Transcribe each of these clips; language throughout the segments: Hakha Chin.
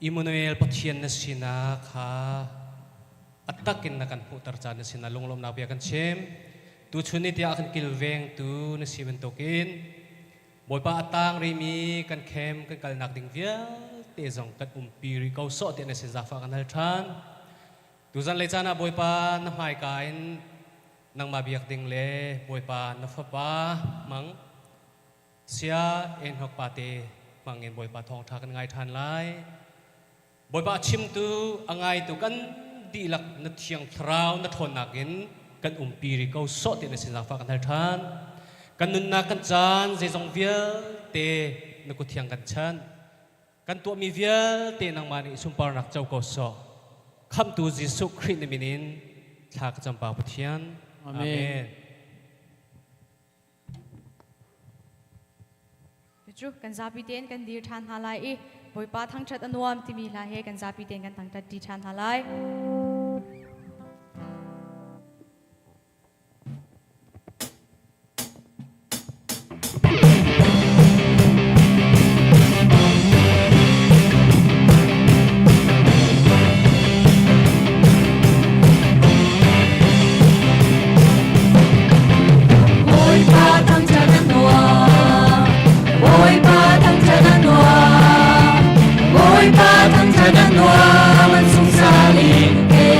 Immanuel Pathian na sinak kha a takin na kan hmuhter caan na sinah lunglawmhnak bia kan chim. Tuchun ni tiah a kan kilvengtu na si bantukin Bawipa a tang rihmi kan khem kan kalnak ding vialte zong kan umpi rih ko sawh tiah na sin zaangfah kan hal ṭhan. Tuzan lei caan ah Bawipa na hmaika in nangmah biak ding le Bawipa na fapa hmang sia Enoch pate hmang in Bawipa thawngṭha kan ngai ṭhan lai. Bawipa a chimtu a ngaitu kan dihlak na thiang thlarau na ṭhawnnak in kan umpi rih ko sawh ti na sin zaangfah kan hal ṭhan. Kan nunnak kan caan zeizong vialte na kut thiang kan chanh. Kan tuahmi vialte nangmah nih sunparnak co ko sawh. Khamhtu Jesuh Khrih na min in thla ka cam Pa Pathian. Amen. Amen. Cucu kan zapi tein kan dir ṭhan hna lai i Bawipa thangṭhat a nuam timi hla he kan zapi tein kan thangṭhat ṭi ṭhan hna lai. Bawipa thangṭhat a nuam. Bawipa thangṭhat a nuam. Bawipa thangṭhat a nuam. An sungsal in.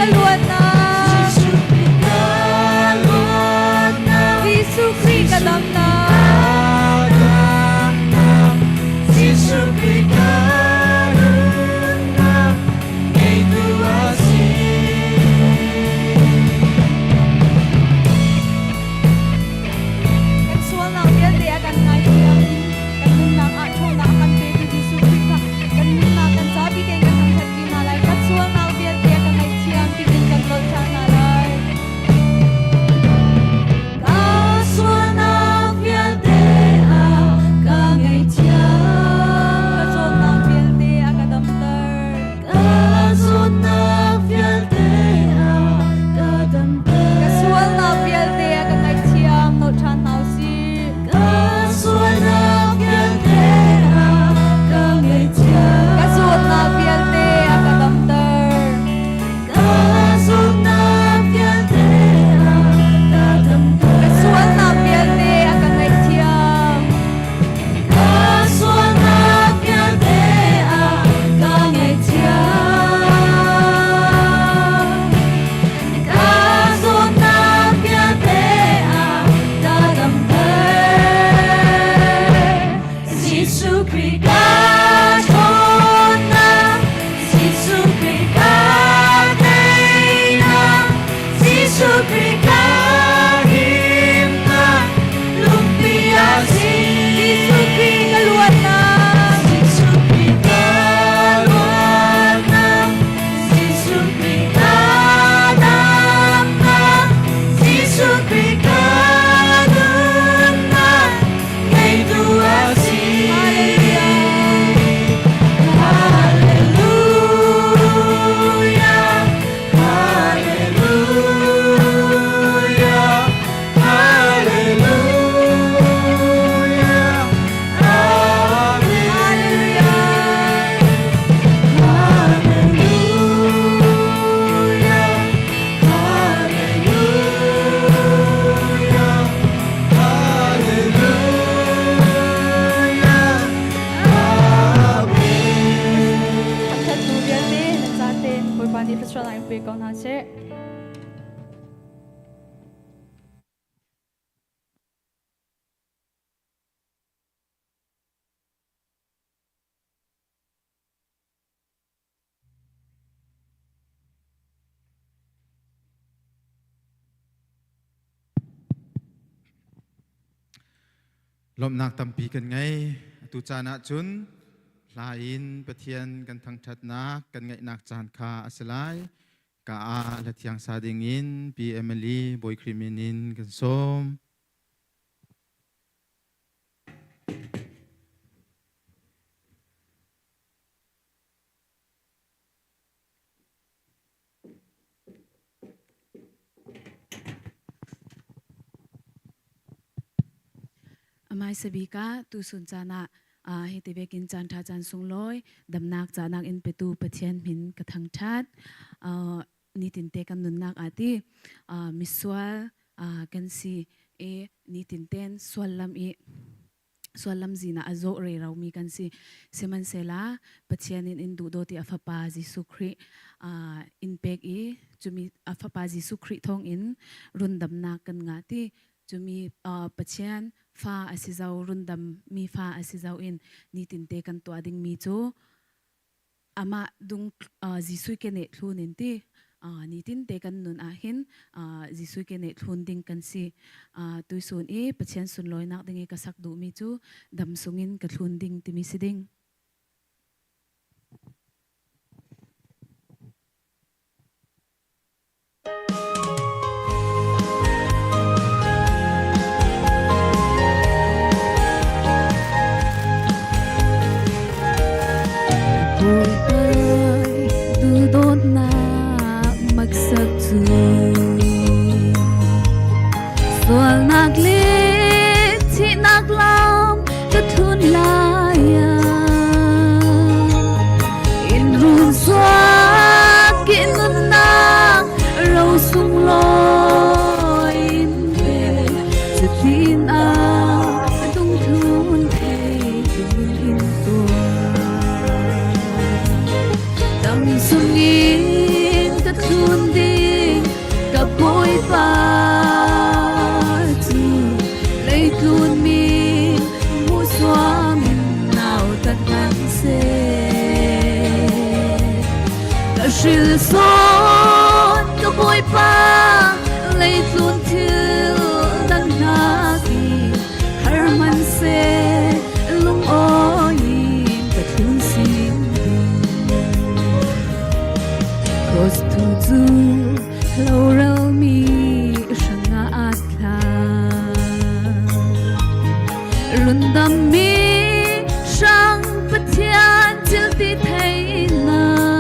ka luatnak. Jesuh Khrih ka luatnak. Jesuh Khrih ka damnak. Jesuh Khrih ka nunnak ngeitu a si. Kan sualnak vialte a kan ngaithiam i kan nunnak ah ṭhawnnak a kan petu Jesuh Khrih kha kan nunnak kan zapi tein kan thangṭhat ṭi hna lai. Kan sualnak vialte a kan ngaihthiam tiin kan lawmh ṭhan hna lai. Ka sualnak vialte a ka ngaihthiam. Ka zawtnak vialte a ka damter. Ka zawtnak vialte a ka damter. Ka sualnak vialte a ka ngaihthiam. Nolh ṭhan hna u sih. Ka sualnak vialte a ka ngaihthiam. Ka zawtnak vialte a ka damter. Ka zawtnak vialte a ka damter. Ka sualnak vialte a ka ngaihthiam. Ka sualnak vialte a ka ngaihthiam. Ka zawtnak vialte a ka damter. Jesuh Khrih ka ṭhawnnak, Jesuh Khrih ka teinak, Jesuh Khrih ka himnak, lungpi a si. Jesuh Khrih ka luatnak. Jesuh Khrih ka luatnak, Jesuh Khrih ka damnak, Jesuh Khrih ka nunnak, ngeitu a si. Hallelujah, Hallelujah, Hallelujah, Amen. Hallelujah, Hallelujah, Hallelujah, Amen. Thangṭhattu vialte nan zaten Bawipa nih thluachuahnak in pe ko hna seh. Lawmhnak tampi kan ngei. Atu caan ah cun hla in Pathian kan thangṭhatnak kan ngaihnak caan kha a si lai. Ka ah hla thiang sa ding in Pi Emily Bawi Khrih min in kan sawm. Amai sabika tu sun caan ah hi ti vekin caan ṭha caan sunglawi damnak canak in petu Pathian min ka thangṭhat. Nitin te kan nunnak ah ti misual kan si i nitin ten sual lam i suallam zina a zawh rero mi kan si. Sihmanhsehla Pathian in in duh dawt i a fapa Jesuh Khrih in pek i cumi a fapa Jesuh Khrih thawng in rundamnak kan ngah ti. Cumi Pathian fa a si zo rundam mi fa a si zo in nitinte kan tuah ding mi cu amah dung Jesuh keneh thlun in ti nitin te kan nun ahhin Jesuh keneh thlun ding kan si. Tuisun i Pathian sunlawinak ding i ka sak duhmi cu dam sungin ka thlun ding timi si ding. Bawipa duhdawtnak maksak cu sualnak le thihnak lam ka thlun lai ah. hril sawn ka Bawipa leitlun thil dang nakin har man seh lungawi in ka tlun sin ding. Cross tu cu hloralmi hrangah aa thla. Rundammi hrang Pathian thil ti theinak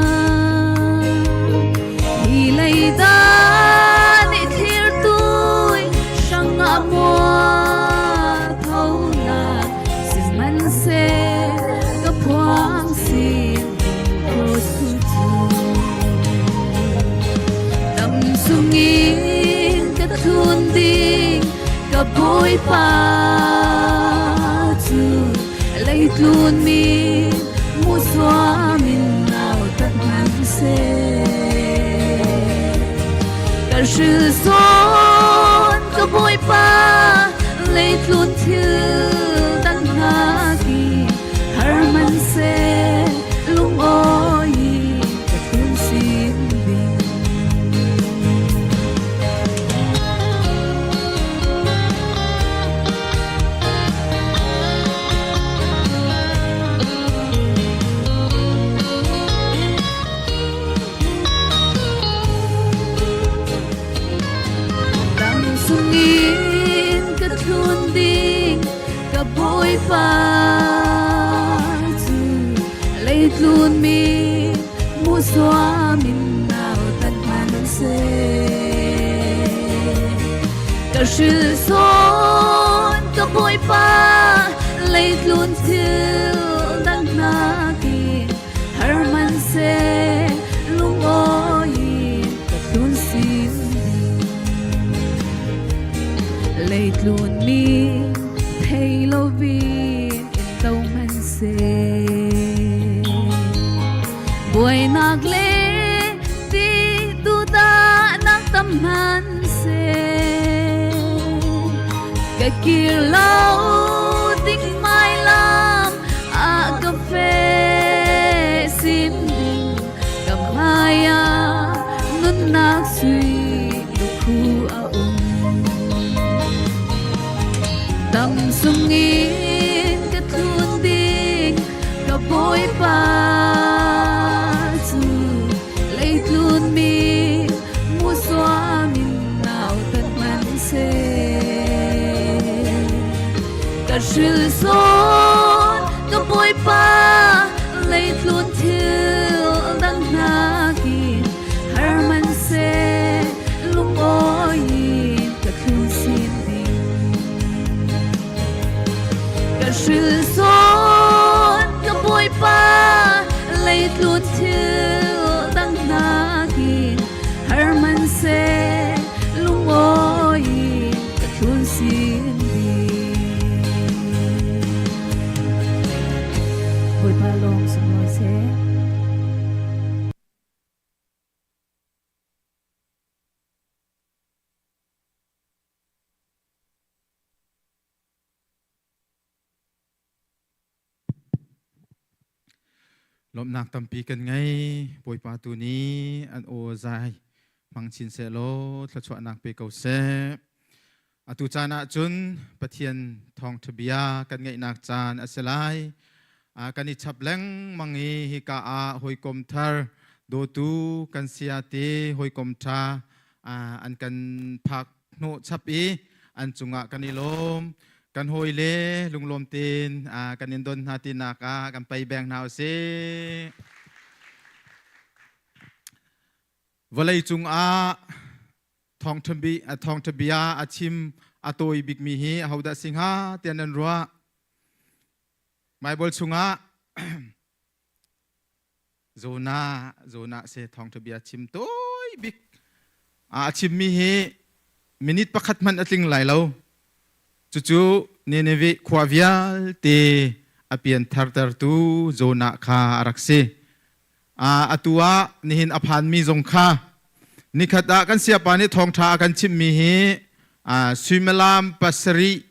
hi leidah nih thlir tui hrangah mual phonak sihmanhseh ka phuang sin cross tu cu dam sungin ka tlun ding ka Bawipa cu leitlun mi musuam in nautat hmanhseh ka hril zawn ka Bawipa leitlun thil dang hna ki har hmanhseh lungawi ka tlun sin ding. Dam sungin ka tlun ding ka Bawipa cu leitlun mi musuam in nautat hmanhseh ka hril sawn ka Bawipa leitlun thil dang nakin har hmanhseh lungawi in ka tlun sin ding. Leitlun mi thei lovin in to hmanhseh buainak le ti duhdahnak tam hmanhseh ka kir lo ding mai lam ah ka fe sin ding ka hmai ah nunnak sui lukhu a um. Dam sungin ka tlun ding ka Bawipa cu leitlun mi musuam in nautat hmanhseh ka hril zawn ka Bawipa leitlun thil dang nakin har hmanhseh lungawi in ka thlun sin ding. Ka hril zawn ka Bawipa leitlun thil dang nakin har hmanhseh lungawi in ka thlun sin ding. Bawipa lawng sunglawi seh. Lawmhnak tampi kan ngei. Bawipa tu nih an aw zai hmang chin seh law thluachuahnak pe ko seh. Atu caan ah cun Pathian thawngṭha bia kan ngaihnak caan a si lai. Kan i chap lengmang i hika ah hawikom thar dawtu kan sayate hawikom ṭha an kan phak hnawh chap i an cungah kan i lawm. Kan hawile lunglawm tein kan in don hna tinak ah kan pei beng hna usih. Vawlei cungah thawngṭha bia a chim a tawi bikmi hi ahodah si hnga tiah nan ruah? Baibal chungah Jonah Jonah se thawngṭha bia chim tawi bik a chimmi hi minute pakhat hmanh a tling lai lo. Cucu Nineveh khua vialte a pian thartertu Jonah kha a rak si. Atu ah nihin a phanmi zong kha nikhat ah kan siapa nih thawngṭha a kan chimhmi hi suimilam pasarih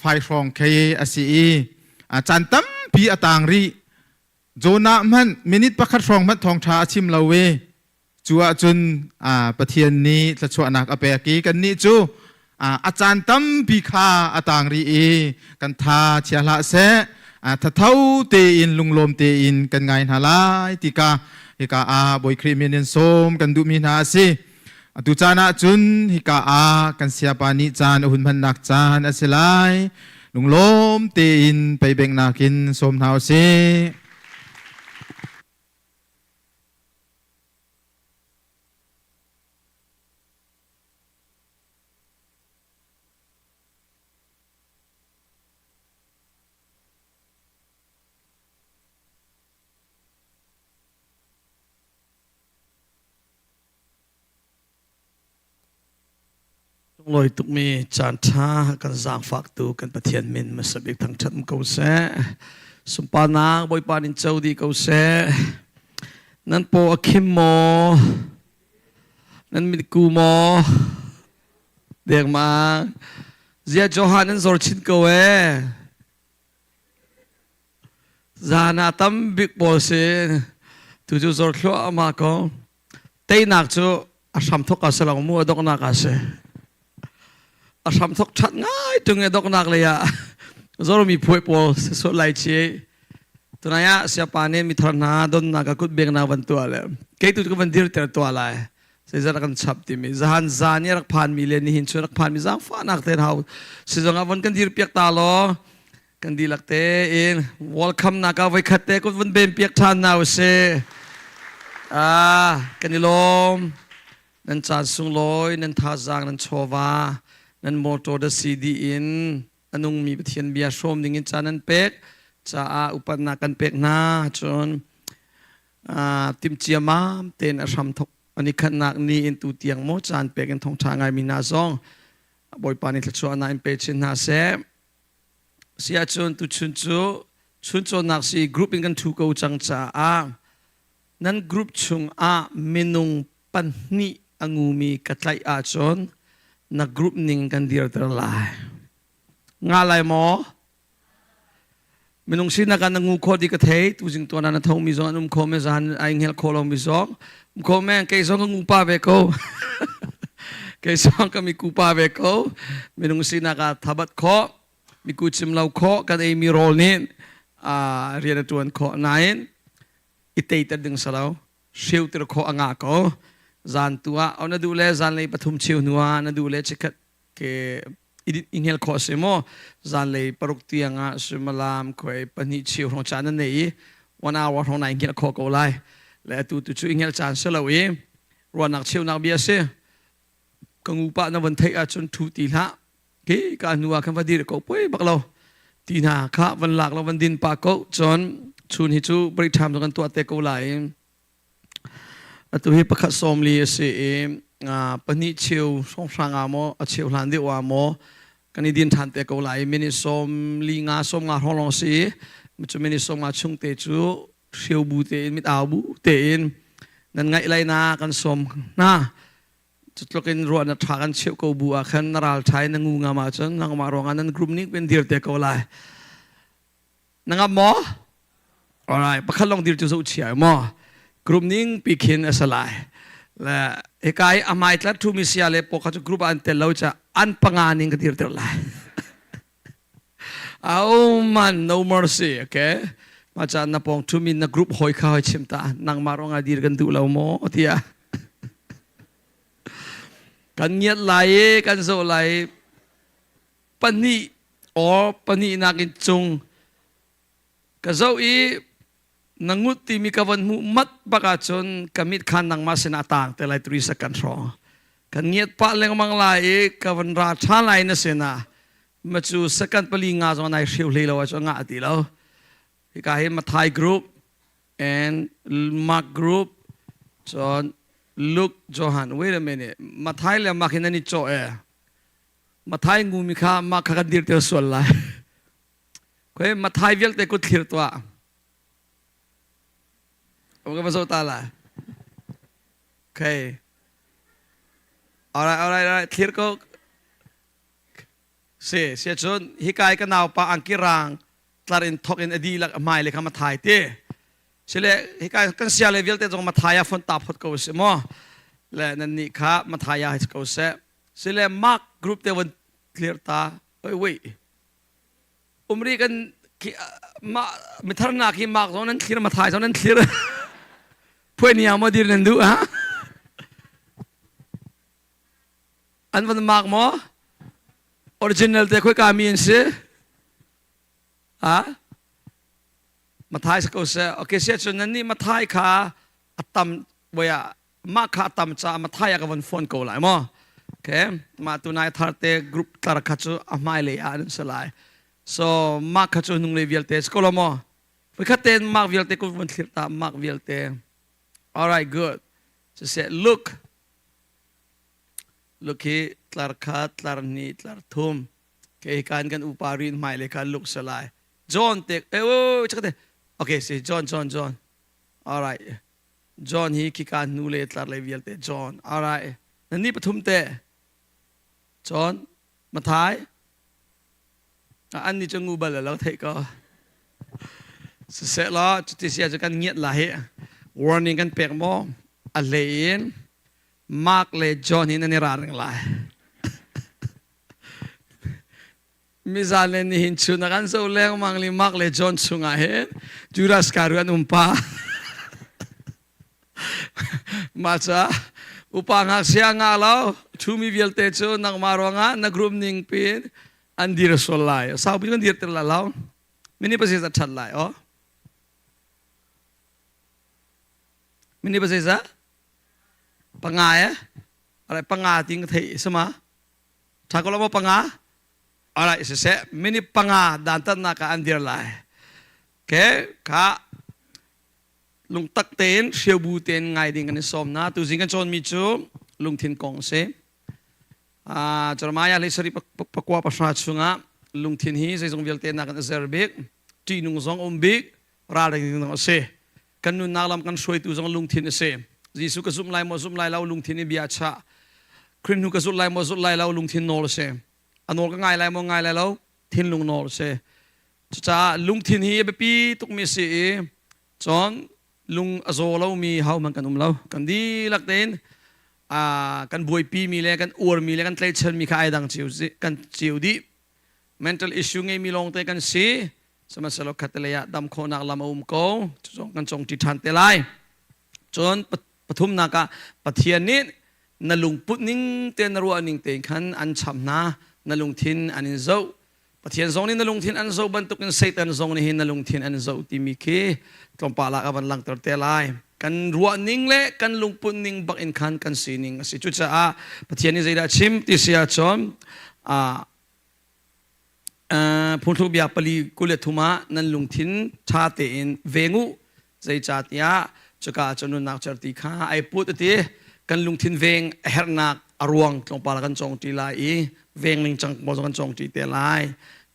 fai hrawng khi a si i caan tampi a tang rih. Jonah hmanh minute pakhat hrawng hmanh thawngṭha a chim lo i. Cu ahcun Pathian nih thluachuahnak a pek i kannih cu a caan tampi kha a tang rih i kan tha chia hlah seh thatho tein lunglawm tein kan ngai hna lai ti ka hika ah Bawi Khrih min in sawm kan duhmi hna a si. Atu caan ah cun hika ah kan siapa nih caan a hun hmannak caan a si lai. Lunglawm tein peibenghnak in sawm hna u sih. Sunglawi tukmi caanṭha kan zaangfaktu kan Pathian min hmasa bik thangṭhat um ko seh. Sunparnak Bawipa nin co dih ko seh. Nan paw a khim maw? Nan mitku maw? Dengmang. Zia Johan nan zor chin ko ee. Zan ah tam bik pawl si. Tu cu zor thluahmah ko. Teinak cu a hramthok a si lo mu a donghnak a si. A hramthok ṭhat ngai tung i donghnak lei ah zoromi phuai pawl sisual lai chi. Tunai ah siapa nih mithar hna donnak a kut bengnak van tuah le kei tu ka van dirter tuah lai. Zeizat kan chap timi zahan zan i rak phan mi le nihin chun rak phan mi zaangfahnak ten hau sizong ah von kan dir piak ta law kan dihlak tein welcome nak ah voikhat te kut vun bem piak ṭhan hna usih. Ah, kan i lawm. Nan caan sunglawi, nan thazaang, nan chawva, nan motor da si dih in a nungmi Pathian bia hrawm ding in caan nan pek caah upatnak kan pek hna. Cun timhcia mam tein a hram thok ani khatnak ni in tu tiang maw caan pek in thongṭha ngaimi hna zong Bawipa nih thluachuahnak in pe chin hna seh. Si ahcun tuchun cu chuncawnnak si group in kan ṭhu ko cang caah nan group chungah minung pahnih a ngumi ka tlaih ahcun na group ning kan dirter lai. Nga lai maw? Minung sinak ah na ngu kho ti ka thei tuzing tuan ah na tho mi zong an um kho me zan ai ngel kho lo mi zong um kho men kei zong ka ngu pa ve ko kei zong ka mi ku pa ve ko minung sinak ah thabat kho mi ku chim lo kho kan ei mi rawl nih rian a tuan kho nain i teiter ding salo hreu tir kho anga ko zan tu ah na duh le zan lei pathum cheu hnu ah na duh le chikhat ke i ngel khawh a si maw zanlei paruk tiang ah suimilam khuai pahnih cheu hrawng caan nan nei i one hour hrawng nai ngel khawh ko lai le atu tu cu i ngel caan si lo i ruahnak cheunak bia si ka ngu pa na van theih ahcun thu ti hlah ke ka hnu ah khan va dir ko poi bak lo ti hna kha van lak lo van din pa ko cun chun hi cu break time kan tuah te ko lai Atu hi pakhat sawmli a si i pahnih cheu hrawnghrang ah maw a cheu hlan deuh ah maw kan i din ṭhan te ko lai. Minute sawm li nga sawm nga hrawng lawng a si i cu minute sawm nga chung te cu hrio bu tein mit au bu tein nan ngaih lai na kan sawm hna. Cutluk in ruah na ṭha kan cheuh ko bu ah khan na ral ṭha in na ngu ngam ahcun nangmah ruangah nan group nih kan dir te ko lai. Na ngam maw? Alright, pakhat lawng dir cu zoh chia maw? Group ning pi khin a si lai. Le hika i a hmai tlat ṭhumi sia le paw kha cu group ah an tel lo ca an panga ning ka dirter lai. Oh man, no mercy, okay? Ma ca na pawng ṭhumi na group hoi kha hoi chim ta nangmah ruangah dir kan duh lo maw tiah. Kan ngiat lai i kan zoh lai i pahnih or pahnihnak in cung ka zoh i na ngut timi ka von hmuh mat bak ahcun ka mit khan nangmah sinah taang te lai 3 second hrawng kan ngiat pah lengmang lai i ka von ra ṭhan lai na sinah ma cu second pali nga zong nai hriu hlei lo ahcun ngah ti lo hika hi Mathai group and Mark group cun Luke Johan wait a minute Mathai le Mark hin an i cawh e Mathai ngumi kha mah kha kan dirter sual lai. Khoi Mathai vialte kut thlir tuah. Ka va zoh ta lai. Okay. Alright, alright, alright. Thlir ko. Si, si cun hikai ka naupa angki rang tlar in thok in a dihlak a hmai le kha Mathai ti. Sile hika kan sia le vialte zong Mathaya fon ta phot ko si mo. Le nan nih kha Mathaya hi ko seh. Sile Mark group te von clear ta. Oi wait. Umri kan ma mithar nak hi Mark zong nan thlir Mathai zong nan thlir. Phuai ni mo dir nan du ha. An van mark mo? Original te khoi ka mi an si? Ha? Mathai sa ko seh. Okay, sia cun nan nih Mathai kha a tam voia mah kha a tam caah Mathai ah ka von phone ko lai maw? Okay, mah tu nai thar te group tlar kha cu a hmai lei ah an si lai. So mah kha cu nung lei vialte si ko lo maw? Voikhat tein mark vialte ko von thlir ta mark vialte. All right, good. Siseh, look. Look hi tlar khat, tlar hnih, tlar thum. Kei kan kan upa rin hmai le kha look salai. John te eh oh chakate. Okay, si John John John. All right. John hi khika hnu le tlar le vialte John. All right. Nan ni pathum te. John, Mathai. An ni cu ngu bal lo theih ko. Siseh law cuti sia cu kan ngiat la hi warning kan pek maw a hlei in Mark le John hi nan i ralring lai. Mizan le nihin chun a kan zo lengmang li Mark le John chungah hin Judas Iscariot an um pa. Mah ca upa ngakchia ngah lo ṭhumi vialte cu nangmah ruangah na group ning pin an dir sual lai. Saupi kan dir ter lai lo. Mini pasei za ṭhat lai o. Mini pasei za panga eh. Alright, panga ting ka thei sama. Ṭha ko lo maw panga? Alright, siseh mini panga dantatnak ah an dir lai. Okay, kha lungtak tein hriaubu tein ngai ding kan i sawm hna. Tuzing kan cawnmi cu lungthin kong a si. Jeremiah hlei sarih pakua pahra chungah lungthin hi zeizong vialte nak in a zer bik, ṭihnung zong um bik, ralring zong a si. Kan nunnak lam kan hruaitu zong lungthin a si. Jesuh ka zumh lai maw zumh lai lo lungthin in bia a chah. Khrih hnu ka zulh lai maw zulh lai lo lungthin nawl a si. A nawl ka ngai lai maw ngai lai lo thinlung nawl a si. Cucaah lungthin hi a biapi tukmi a si i cun lung a zaw lomi hohmanh kan um lo. Kan dihlak tein kan buaipimi le kan uarmi le kan tlaihchanmi kha ai dang cio kan cio dih. Mental issue ngeimi lawngte kan si. Sihmanhsehlaw khattelei ah dam khawhnak lam a um ko. Cu zong kan congṭi ṭhan te lai. Cun pathumnak ah Pathian nih na lungput ning te na ruah ning tein khan an cham hna. Na lungthin an in zoh. Pathian zong nih na lungthin an zoh bantukin Satan zong nih hin na lungthin an zoh timi khi tlawmpal ah ka van langhter te lai. Kan ruah ning le kan lungput ning bak in khan kan sining a si. Cucaah Pathian nih zeidah a chim ti si ahcun phungthluk bia pali 23 ah nan lungthin ṭha tein veng u zeicahtiah cuka ah cun nunnak certi kha ai put a ti. Kan lungthin veng a herhnak a ruang tlawmpal kan cawng ṭi lai i veng ningcang pawl zong kan cawng ṭi te lai.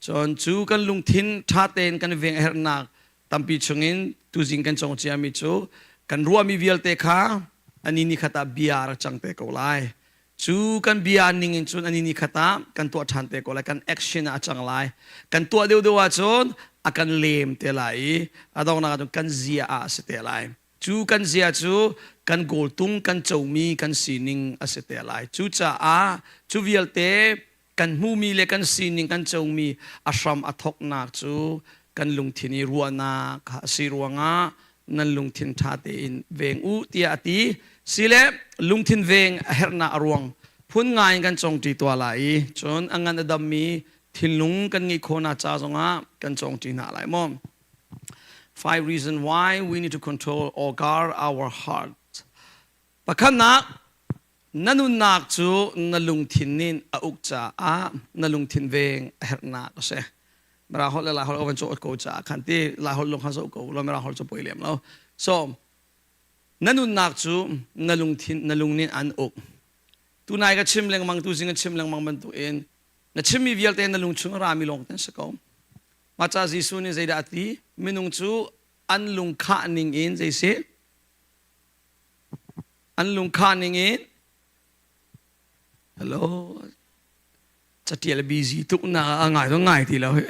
Cun cu kan lungthin ṭha tein kan veng a herhnak tampi chungin tuzing kan cawng ciami cu kan ruahmi vialte kha ani ni khat ah bia rak cang te ko lai. Cu kan bia ning in cun ani ni khat ah kan tuah ṭhan te ko lai, kan action ah a cang lai. Kan tuah deuhdeuh ahcun a kan lem te lai i a donghnak ahcun kan zia ah a si te lai. Cu kan zia cu kan goaltung kan comi kan sining a si te lai. Cucaah cu vialte kan hmuhmi le kan sining kan comi a hram a thawknak cu kan lungthin i ruahnak a si ruangah nan lungthin ṭha tein veng u tiah a ti. Sile lungthin veng a herhnak a ruang phun ngai in kan cawngṭi tuah lai i cun a ngan a dammi thinlung kan ngeih khawhnak ca zongah kan cawngṭi hna lai maw? Five reasons why we need to control or guard our heart. Pakhatnak, na nunnak cu na lungthin nih a uk caah na lungthin veng a herhnak a si. Mirang holh le Lai holh van cawh ko caah khan ti Lai holh lung khan zoh ko lo Mirang holh cu poi lem lo. So na nunnak cu na lungthin na lung nih an uk. Tunai ka chim lengmang tu zing ka chim lengmang bantukin na chimmi vialte na lung chung a rami lawng te an si ko. Mah ca Jesuh nih zeidah a ti? Minung cu an lung khah ning in zei si? An lung khah ning in Hello catial busy tuk na a ngai to ngai ti lo hi.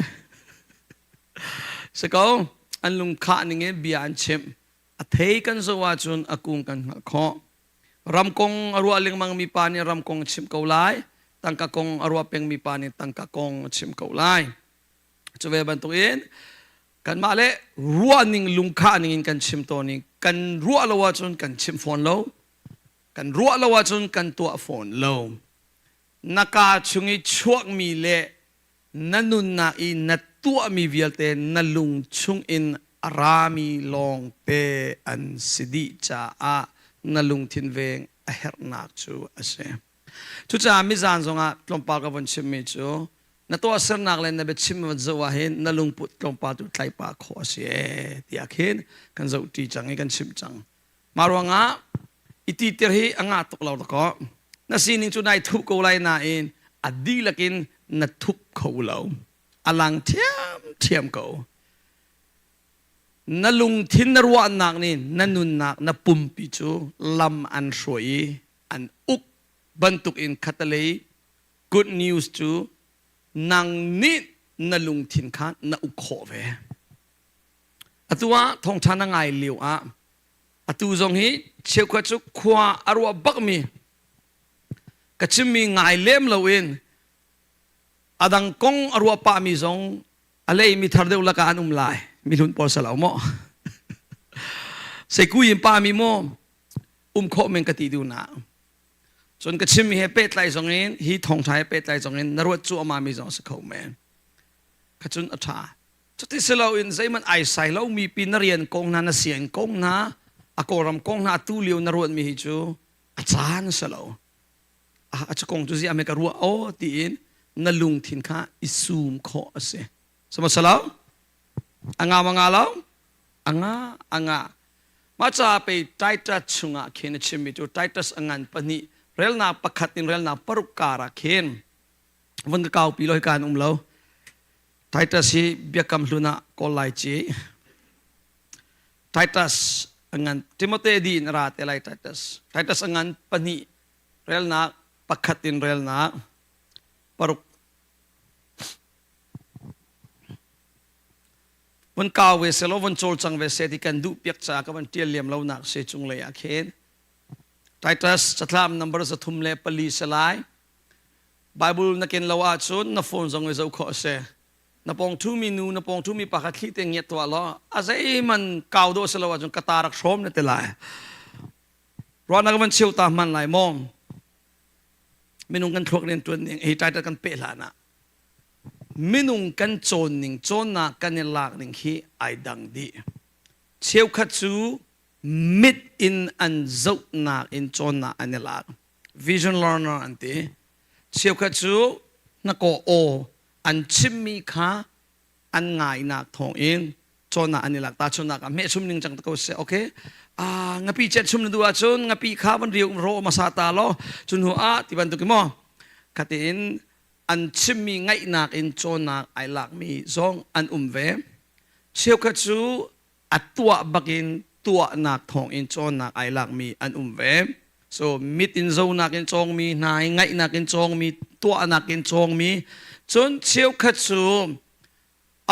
Si ko an lung khah ning in bia an chimh. A thei kan zoh ahcun a kung kan hngalh khawh. Ram kong a ruah lengmangmi pa nih ram kong a chimh ko lai. Tangka kong a ruah pengmi pa nih tangka kong a chimh ko lai. Cu ve bantukin kanmah le ruah ning lungkhah ning in kan chim tawn i kan ruah lo ahcun kan chim fawn lo. Kan ruah lo ahcun kan tuah fawn lo. Na kaa chung i chuakmi le na nunnak i na tuahmi vialte na lung chungin a rami lawngte an si dih caah na lungthin veng a herhnak cu a si. Cucaah mizan zongah tlawmpal ka vun chimmi cu na tuahsernak le na biachim van zoh ah hin na lungput tlawmpal tu tlaipa khawh a si ee tiah khin kan zohṭi cang i kan chimh cang. Mah ruangah i titir hi a ngah tuk lo dakaw. Na sining cu nai thup ko lai nain a dihlak in na thup kho lo. A lang ṭhiamṭhiam ko. Na lungthin na ruahnak nih na nunnak na pumpi cu lam an hruai i an uk bantuk in khatalei good news cu nang nih na lungthin kha na uk khawh ve. Atu ah thawngṭha na ngai lio ah atu zong hi cheukhat cu khua a ruah bakmi ka chimmi ngai lem loin a dang kong a ruah pahmi zong a lei mi thar deuh lakah an um lai mihlun pawl salo maw seikui in pami maw um khawh men ka ti duh na cun ka chimmi he pehtlai zong in hi thawngṭha he pehtlai zong in na ruat cuahmah mi zong a si kho men kha cun a ṭha Cuti si loin zeihmanh ai sai lomi pi na rian kong hna na sianginn kong hna a kawlram kong hna atu lio na ruatmi hi cu a caan si lo. A cu kong cu ziah me ka ruah aw tiin na lungthin kha i sum khawh a si. Sama salo? A nga ma nga lo? A nga a nga. Mah ca pei Titus chungah khin a chimmi cu Titus a ngan pahnih relnak pakhat in relnak paruk kar ah khin vun ka kaupi lo hika an um lo. Titus hi biakam hlun ah kawl lai ci. Titus a ngan Timote di in ra te lai Titus. Titus a ngan pahnih relnak pakhat in relnak paruk vun kau ve selaw vun cawlcang ve se ti kan duh piak caah ka van tial liam lo nak se cung lei ah khin Titus catlam number 34 se lai Bible na ken lo ahcun na phone zong i zoh khawh a si. Na pawng ṭhumi nu, na pawng ṭhumi pa kha thli te ngiat tuah law a zeihmanh kau dawh si lo ahcun ka ta rak hrawm na ti lai. Ruahnak van cheu ta hman lai maw? Minung kan thluak rian ṭuan ning hi title kan peh hlan ah minung kan cawn ning cawnnak kan i lak ning hi ai dang dih. Cheukhat cu mit in an zohnak in cawnnak an i lak. Vision learner an ti. Cheukhat cu hnakaw aw an chimmi kha an ngainak thawngin cawnnak an i lak. Tahchunhnak ah hmehchum ning cang ko seh. Okay. Ah, ngapi chet chum na duh ahcun ngapi kha van riu ro hmasa ta law cu hnu ah ti bantuk maw khatiin an chimmi ngaihnak in cawnnak ai lakmi zong an um ve. Cheukhat cu a tuah bakin tuahnak thawngin cawnnak ai lakmi an um ve. So mit in zonak in cawngmi hna i ngaihnak in cawngmi tuahnak in cawngmi cun cheukhat cu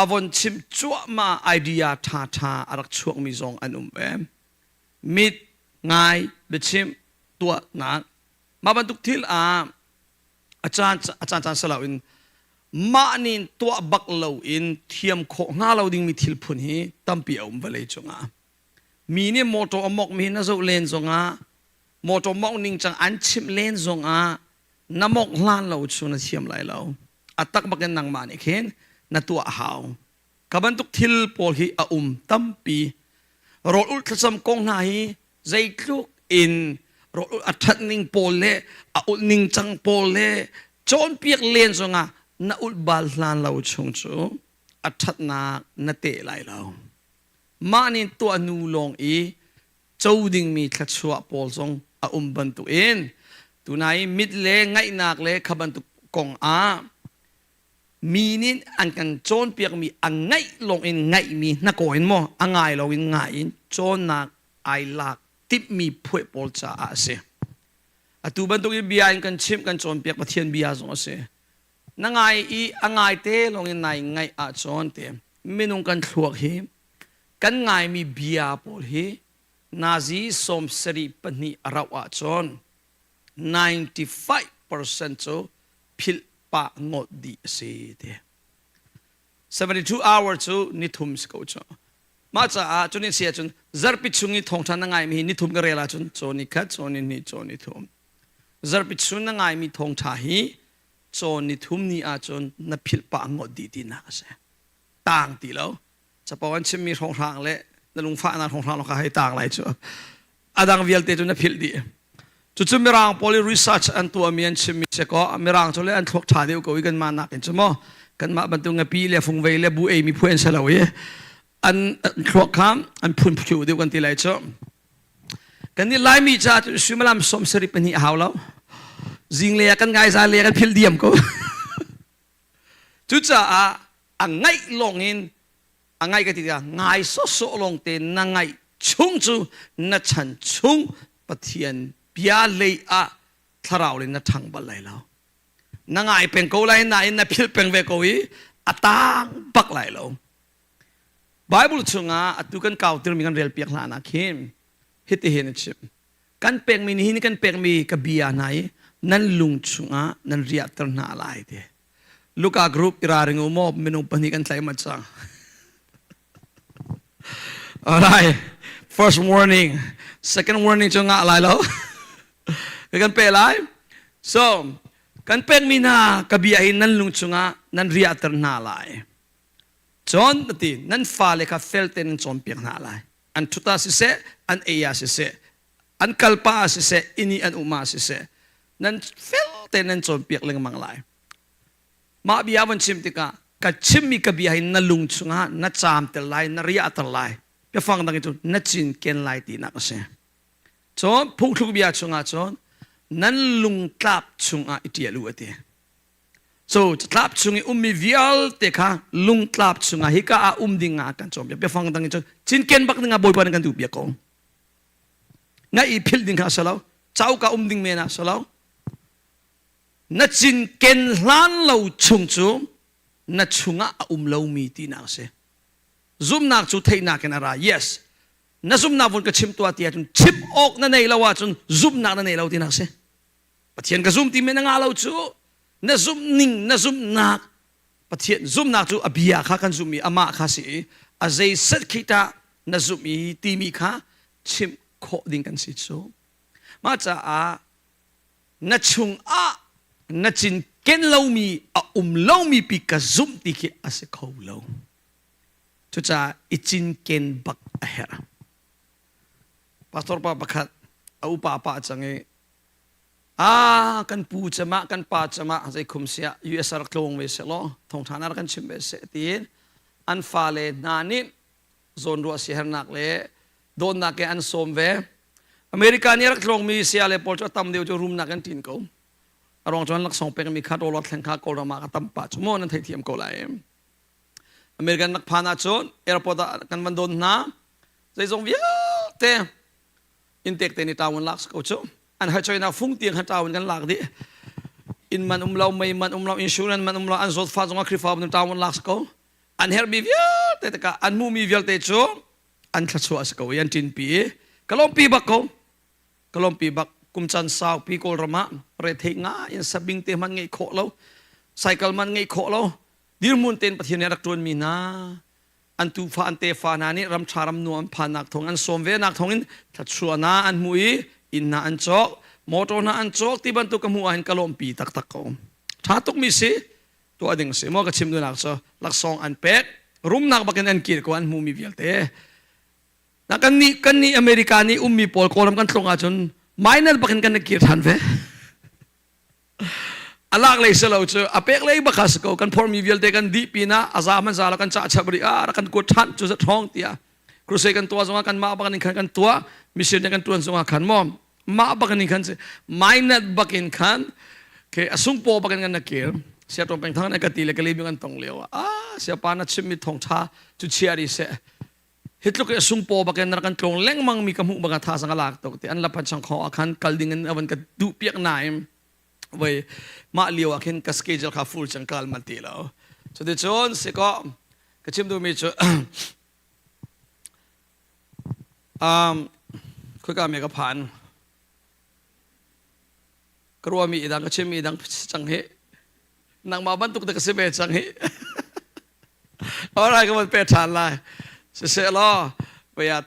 a von chim cuahmah idea ṭhaṭha a rak chuakmi zong an um ve. Mit ngai biachim tuahnak mah bantuk thil ah a caan a caan caan silo in mah nih tuah bak lo in thiam khawh hnga lo dingmi thil phun hi tampi a um vawlei cungah mi nih motor a mok mi na zoh len zongah motor mok ning cang an chimh len zongah na mok hlan lo cu na thiam lai lo a tak bakin nangmah nih khin na tuah hau ka bantuk thil pawl hi a um tampi rawl ulh thlacam kong hna hi zeitluk in rawl a ṭhat ning pawl le a ulh ning cang pawl le cawnpiak len zongah na ulh bal hlan lo chung cu a ṭhatnak na teh lai lo. Mah nih tuah hnu lawng i co dingmi thluachuah pawl zong a um bantukin tunai mit le ngaihnak le kha bantuk kong ah mi nih an kan cawnpiakmi a ngaih lawng in ngaihmi hnakaw in maw a ngai lo in ngai in cawnnak ai lak timhmi phueh pawl caah a si. Atu bantuk in bia in kan chimh kan cawnpiak Pathian bia zong a si. Na ngai i a ngai te lawng in nai ngaih ahcun te minung kan thluak hi kan ngaimi bia pawl hi Nazi 72 a rauh ahcun 95% cu philh pah ngawt dih a si ti. 72 hour cu nithum si ko cu. Mah caah cun in si ahcun zarhpi chung i thawngṭha na ngaimi hi nithum ka rel ahcun caw ni khat, caw ni hnih, caw ni thum. Zarhpi chung na ngaimi thawngṭha hi caw ni thum ni ahcun na philh pah ngawt dih tinak a si. Taang ti lo. Capo an chimmi hrawnghrang le na lungfahnak hrawnghrang lawng kha hei taang lai cu. A dang vialte cu na philh dih. Cucu Mirang pawl i research an tuahmi an chimmi si kaw Mirang cu le an thluak ṭha deuh ko i kanmah nakin cu maw kanmah bantuk ngapi le fungvei le bu eimi phu an si lo i an thluak kha an phun phu deuh kan ti lai cu. Kan nih Laimi caah cun suimilam 72 a hau lo. Zinglei ah kan ngai zan lei ah kan philh diam ko. Cucaah a ngaih lawng in a ngaih ka ti tikah ngai sawsawh lawng te na ngaih chung cu na chan chung Pathian bia lei ah thlarau le na ṭhang bal lai lo. Na ngai peng ko lai nain na philh peng ve ko i a taang bak lai lo. Bible chungah atu kan kau tirmi kan rel piak hlan ah khin hitihin a chim. Kan pekmi nihin kan pekmi ka bia hna i nan lung chungah nan riahter hna lai ti. Luka group iraring u maw minung pahnih kan tlaih mat cang. Alright. First warning. Second warning cu ngah lai lo. kan pe lai. So, kan pekmi hna ka bia hi nan lung chungah nan riahter hna lai. Cun ti nan fale kha fel tein nan cawnpiak hna lai. An ṭhut ah siseh, an ei ah siseh, an kalpa ah siseh, inn i an um ah siseh, nan fel tein nan cawnpiak lengmang lai. Mah bia van chim tikah ka chimmi ka bia hi na lung chungah na caamter lai, na riahter lai. Biafang dang in cun na cinken lai tinak a si. Cun phungthluk bia chungah cun nan lungtlap chungah i ṭial u a ti. So catlap chung i ummi vialte kha lungtlap chungah hika ah um ding ah kan cawnpiak. Biafang dang in cun cinken bak ding ah Bawipa nih kan duh piak ko. Ngaih i philh ding kha a si lo. Cauk ah um ding men ah a si lo. Na cinken hlan lo chung cu na chungah a um lomi tinak a si. Zumhnak cu theihnak in a ra. Yes. Na zumhnak vun ka chim tuah ti ahcun chim awk na nei lo ahcun zumhnak na nei lo tinak a si. Pathian ka zum ti men na ngah lo cu na zumh ning na zumhnak Pathian zumhnak cu a bia kha kan zumh i amah kha si i a zei set khi tah na zumh i timi kha chimh khawh ding kan si cu. Mah caah na chungah na cinken lomi a um lomi pi ka zumh ti khi a si kho lo. Cucaah i cinken bak a herh. Pastor pa pakhat a upa pah cang i Ah, kan pu cemah, kan pa cemah zei khum siah US rak tlawng ve seh law thawngṭha na rak kan chim ve seh tiin an fale hna nih zawnruah siahernak le dawtnak he an sawm ve. America nih rak tlawngmi saya le pawl cu a tam deuh cu rumnak an ṭin ko. A ruang cu an laksawng pekmi kha dollar thleng kha Kawlram ah ka tam pah cu maw nan theithiam ko lai. American rak phan ahcun airport ah kan van don hna. Zeizong vialte inntek te nih tawon lak ko cu an hachoinak fung tiang khan tawon kan lak dih inn man um lo mei man um lo insurance man um lo an zawtfa zong ah Khrihfabu nih tawon lak ko an herhmi vialte tikah an hmuhmi vialte cu an thluachuah a si ko i an ṭinpi i ka lawmpi bak ko ka lawmpi bak kum caan saupi Kawlram ah rethei nga in sabing te man ngeih khawh lo cycle man ngeih khawh lo dirhmun tein Pathian nih a rak ṭuanmi hna an tufa an tefa hna nih ram ṭha ram nuam an phannak thawng an sawm ve nak thawng in thluachuahnak an hmu i inn hna an cawk motor hna an cawk ti bantuk ka hmuh ahhin ka lawmpi taktak ko ṭha tukmi si tuah ding si maw ka chim duhnak cu laksawng an pek rumnak bakin an kir ko an hmumi vialte na kan nih kan nih America nih ummi pawl Kawlram kan tlung ahcun minor bakin kan kir ṭhan ve a lak lei si lo cu a pek lei bak si ko kan phormi vialte kan dih pinah a za man za lo kan cah chap rih ah kan kuat ṭhan cu za ṭhawng tiah crusade kan tuah zongah kan mah bak in khan kan tuah mission kan tuan zongah khan maw mah bak in khan minor bak in khan ke a sungpaw bak in kan na kir sia tong peng thang na ka ti le ka le kan tong lio ah sia pa na chimmi thong tha cu chia ri se hi tluk i sungpaw bak in kan tlong lengmang mi ka hmuh bak tha sang lak tuk ti an la phan chang kho ah khan kal ding in avan ka duh piak naim voi mah lio ah khin ka schedule kha full chang kal man ti lo so ti cun si ko ka chim duhmi cu um. Khoika me ka phan. Ka ruahmi idang ka chimmi idang cang hi. Nangmah bantuk te ka si ve cang hi. Alright, ka van pe ṭhan lai. Siseh law, voia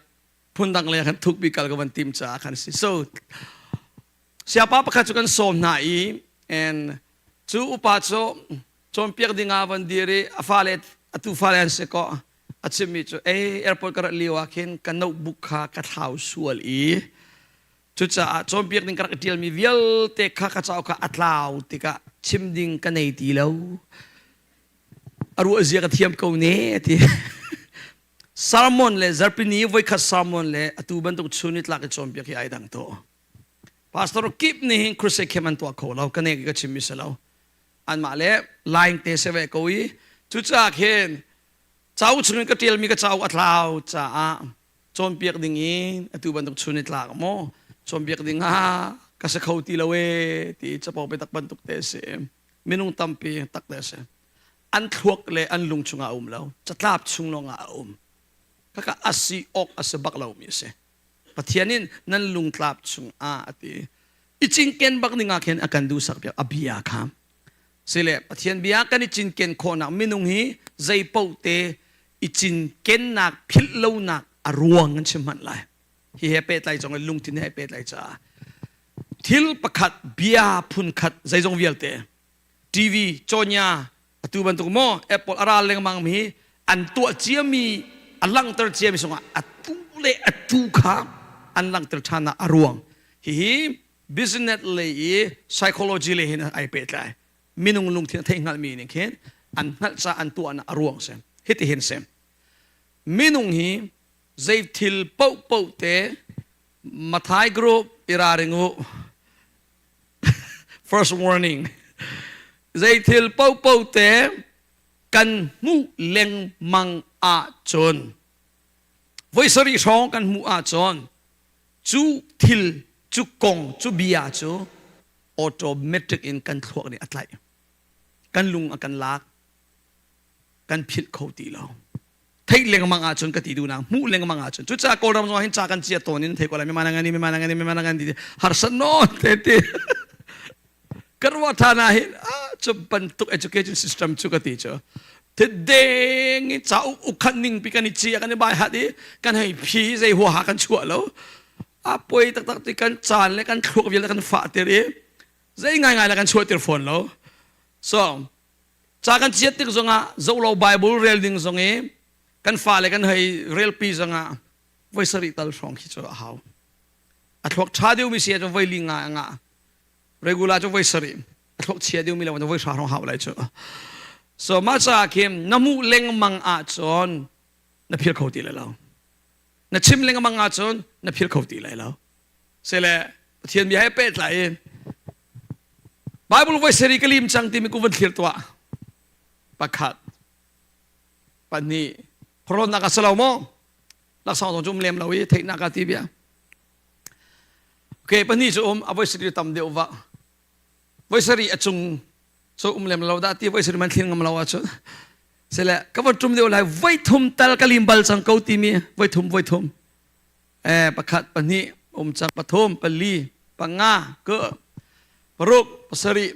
phundang le khan thukpi kal ka van tim caah khan si. So, siapa pakhat cu kan sawm hna i and cu upa cu cawnpiak ding ah van dir i a fale atu fale an si ko a chimmi cu ei airport ka rat lio ah khin ka notebook kha ka thlau sual i cucaah cawnpiak ding ka rak ṭialmi vialte kha ka cauk kha a tlau tikah chim ding ka nei ti lo a ruah zia ka thiam ko ne ti sermon le zarpini voikhat sermon le atu bantuk chun ni tlak i cawnpiak hi ai dang to pastor kip nih hin crusade khem an tuah kho lo ka ne ka chim mi si lo anmah le line te se ve ko i cucaah khin cauk chungin ka ṭialmi ka cauk a tlau caah cawnpiak ding in atu bantuk chun i tlak maw cawnpiak ding ah ka si kho ti lo e ti capo biatak bantuk te si minung tampi tak te si an thluak le an lung chungah a um lo catlap chung lawngah a um kaka asi awk a si bak lomi a si Pathian in nan lungtlap chungah a ti i cinken bak ning ah khin a kan duhsak piak a bia kha sile Pathian bia kan i cinken khawhnak minung hi zei paoh te i cinkennak philh lonak a ruang kan chim hmanh lai hi he pehtlai zong in lungthin he pehtlai caah thil pakhat bia phunkhat zeizong vialte TV cawnya atu bantuk maw Apple a ral lengmang mi an tuah ciami a langhter ciami sungah atu le atu kha an langhter ṭhan ah a ruang hihi business lei i psychology lei hin ai pehtlai minung lungthin a thei hngalhmi nih khin an hngalh ca an tuahnak a ruang si hiti hin si minung hi zei thil paohpaoh te Mathai group iraring u First warning. Zei thil paohpaoh te kan hmuh lengmang ahcun voi sarih hrawng kan hmuh ahcun cu thil cu kong cu bia cu automatic in kan thluak nih a tlaih kan lung a kan lak kan philh kho ti lo theih lengmang ahcun ka ti duhnak hmuh lengmang ahcun cucaah kawlram zong hin ca kan cia tawn in thei ko lai mi mana ngani mi mana ngani mi mana ngani ti harsa nawn te ti ka ruah than ah hin ah cu bantuk education system cu ka ti cu thideng i ca ukhan ning pi kan i cia kan i bai hat i kan hei phi zei huaha kan chuah lo a poi taktak ti kan caan le kan thluak vialte kan fah tir i zei ngai ngai le kan chuah tir fawn lo so Ca kan chiat tik zongah zohlo Bible rel ding zong i kan fale kan hei relpi zongah voi sarih tal hrawng khi cu a hau. A thluak ṭha deuhmi si ahcun voi li nga a ngah. Regular cu voi sarih. A thluak chia deuhmi lo voi hra hrawng hau lai cu. So mah caah khin na hmuh lengmang ahcun na phil kho ti lai lo. Na chim lengmang ahcun na phil kho ti lai lo. Sile Pathian bia he pehtlai in Bible voi seri ka lim cang timi ku van thlir tuah. Pakhat, pahnih, phorhlawtnak a si lo maw? Laksawng zong cu um lem lo i theihnak a ti bia. Okay, pahnih cu um, a voi seri tam deuh va. Voi seri a cung cu um lem lo dah ti voi seri man thlir ngam lo ahcun. Sile ka van tum deuh lai voi thum tal ka lim bal cang ko timi voi thum voi thum. Eh, pakhat, pahnih, um cang pathum, pali, panga, ke, paruk, pasarih.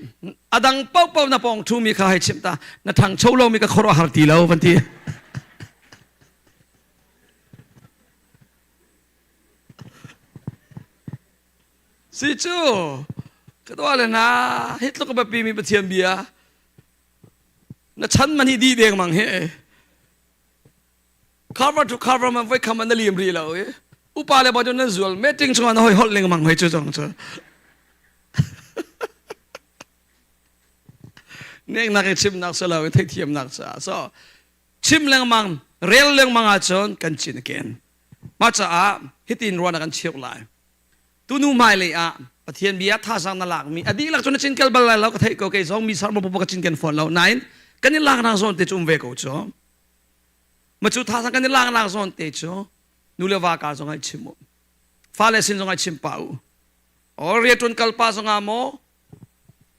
A dang paohpaoh na pawng ṭhumi kha hei chimh ta. Na ṭhangcho lomi ka khuaruah har ti lo van ti. Si cu ka tuah le na hi tluk a biapi mi Pathian bia na chan man hi di deng mang hi cover to cover man voi kham an na lim ri lo i upa le ba cu nan zual meeting chungah na hoi holh lengmang hoi cu zong cu neknak i chimnak si lo i theihthiamnak caah so chim lengmang rel lengmang ahcun kan cin ken mah caah hitin ruahnak kan cheuh lai tunu hmailei ah Pathian bia thazaang na lakmi a dihlak cu na cinkel bal lai lo ka theih ko kei zong mi sarmo pupa ka cinken fawn lo nain kan i laknak zawn te cu um ve ko cu Ma cu thazaang kan i laknak zawn te cu nu le va ka zong ai chim u. Fale sin zong ai chim pa u. Or rianṭuan kal pa zongah maw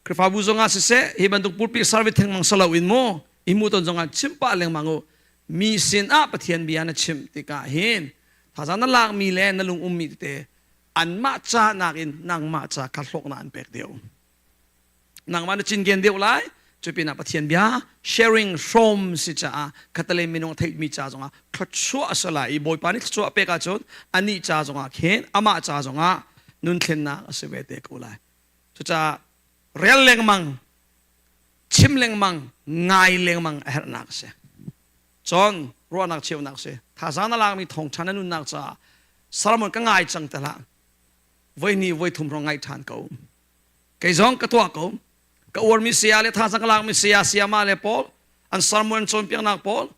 Khrihfabu zongah siseh hi bantuk pulpit service thengmang salo in maw i mu ton zongah chim pah lengmang u. Mi sin ah Pathian bia na chim tikah hin thazaang na lakmi le na lung ummi tete. Anmah ca nakin nangmah ca kha hlawknak an pek deuh. Nangmah na cinken deuh lai. Cu pinah Pathian bia sharing hrawm si caah khattelei minung theihmi ca zongah thluachuah a si lai i Bawipa nih thluachuah a pek ahcun anih ca zongah khin amah ca zongah nun thlennak a si ve te ko lai. Cucaah rel lengmang, chim lengmang, ngai lengmang a herhnak a si. Cun ruahnak cheuhnak a si. Thazaang na lakmi thawngṭha na nunnak caah sermon ka ngai cang te hlah. Voi hnih voi thum hrawng ngaih ṭhan ko. Kei zong ka tuah ko. Ka uarmi saya le thazaang ka lakmi saya sayama le pawl an sermon an cawnpiaknak pawl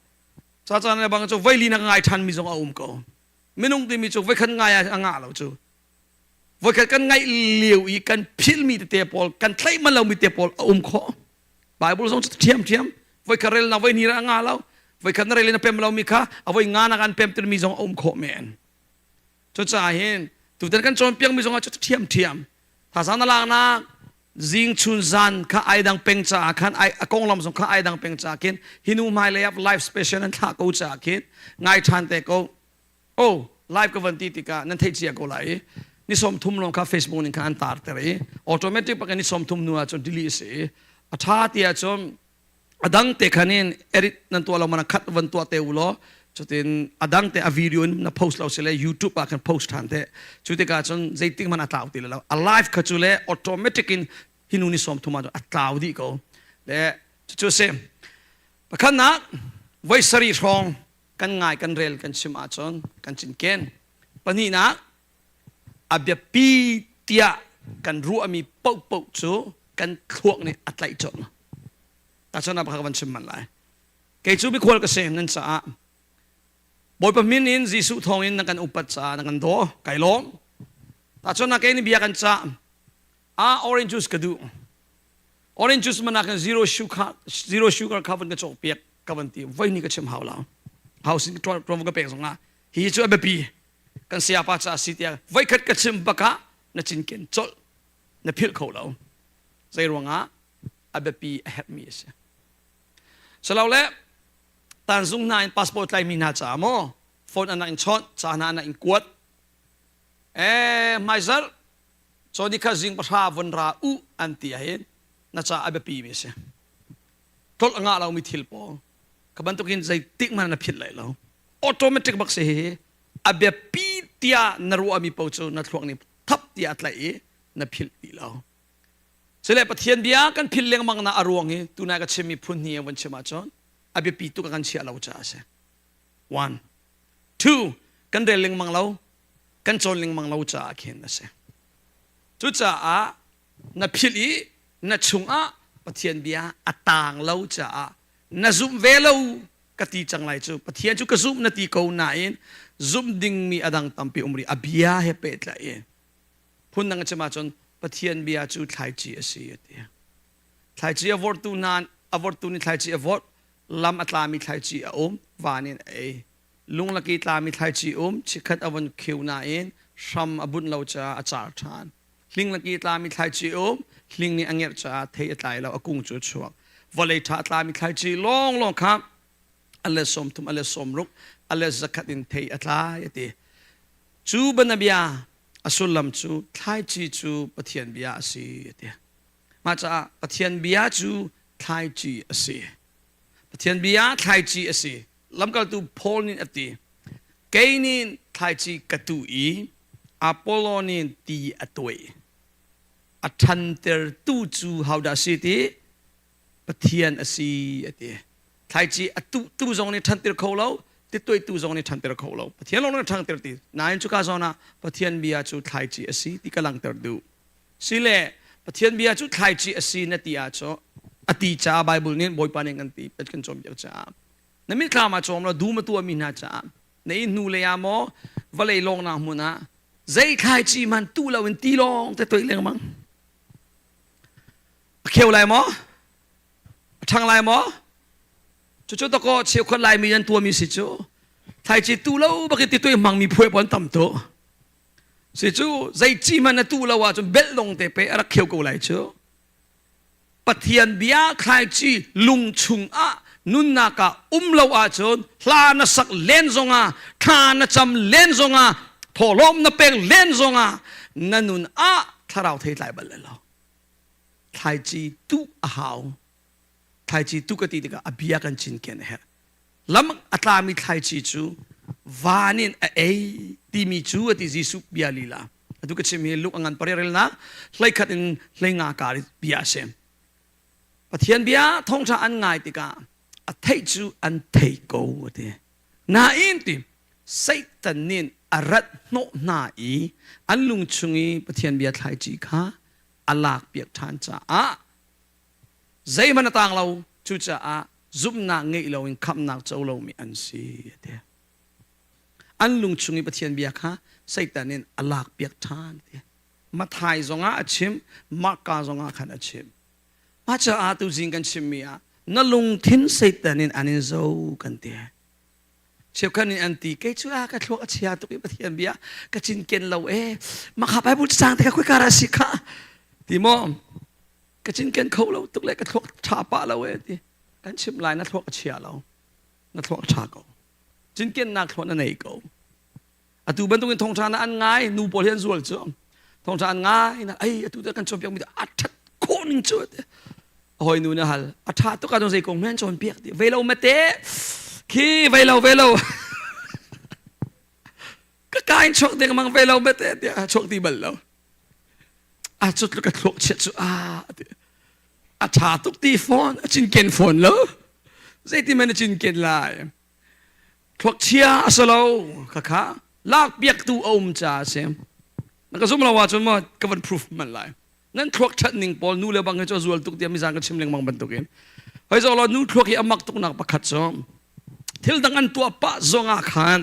ca caan le bang cu voi li na ka ngai ṭhanmi zong a um ko. Minung timi cu voikhat ngai ah a ngah lo cu. Voikhat kan ngaih lio i kan philhmi tete pawl kan tlaih manh lomi te pawl a um khawh. Bible zong cu ṭhiamṭhiam. Voikhat relnak voi hnih a ngah lo. Voikhat na rel in a pem lomi kha a voi nga nak an pemtermi zong a um khawh men. Cucaah hin tutan kan cawnpiakmi zong ah cu ṭhiamṭhiam. Thazaang na laknak zing chun zan kha ai dang peng caah khan ai a konglam zong kha ai dang peng caah khin hi nu hmailei ah live special an thlah ko caah khin ngai ṭhan te ko. Oh, live ka van ti tikah nan theih cia ko lai i ni 30 lawng kha Facebook ning kha an tar ter i automatic pakin ni 30 hnu ah cun delete si i a ṭha ti ahcun a dang te khan in edit nan tuah lo mana khat van tuah te u law cutin a dang te a video in na post lo si le YouTube ah khan post ṭhan te cu tikah cun zeitik hmanh a tlau ti lo a live kha cu le automatic in hi nu ni 30 ah a tlau dih ko le cucu a si pakhatnak voi sarih hrawng kan ngai kan rel kan chim ahcun kan cinken pahnihnak a biapi tiah kan ruahmi paohpaoh cu kan thluak nih a tlaih colh tahchunhnak pakhat ka van chim man lai kei cu mikhual ka si nan caah Bawipa min in Jesuh thawngin na kan upat caah na kan daw kai lawm tahchunhnak kei nih bia kan cah ah orange juice ka duh orange juice man ah khan zero sugar zero sugar kha van ka cawk piak ka van ti voi ni ka chim hau lo hau sin tuan ka pek zong ah hi cu a biapi kan sayapa ca si tiah voi khat ka chim bak ah na cinken colh na philh kho lo zei ruangah a biapi a herhmi a si silo le tanzung hna in passport tlaimi hna caah maw phone anak in chawnh ca hna anak in kuat eh hmaizarh Cawni kha zing pahra von ra u an ti ahhin na ca a biapi mi a si. Tlolh a ngah lomi thil pawl ka bantukin zeitik hmanh na philh lai lo. Automatic bak si hi a biapi tiah na ruahmi paoh cu na thluak nih thap tiah a tlaih i na philh ti lo. Cule Pathian bia kan philh lengmang na a ruang hi tunai ka chimmi phun hnih von chim ahcun a biapi tuk a kan chiah lo caah a si. One, two, kan rel lengmang lo. Kan cawn lengmang lo caah khin a si. Cucaah na philh i na chungah Pathian bia a taang lo caah na zumh ve lo ka ti cang lai cu Pathian cu ka zumh na ti ko nain zumh dingmi a dang tampi um rih a bia he pehtlaih in phundang a chim ahcun Pathian bia cu thlaici a si a ti. Thlaici a vortu hna a vortu nih thlaici a vorh lam a tlami thlaici a um van in a ei Lunglak i tlami thlaici um chikkhat a von kheu nain hram a bunh lo caah a car ṭhan. Hlinglak i tlami thlaici um hling nih a ngerh caah thei a tlai lo a kung cu a chuak. Vawlei ṭha a tlami thlaici lawnglawng kha a let 30 a let 60 a let 100 in thei a tlai a ti. Cu banabia a sullam cu thlaici cu Pathian bia a si a ti. Mah caah Pathian bia cu thlaici a si. Pathian bia thlaici a si. Lamkaltu Paul nih a ti, Kei nih thlaici ka tuh i Apollo nih ti a tuai. A ṭhantertu cu hodah a si ti? Pathian a si a ti. Thlaici a tuhtu zong nih ṭhanter kho lo, ti tuaitu zong nih ṭhanter kho lo. Pathian lawng nih ṭhanter ti. Nain cuka zawn ah Pathian bia cu thlaici a si ti ka langhter duh. Sile Pathian bia cu thlaici a si na ti ahcun a ti caah Bible nih Bawipa nih kan ti kan cawnpiak caah na mitthlam ah cawm law dum a tuahmi hna caah na inn hnu lei ah maw vawlei lawngnak hmun ah zei thlaici hmanh tuh loin ti lawng te toih lengmang a kheu lai maw a ṭhang lai maw cucu takaw cheukhat laimi nan tuahmi si cu thlaici tuh lo bakin ti tuih hmangmi phuai pon tam tu si cu zei ci hmanh na tuh lo ahcun belh lawng te pe a rak kheu ko lai cu Pathian bia thlaici lung chungah nunnak ah um lo ahcun hla na sak len zongah thla na cam len zongah. Thawhlawm na pek len zongah na nun ah thlarau thei tlai bal lo. Thlaici tuh a hau. Thlaici tuh ka ti tikah a bia kan cinken a herh. Lam a tlami thlaici cu van in a ei timi cu a ti Jesuh bia lila. Atu ka chim hi Luke a ngan pariat 11 in 15 kar bia a si. Pathian bia thawngṭha an ngai tikah a theih cu an thei ko a ti. Nain ti Satan nih a rat hnawh hna i an lung chung i Pathian bia thlaici kha a lakpiak ṭhan caah zeihmanh a tang lo. Cucaah zumhnak ngeih loin khamhnak co lomi an si a ti. An lung chung i Pathian bia kha Satan in a lakpiak ṭhan a ti. Mathai zongah a chim, Marka zongah khan a chim. Mah caah tuzing kan chimmi ah na lungthin Satan in an in zo kan ti. Cheukhat nih an ti kei cu a ka thluak a chia tuk i Pathian bia ka cinken lo e makha Bible cang te ka khoi kara si kha ti maw ka cinken kho lo tuk le ka thluak tha pa lo e ti kan chim lai na thluak a chia lo na thluak a tha ko cinkennak thluak na nei ko Atu bantukin thawngṭha na an ngai nu pawl hi an zual cu thawngṭha an ngai na ai atu te kan cawnpiak mi a ṭhat khawh ning cu te hawi nu na hal a ṭha tuk ah zei kong men cawnpiak ti ve lo mate khi ve lo ve lo ka ka in chuak ding mang ve lo mate tiah chuak ti bal lo a cut ka thluak chiat cu a a ṭha tuk ti fawn a cinken fawn lo zeiti man a cinken lai Thluakchia a si lo khakha lakpiaktu a um caah a si. Na ka zum lo ahcun maw ka van proof hmanh lai. Nan thluak ṭhat ning pawl nu le bang hi cu a zual tuk tiah mizan ka chim lengmang bantukin. Hoi zoh law nu thluak hi a mak tuknak pakhat cu thil dang an tuah pah zongah khan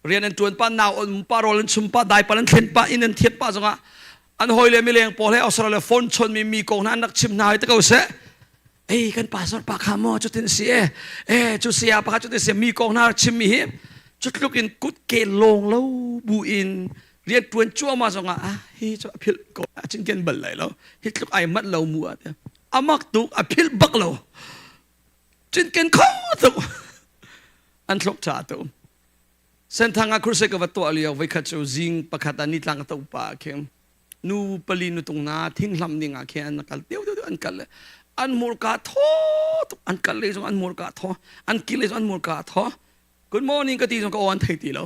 rian an ṭuan pah nau an um pah rawl an chum pah daipal an thlen pah inn an thiat pah zongah an hawile mileng pawl he Australia phone chawnmi mi kong hna an rak chim hna hoi te ko seh ei kan pastor pa kha maw cutin si e e cu saya pa kha cutin si mi kong hna chim mi hi cutluk in kut ke lawng lo bu in rian tuan cuahmah zongah ah hi cu a philh ko a cinken bal lai lo hi tluk ai mat lo mu ah amak tuk a philh bak lo cinken kho tuk an thlok cha tu senthang ah crusade ka va tuah lio voikhat cu zing pakhat ah nitlang ka to pa khin nu pali nutung na thinghlam ding ah khin an kal teu teu an kal le an hmurka thaw tuk an kal le zong an hmurka thaw an kil le zong an hmurka thaw good morning ka ti zong ka aw an thei ti lo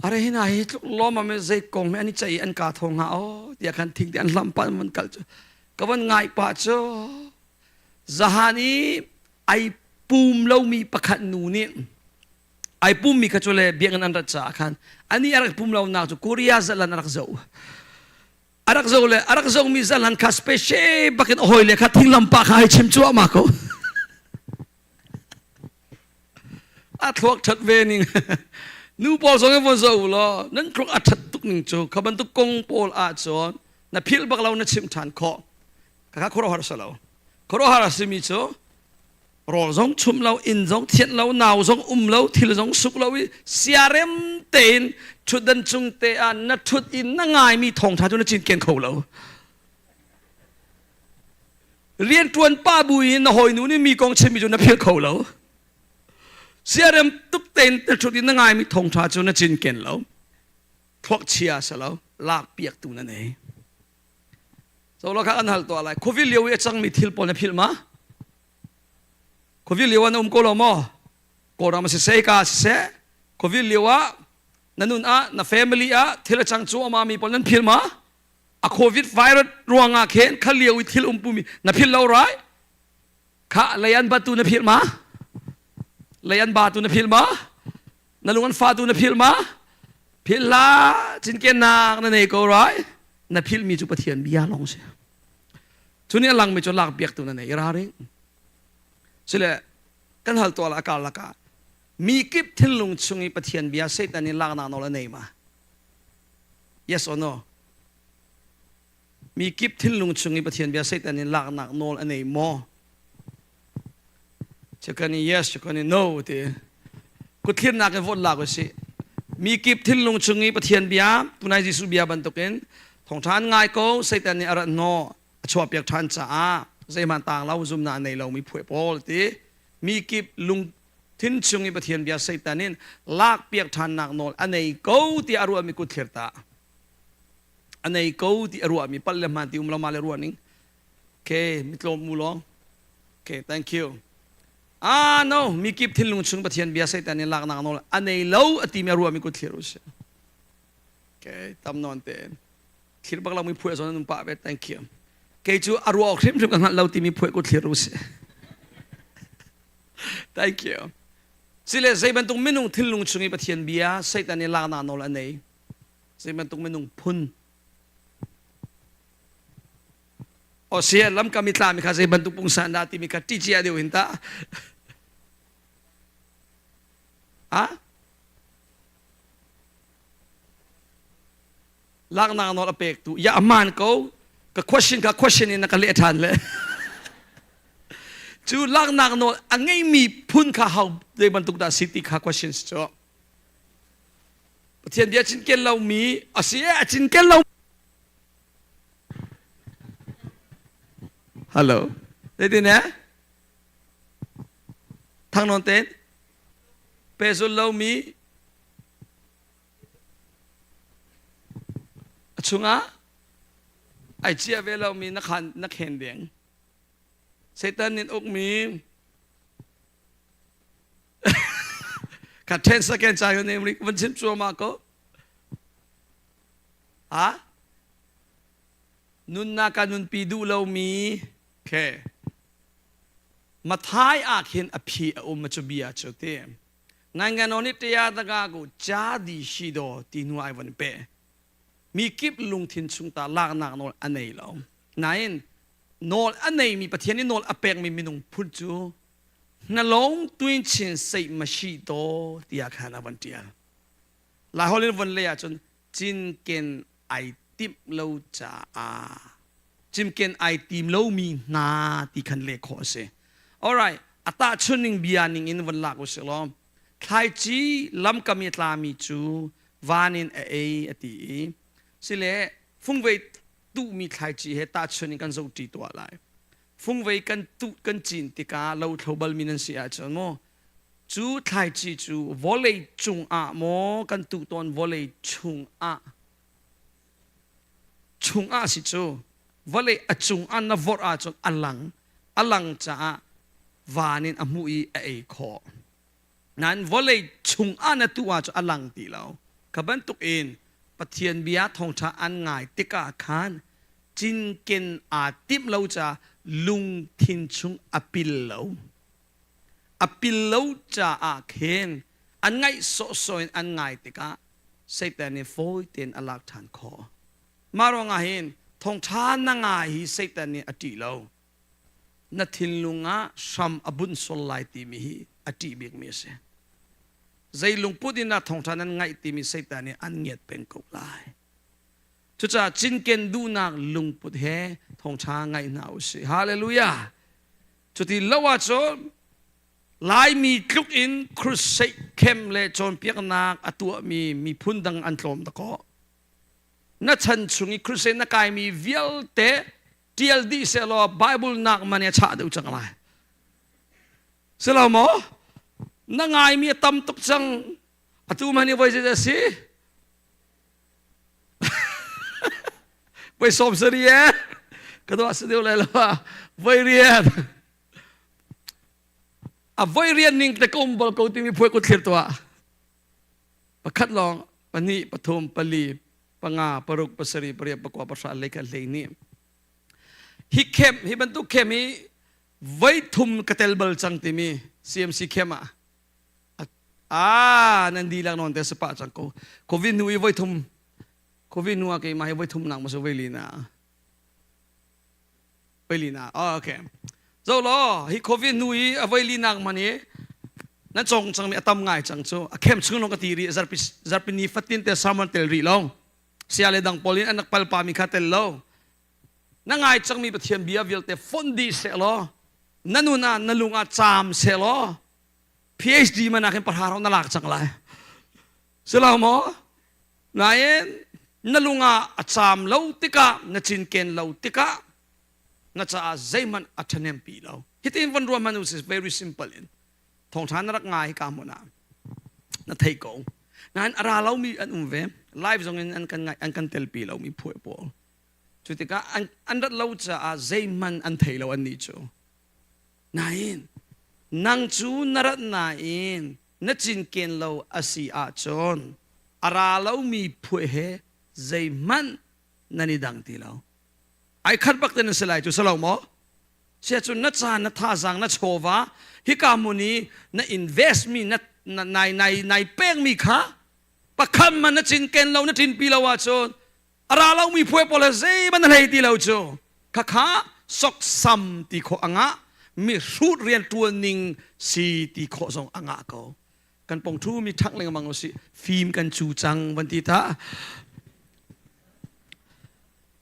are hi na hi tluk lawm am zei kong me an i chei an ka thaw nga o tia khan thing te an hlam pa man kal chu ka van ngai pa chu zahan i ai pum lomi pakhat nu nih ai pummi kha cu le biakinn an rat caah khan ani a rak pum lonak cu Korea zalan a rak zoh a rak zoh le a rak zohmi zalan kha special bakin a hawile kha thinglam pa kha hei chim cuahmah ko a thluak ṭhat ve ning nu pawl zong in von zoh u law nan thluak a ṭhat tuk ning cu kha bantuk kong pawl ah cun na philh bak lo na chim ṭhan khawh kha khuaruahhar a si lo khuaruahhar a simi cu rawl zong chum lo inn zong thianh lo nau zong um lo thil zong suk lo i siarem tein ṭhutdan cung te ah na ṭhut i na ngaimi thawngṭha cu na cinken kho lo rianṭuan pa bu in na hawinu nih mi kong chimmi cu na philh kho lo siarem tuk tein na ṭhut i na ngaimi thawngṭha cu na cinken lo thluakchia si lo lak piaktu na nei So lo kha an hal tuah lai. Covid lio i a cangmi thil pawl na philh ma? Covid lio ah na um ko lo maw? Kawlram siseh ka siseh Covid lio ah na nun ah na family ah thil a cang cuahmah mi pawl nan philh ma? A Covid virus ruangah khin kha lio i thil umpumi na philh lo rai? Kha lei an batu na philh ma? Lei an ba tu na philh ma? Na lung an fa tu na philh ma? Philh hlah, cinkennak na nei ko rai. Na philhmi cu Pathian bia lawng si. Cu nih a langmi cu lak biaktu na nei ralring. Sile kan hal tuah la kar lakah mi kip thinlung chung i Pathian bia Satan in laknak nawl a nei ma? Yes or no? Mi kip thinlung chung i Pathian bia Satan in laknak nawl a nei maw? Cheukhat nih yes, cheukhat nih no ti. Kuthlirnak in vote lak usih. Mi kip thinlung chung i Pathian bia, tunai Jesuh bia bantukin thawngṭha an ngai ko, Satan nih a rat hnawh, a chuahpiak ṭhan caah zeihmanh taang lo zumnak a nei lomi phuai pawl ti. Mi kip lung. Thin chung i Pathian bia Satan in lakpiak ṭhannak nawl a nei ko tiah a ruahmi kut thlir ta. A nei ko ti a ruahmi palh le hmaan ti um lo ma le ruah ning. Okay, mitlawm mu lawng. Okay, thank you. Ah no, mikip thinlung chung Pathian bia Satan in laknak nawl a nei lo a timi a ruahmi kut thlir u sih. Okay, tam nawn tein. Thlir bak lo mi phuai zawn an um pah ve, thank you. Kei cu a ruah awk hrimhrim ka hngalh lo timi phuai kut thlir u sih. Thank you. Sile zei bantuk minung thinlung chung i Pathian bia Satan i laknak nawl a nei. Zei bantuk minung phun. O sia lamkam i tlami kha zei bantuk pungsan dah timi kha ṭi cia deuh hin ta. Ha? Laknak nawl a pek tu ya aman ko ka question ka question in na ka leh ṭhan le cu laknak nawl a ngeimi phun kha hau zei bantuk dah si ti kha questions cu Pathian bia cinken lomi a si a cinken lo Hello zeitin eh thangnawn ten pehzul lomi A chungah ai cia ve lomi na khan na khen ding. Satan nih ukmi kha 10 second cha yo ne van chim cuahmah ko. Ha? Nunnak ka nunpi duh lomi ke Mathai ah khin a phi a um cu bia cu ti. နိုင်ငံတော်နှင့်တရားစကားကိုကြားသည်ရှိတော်ဒီနူai van pe mi kip lungthin chung ta laknak nawl a nei lo nain nawl a nei mi Pathian nih nawl a pek mi minung phun cu hnalong tuin chin sei mashi to tiah khan a van tial lai holh in von lei ahcun cinken ai timh lo caah cinken ai tim lomi hna ti khan leh khawh a si. Alright, a tahchunning bia ning in von lak usih law thlaici lamkam i a tlami cu van in a ei a ti i sile fungvei tuhmi thlaici he tahchun in kan zohṭi tuah lai. Fungvei kan tuh kan cin tikah lothlo balmi nan si ahcun maw cu thlaici cu vawlei cungah maw kan tuh tawn vawlei chungah chungah si cu vawlei a cungah na vorh ahcun a lang a lang caah van in a hmuh i a ei khawh nain vawlei chungah na tuh ahcun a lang ti lo kha bantuk in Pathian bia thawngṭha an ngai tikah khan cinken aa timh lo caah lungthin chung a pil lo A pil lo caah khin an ngaih sawhsawh in an ngai tikah Satan nih fawi tein a lak ṭhan khawh. Mah ruangah hin thawngṭha na ngai hi Satan nih a ṭih lo. Na thinlung ah hram a bunh sual lai timi hi a ṭih bikmi a si. Zei lungput in dah thawngṭha nan ngaih timi Satan nih an ngiat peng ko lai. Cucaah cinken duhnak lungput he thawngṭha ngaih hna u sih. Hallelujah! Cuti lo ahcun Laimi tluk in crusade camp le cawnpiaknak a tuahmi miphun dang an tlawm dakaw. Na chan chung i crusade na kaimi vialte tial dih sehlaw Bible nak man a chah deuh cang lai. Si lo maw? Na ngaimi a tam tuk cang. Atu man i voi zeidah a si? Voi sawm sari e ka dawh si deuh lai lo voi rian a voi rian ning te ka um bal ko timi phuai kut thlir tuah pakhat lawng pahnih pathum pali panga paruk pasarih pariat pakua pahra leikhat hleihnih hi camp hi bantuk camp hi voi thum ka tel bal cang timi CMC camp ah Ah, nan dihlak nawn te sapa cang ko. Covid hnu i voi thum Covid hnu ah keimah hi voi thum nak maw voi li na. Voi li na. Oh, okay. Zo lo, hi Covid hnu i a voi li nak man i nan cong cang mi a tam ngai cang cu. A khem chung long ka ti ri zarpi zarpi ni fatin te sermon tel rih long. Sia le dang pawl in an rak pal pa mi kha tel lo. Na ngai cangmi Pathian bia vialte fonh dih seh law na nun ah na lung ah caam seh law PhD man ah khin pahra na lak cang lai silo maw nain na lung ah a caam lo tikah na cinken lo tikah na caah zeihmanh a ṭhahnem pi lo hitin van ruah hmanh u very simple in. Thawngṭha na rak ngai hika hmun ah na thei ko. Nain a ra lomi an um ve. Live zong in an kan ngai an kan telpi lomi phuai pawl. Cu tikah an, an rat lo caah zeihmanh an thei lo annih cu. Nain nang cu na rat nain na cinken lo a si ahcun a ra lomi phuai he zeihmanh nan i dang ti lo. Ai khat bak te nan si lai cu si lo maw? Siahcun na caan, na thazaang, na chawva hika hmun i na invest mi na nai nai nai pekmi kha pakhat man na cinken lo na ṭinpi lo ahcun a ra lomi phuai pawl he zeihmanh na hlei ti lo cu khakha soksam ti khawh a ngah mi hrut rianṭuan ning si ti khawh zong a ngah ko kan pong ṭhu mi ṭhang lengmang usih fim kan cu cang van ti ta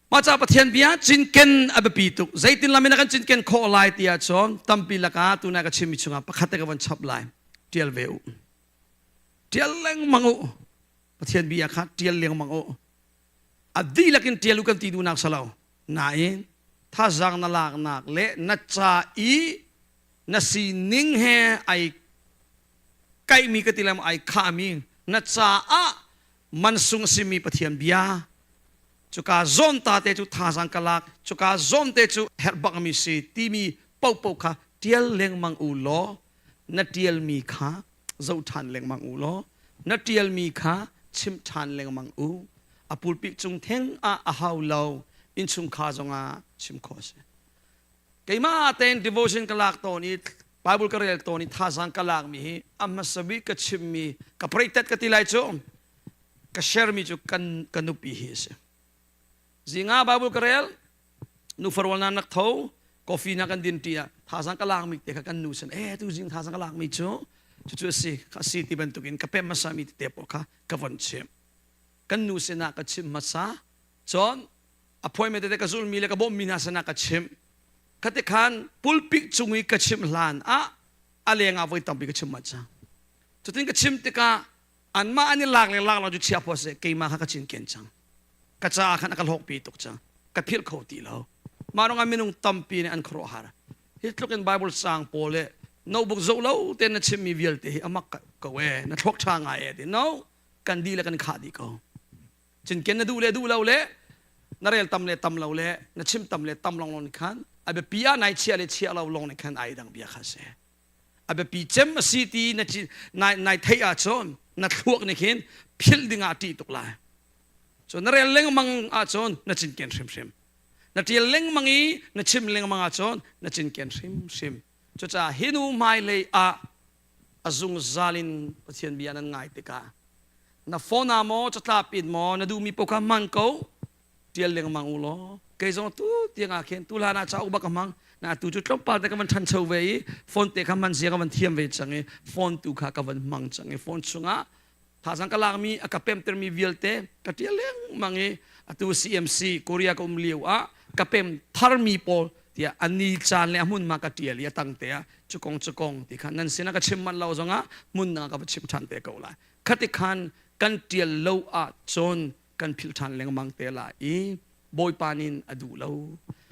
Mah ca Pathian bia cinken a biapi tuk. Zeitin lam in a kan cinken khawh lai ti ahcun tampi lakah tunai ka chimmi chungah pakhat te ka von chap lai. Ṭial ve u. Ṭial lengmang u. Pathian bia kha ṭial lengmang u. A dihlak in ṭial u kan ti duhnak si lo. Nain thazaang na laknak le na ca i na sining he ai kaihmi ka ti lai maw ai khahmi na caah mansung a simi Pathian bia cuka zawn ta te cu thazaang ka lak cuka zawn te cu herh bakmi si timi popo kha tial lengmang u law na tialmi kha zoh ṭhan lengmang u law na tialmi kha chim ṭhan lengmang u a pulpit cung theng ah a hau lo innchungkhar zongah chim khawh a si keimah tein devotion ka lak tawn i Bible ka rel tawn i thazaang ka lakmi hi a hmasa bik ka chimmi ka preitet ka ti lai cu ka share mi cu kan ka nupi hi a si zinga Bible ka rel nu farwal na nak tho coffee na kan din ti ah thazaang ka lakmi te kha kan nu sin eh tu zing thazaang ka lakmi cu cucu a si kha si ti bantukin ka pem hmasa mi te pawl kha ka von chim kan nu sinah ka chim hmasa cun appointment tete ka zulmi le ka bawmmi hna sinah ka chim khate khan pulpit cung i ka chim hlan ah a leng ah voi tampi ka chim manh cang cutin ka chim tikah anmah an i lak le lak lo cu chia phaw seh keimah kha ka cinken cang ka caah khan a ka hlawkpi tuk cang ka philh kho ti lo mah ruangah minung tampi nih an khuaruahhar hi tluk in Bible sang pawl le notebook zoh lo tein na chimmi vialte hi amak ko e na thluak ṭha ngai e ti no kan di le kan khah dih ko cinken na duh le duh lo le na rel tam le tam lo le na chim tam le tam long long khan a biapi ah nai chia le chia lo long nih khan ai dang bia kha si a biapi cem a si ti na nai nai theih ahcun na thluak nih khin philh ding ah ṭih tuk lai so na rel lengmang ahcun na cinken hrimhrim na ṭial lengmang i na chim lengmang ahcun na cinken hrimhrim cucaah hi nu hmailei ah a zungzal in Pathian bia nan ngai tikah na phone ah maw catlap in maw na duhmi paoh kha hmang ko ṭial lengmang u law kei zong tu tiang ah khin tu hlan ah cauk bak ka hmang na tu cu tlawmpal te ka van ṭhancho ve i phone te kha hman zia ka van thiam ve cang i phone tu kha ka van hmang cang i phone chungah thazang ka lakmi a ka pemtermi vialte ka ṭial lengmang i atu CMC Korea ka um lio ah ka pem tharmi pawl tiah a ni caan le a hmun ma ka ṭial i a tang te ah cukong cukong ti kha nan sinah ka chim manh lo zongah hmun dang ah ka va chim ṭhan te ko lai khati khan kan ṭial lo ahcun kan philh ṭhan lengmang te lai i Bawipa nin a duh lo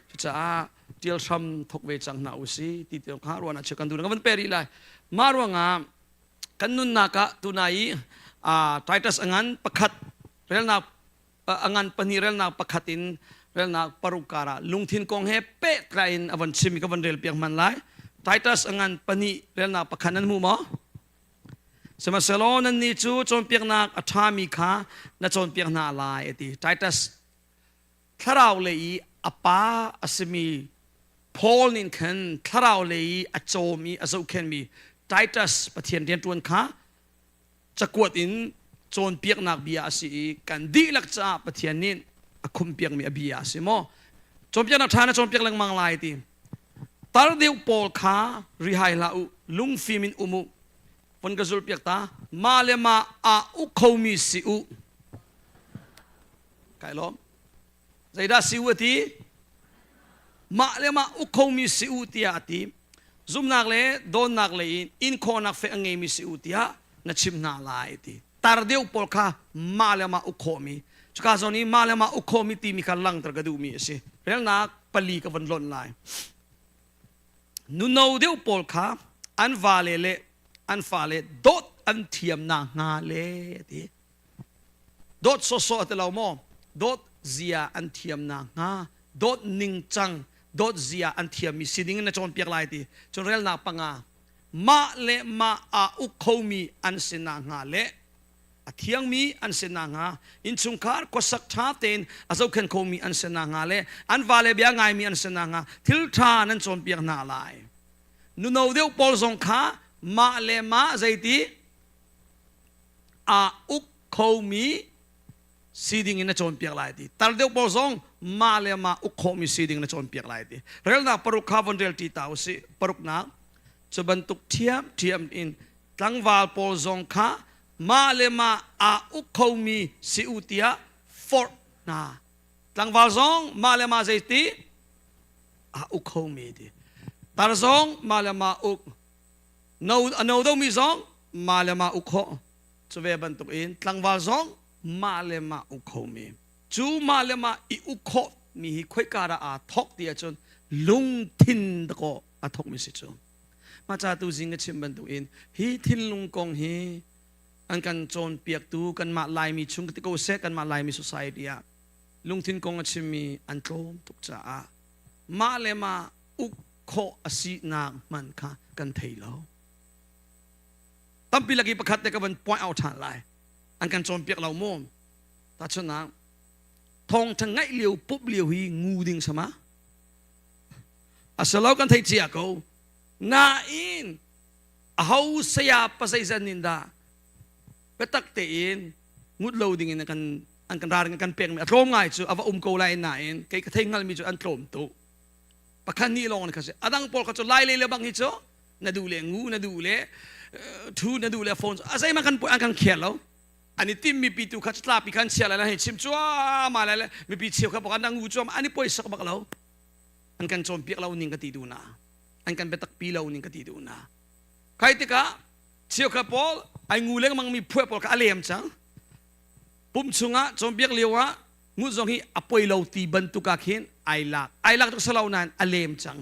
cucaah ṭial hram thok ve cang hna usi ti te kha ruan ah kan duh ka van pe rih lai mah ruangah kan nunnak ah tunai i Titus a ngan pakhat relnak a ngan pahnih relnak pakhat in relnak paruk karah lungthin kong he pehtlai in a von chim i ka von rel piak hman lai Titus a ngan pahnih relnak pakhat nan hmu maw Sihmanhsehlaw nannih cu cawnpiaknak a ṭhami kha na cawnpiak hna lai a ti. Titus thlarau lei i a pa a simi Paul nih khan thlarau lei i a cawm i a zohkhenhmi Titus Pathian rianṭuan kha cakuat in cawnpiaknak bia a si i kan dihlak caah Pathian nih a khumpiakmi a bia a si maw? Cawnpiaknak ṭha na cawnpiak lengmang lai ti. Tar deuh pawl kha rihai hlah u, lungfim in um u. Von ka zulpiak ta, mah le mah aa uk khomi si u. Kai lawm. Zeidah si u a ti? Mah le mah uk khomi si u tiah a ti. Zumhnak le dawnnak lei in inkhawhnak fek a ngeimi si u tiah na chim hna lai a ti. Tar deuh pawl kha mah le mah uk khawhmi. Cuka zawn i mah le mah uk khawhmi timi kha langhter ka duhmi a si. Relnak pali ka von lonh lai. Nuno deuh pawl kha an vale le. An fale dawt an thiam nakhnga le ti. Dawt sawsawh a ti lo maw? Dawt zia an thiam nakhnga, dawt ningcang, dawt zia an thiammi sining in na cawnpiak lai ti. Cun relnak panga, mah le mah aa uk khomi an si nakhnga le a thiangmi an si nakhnga, innchungkhar khuasak ṭha tein a zohkhenh khomi an si nakhnga le an vale bia ngaimi an si nakhnga thil ṭha nan cawnpiak hna lai. Nuno deuh pawl zong kha mah le mah zeiti aa uk khomi si ding in na cawnpiak lai ti. Tar deuh pawl zong mah le mah uk khawhmi si ding na cawnpiak lai ti. Relnak paruk kha von rel ṭi ta usih. Paruknak cu bantuk ṭhiamṭhiam in tlangval pawl zong kha mah le mah aa uk khomi si u tiah forh hna. Tlangval zong mah le mah zeiti aa uk khomi ti. Tar zong mah le mah uk. No a no domi zong mah le mah uk khawh. Cu ve bantuk in tlangval zong mah le mah uk khomi. Cu mah le mah i uk khawh mi hi khoika dah aa thawk ti ahcun lungthin dakaw a thawkmi si cu. Mah ca tu zing ka chim bantuk in hi thinlung kong hi an kan cawnpiaktu kanmah Laimi chung ti ko seh kanmah Laimi society ah lungthin kong a chimmi an tlawm tuk caah mah le mah uk khawh a sinak hmanh kha kan thei lo. Tampi lak i pakhat te ka van point out ṭhan lai. An kan cawnpiak lo maw? Tahchunhnak, thawngṭha ngaih lio pup lio hi ngu ding sama. Asilo kan thei cia ko. Nain aho saya pazeizan in dah biatak tein ngut lo ding in kan an kan ralring kan pekmi a tlawm ngai cu a va um ko lai nain kei ka thei hngalmi cu an tlawm tuk. Pakhat nih lawng kha si. Adang pawl kha cu lai le le bang hi cu na duh le ngu na duh le thu na duh le phone a zeihmanh kan an kan khel lo. An i tim mipi tu kha tlapi khan chia lai hei chim cuahmah lai le mipi cheu kha bak an ngu cuahmah an i poisak bak lo. An kan cawnpiak lo ning ka ti duh na. An kan biatak pi lo ning ka ti duh na. Kai tikah cheukhat pawl ai ngu lengmang mi phuah pawl kha a lem cang. Pum chungah cawnpiak lio ah ngut zong hi a poi lo ti bantuk ah khin ai lak. Ai lak tuk salo nain a lem cang.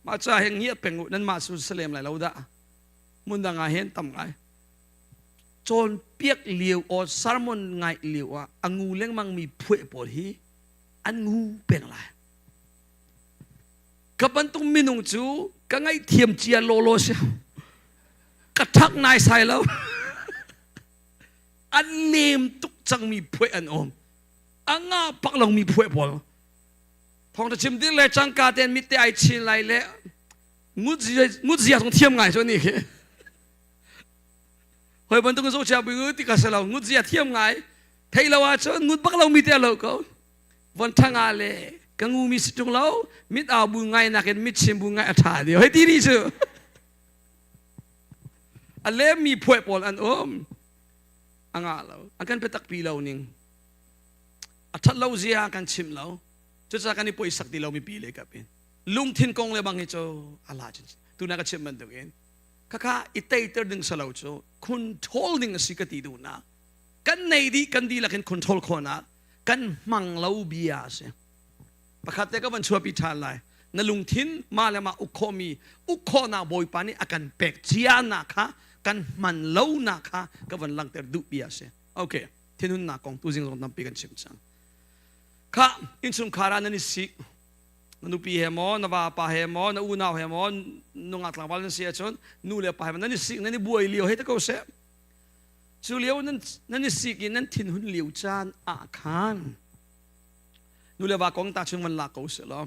Mah ca he ngiat peng u nan mah su salem lai lo dah. Mun dang ah hin tam ngai. Cawnpiak lio o sermon ngai lio ah a ngu lengmang mi phuah pawl hi an ngu peng lai. Ka bantuk minung cu ka ngaihthiam cia lawlaw si. Ka ṭhak naisai lo. An nem tuk cangmi phuai an um. A nga pak lomi phuai pawl. Thawngṭha chim ding le cangka tein mit te ai chin lai le ngut zia zong thiam ngai cu ni khi. Hoi bantuk in zohchia bu ti ka si lo ngut zia thiam ngai. Thei lo ahcun ngut bak lomi te lo ko. Von ṭhanga le ka ngumi si ṭung lo mit au bu ngai nakin mit chim bu ngai a ṭha deuh hei ti ri cu a lemmi phuai pawl an um a ngah lo an kan biatak pi lo ning a ṭhat lo zia kan chim lo cucaah kan i poisak ti lo mipi le kap in lungthin kong le bang hi cu a la chin tuna ka chim bantuk in khakha i teiter ding salo cu control ding a si ka ti duh nak kan nei dih kan dihlak in control khawhnak kan hmang lo bia a si. Pakhat te ka van chuahpi ṭhan lai. Na lungthin mah le mah uk khawhmi uk khawhnak Bawipa nih a kan pek cianak kha kan hman lonak kha ka van langhter duh bia a si. Okay, thinhunnak kong tuzing zong tampi kan chim cang. Kha innchungkhar ah nan i sik na nupi he maw na vapa he maw na unau he maw nungak tlangval nan si ahcun nu le pa he maw nan i sik nan i buai lio hei te ko seh Cu lio nan, nan i sik i nan thinhun lio caan ah khan nu le va kong ta chung van lak ko seh law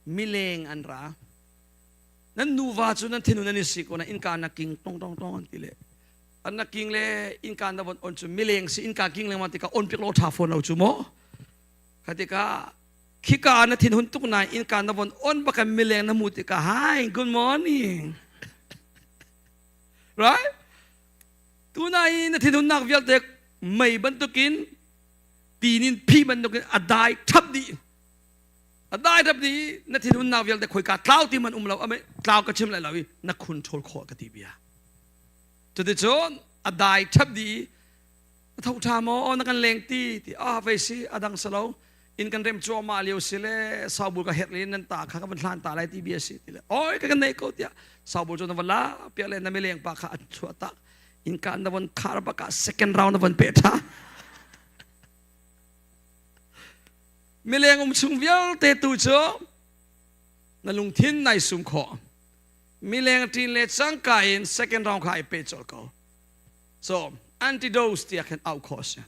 mileng an ra. Nan nuva cu nan thinhun nan i sik ko na innka na king tong tong tong an ti le an na king le innka na von on cu mileng si innka king lengmang tikah on piak lo tha fawn lo cu maw kha tikah khika na thinhun tuk nain innka na von on bakan mileng na mu tikah hi good morning right Tunai i na thinhunnak vialte mei bantukin tinin phi bantukin a dai ṭhap dih. A dai ṭhap dih i na thinhunnak vialte khoika tlau ti man um lo ame tlau ka chim lai lo i na control khawh ka ti bia. Cuticun a dai ṭhap dih i a tho ṭha maw na kan leng ti ti ah vei si a dang si lo. Inn kan rem cuahmah lio si le saubul ka herh le nan ta kha ka van hlan ta lai ti bia si ti le oi ka kan nei ko tiah saubul cu na van la piak le na mileng pa kha an chuah tak innka na von khar bak ah second round na von pe tha mileng um chung vialte tu cu na lungthin nai sum khawh mileng ṭin le cangka in second round kha ai pe colh ko so antidote tiah khan auh khawh a si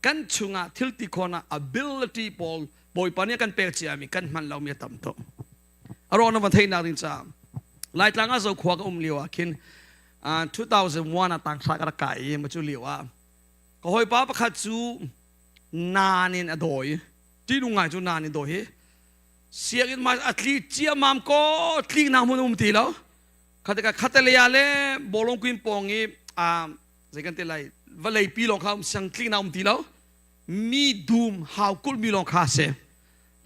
kan chungah thil ti khawhnak ability pawl Bawipa nih a kan pek ciami kan hman lomi a tam tuk a rawh na van theihnak ding caah Laitlang ah Zokhua ka um lio ah khin 2001 ah tanghra ka rak kai i ma cu lio ah ka hawipa pakhat cu naan in a dawi ṭihnung ngai cu naan in dawi hi sianginn ma a tli ciamam ko tlik nak hmun um ti lo khatika khatalea le bolong kuin pong i zei kan ti lai vawlei pi lawng kha um siang tlik nak um ti lo mi dum hau kulh mi lawng kha si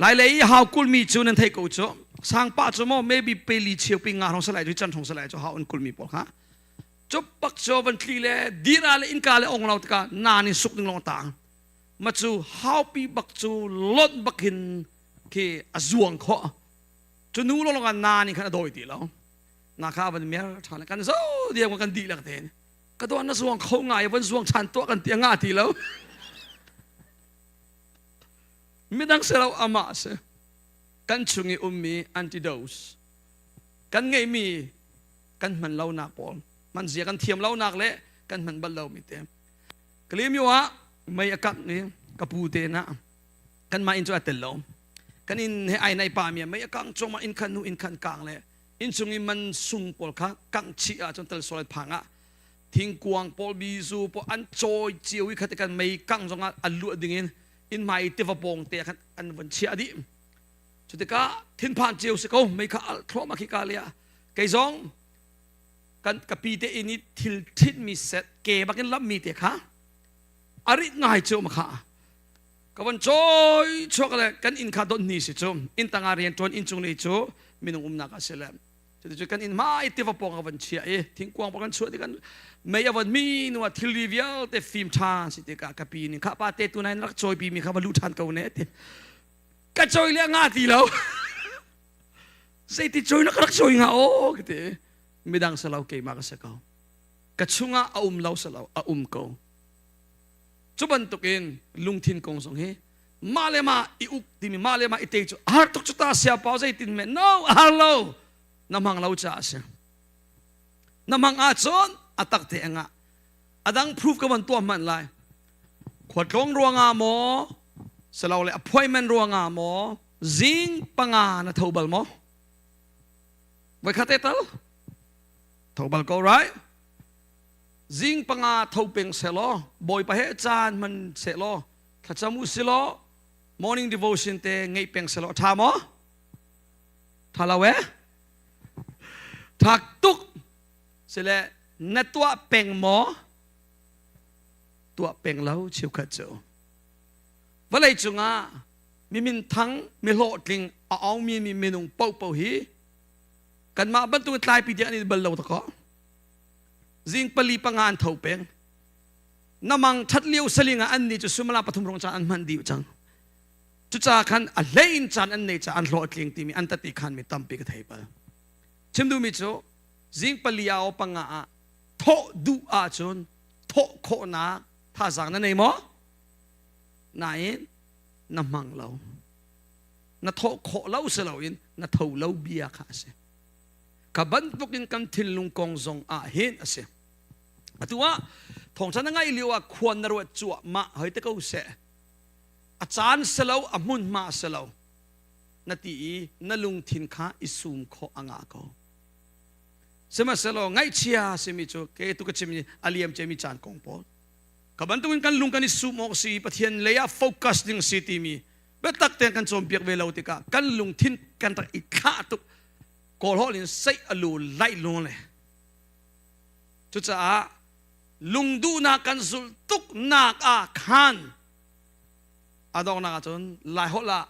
lai lei i hau kulh mi cu nan thei ko cu sangpa cu mo maybe peli cheu pi nga hong salai cu chan hong salai cu hau an kulh mi pawl kha cu pak cu van tli le dira le inka le ong lo tika na ni suk ding long tang ma cu haupi bak cu lot bak hin khi a zuang khawh cu nu lawng ah na nih khan a dawi ti lo na kha van mer ṭhan kan zo diam kan dihlak tein ka tuah na zuang kho ngai van zuang ṭhan tuah kan ti nga ti lo midang si lo amah si kan chung i ummi antidote kan ngeihmi kan hman lonak pawl hman zia kan thiam lonak le kan hman bal lomi te Kalemyo ah mei a kangh i ka pu te na kanmah inn cu a tel lo kan inn he ai nai pa mi mei a kang cungah inn khan nu inn khan kang le inn chung i man sung pawl kha kangh chih ah cun tel sual phang ah thingkuang pawl bizu pawl an cawi cio i khat kan mei kang zongah a luah ding in inn hmai tiva pawng te khan an von chiah dih cu tikah thinphan cio si ko mei kha al thluahmah khi ka le ah kei zong kan ka pi te inn i thil ṭhit mi set ke bakin lamh mi te kha a rit ngai cu ma kha ka van cawi chuak le kan inn kha dot ni si cu inn tangah rian ṭuan inn cung ni cu minung umnak a si le cuti kan inn hmai tiva pawng a van chia i thingkuang pa kan chuah ti kan mei a van mi nu ah thilri vialte fim ṭhan si tikah ka pi nih kha pa te tu nain rak cawipi mi kha va lu ṭhan ko ne ti ka cawi le nga ti lo zeiti cawi na ka rak cawi nga aw ka ti midang salo keimah ka si ko ka chungah a um lo salo a um ko Cu bantukin lungthin kong zong hi mah le mah i uk timi mah le mah i te cu a har tuk cu ta sia pau zeitin men no a har lo na hmang lo caah a si na hmang ahcun a tak te angah a dang proof ka van tuah hmanh lai khuatlawng ruangah maw silo le appointment ruangah maw zing panga na tho bal maw voi khat te tal tho bal ko right Zing panga tho peng selaw Bawipa he caan hman sehlaw thlacam u silaw morning devotion te ngeih peng selaw a ṭha maw? Ṭha lo eh? Ṭha tuk sile na tuah peng maw? Tuah peng lo cheukhat cu. Vawlei cungah mi minthang mi hlawhtling a aumi mi minung paohpaoh hi kanmah bantuk tlaipi tiang an i bal lo ta kaw. Zing pali panga an tho peng. Na mang ṭhat lio saling ah annih cu suimilam pathum rong caan an hman dih cang. Cucaah khan a hlei in caan an nei caah an hlawh a tling timi an tati khan mi tampi ka thei bal. Chim duhmi cu zing pali ah aw panga ah thawh duh ahcun thawh khawhnak thazaang na nei maw? Nain na hmang lo. Na thawh khawh lo si loin na tho lo bia kha a si. Ka bantukin kan thinlung kong zong ah hin a si. Atu ah thawngṭha na ngaih lio ah khua na ruat cuahmah hoi te ko seh. A caan si lo, a hmunhma si lo na ti i na lungthin kha i sum khawh a ngah ko. Sihmanhsehlaw ngaihchia simi cu ke tu ka chim i a liam ciami caan kong pawl. Ka bantukin kan lung kan i sum awk si Pathian lei ah focus ding si timi biatak tein kan cawnpiak ve lo tikah kan lungthin kan rak i thlah tuk kawl holh in seih a lu laih lung le cucaah lungduhnak kan zulh tuk nak ah khan a donghnak ahcun lai holh ah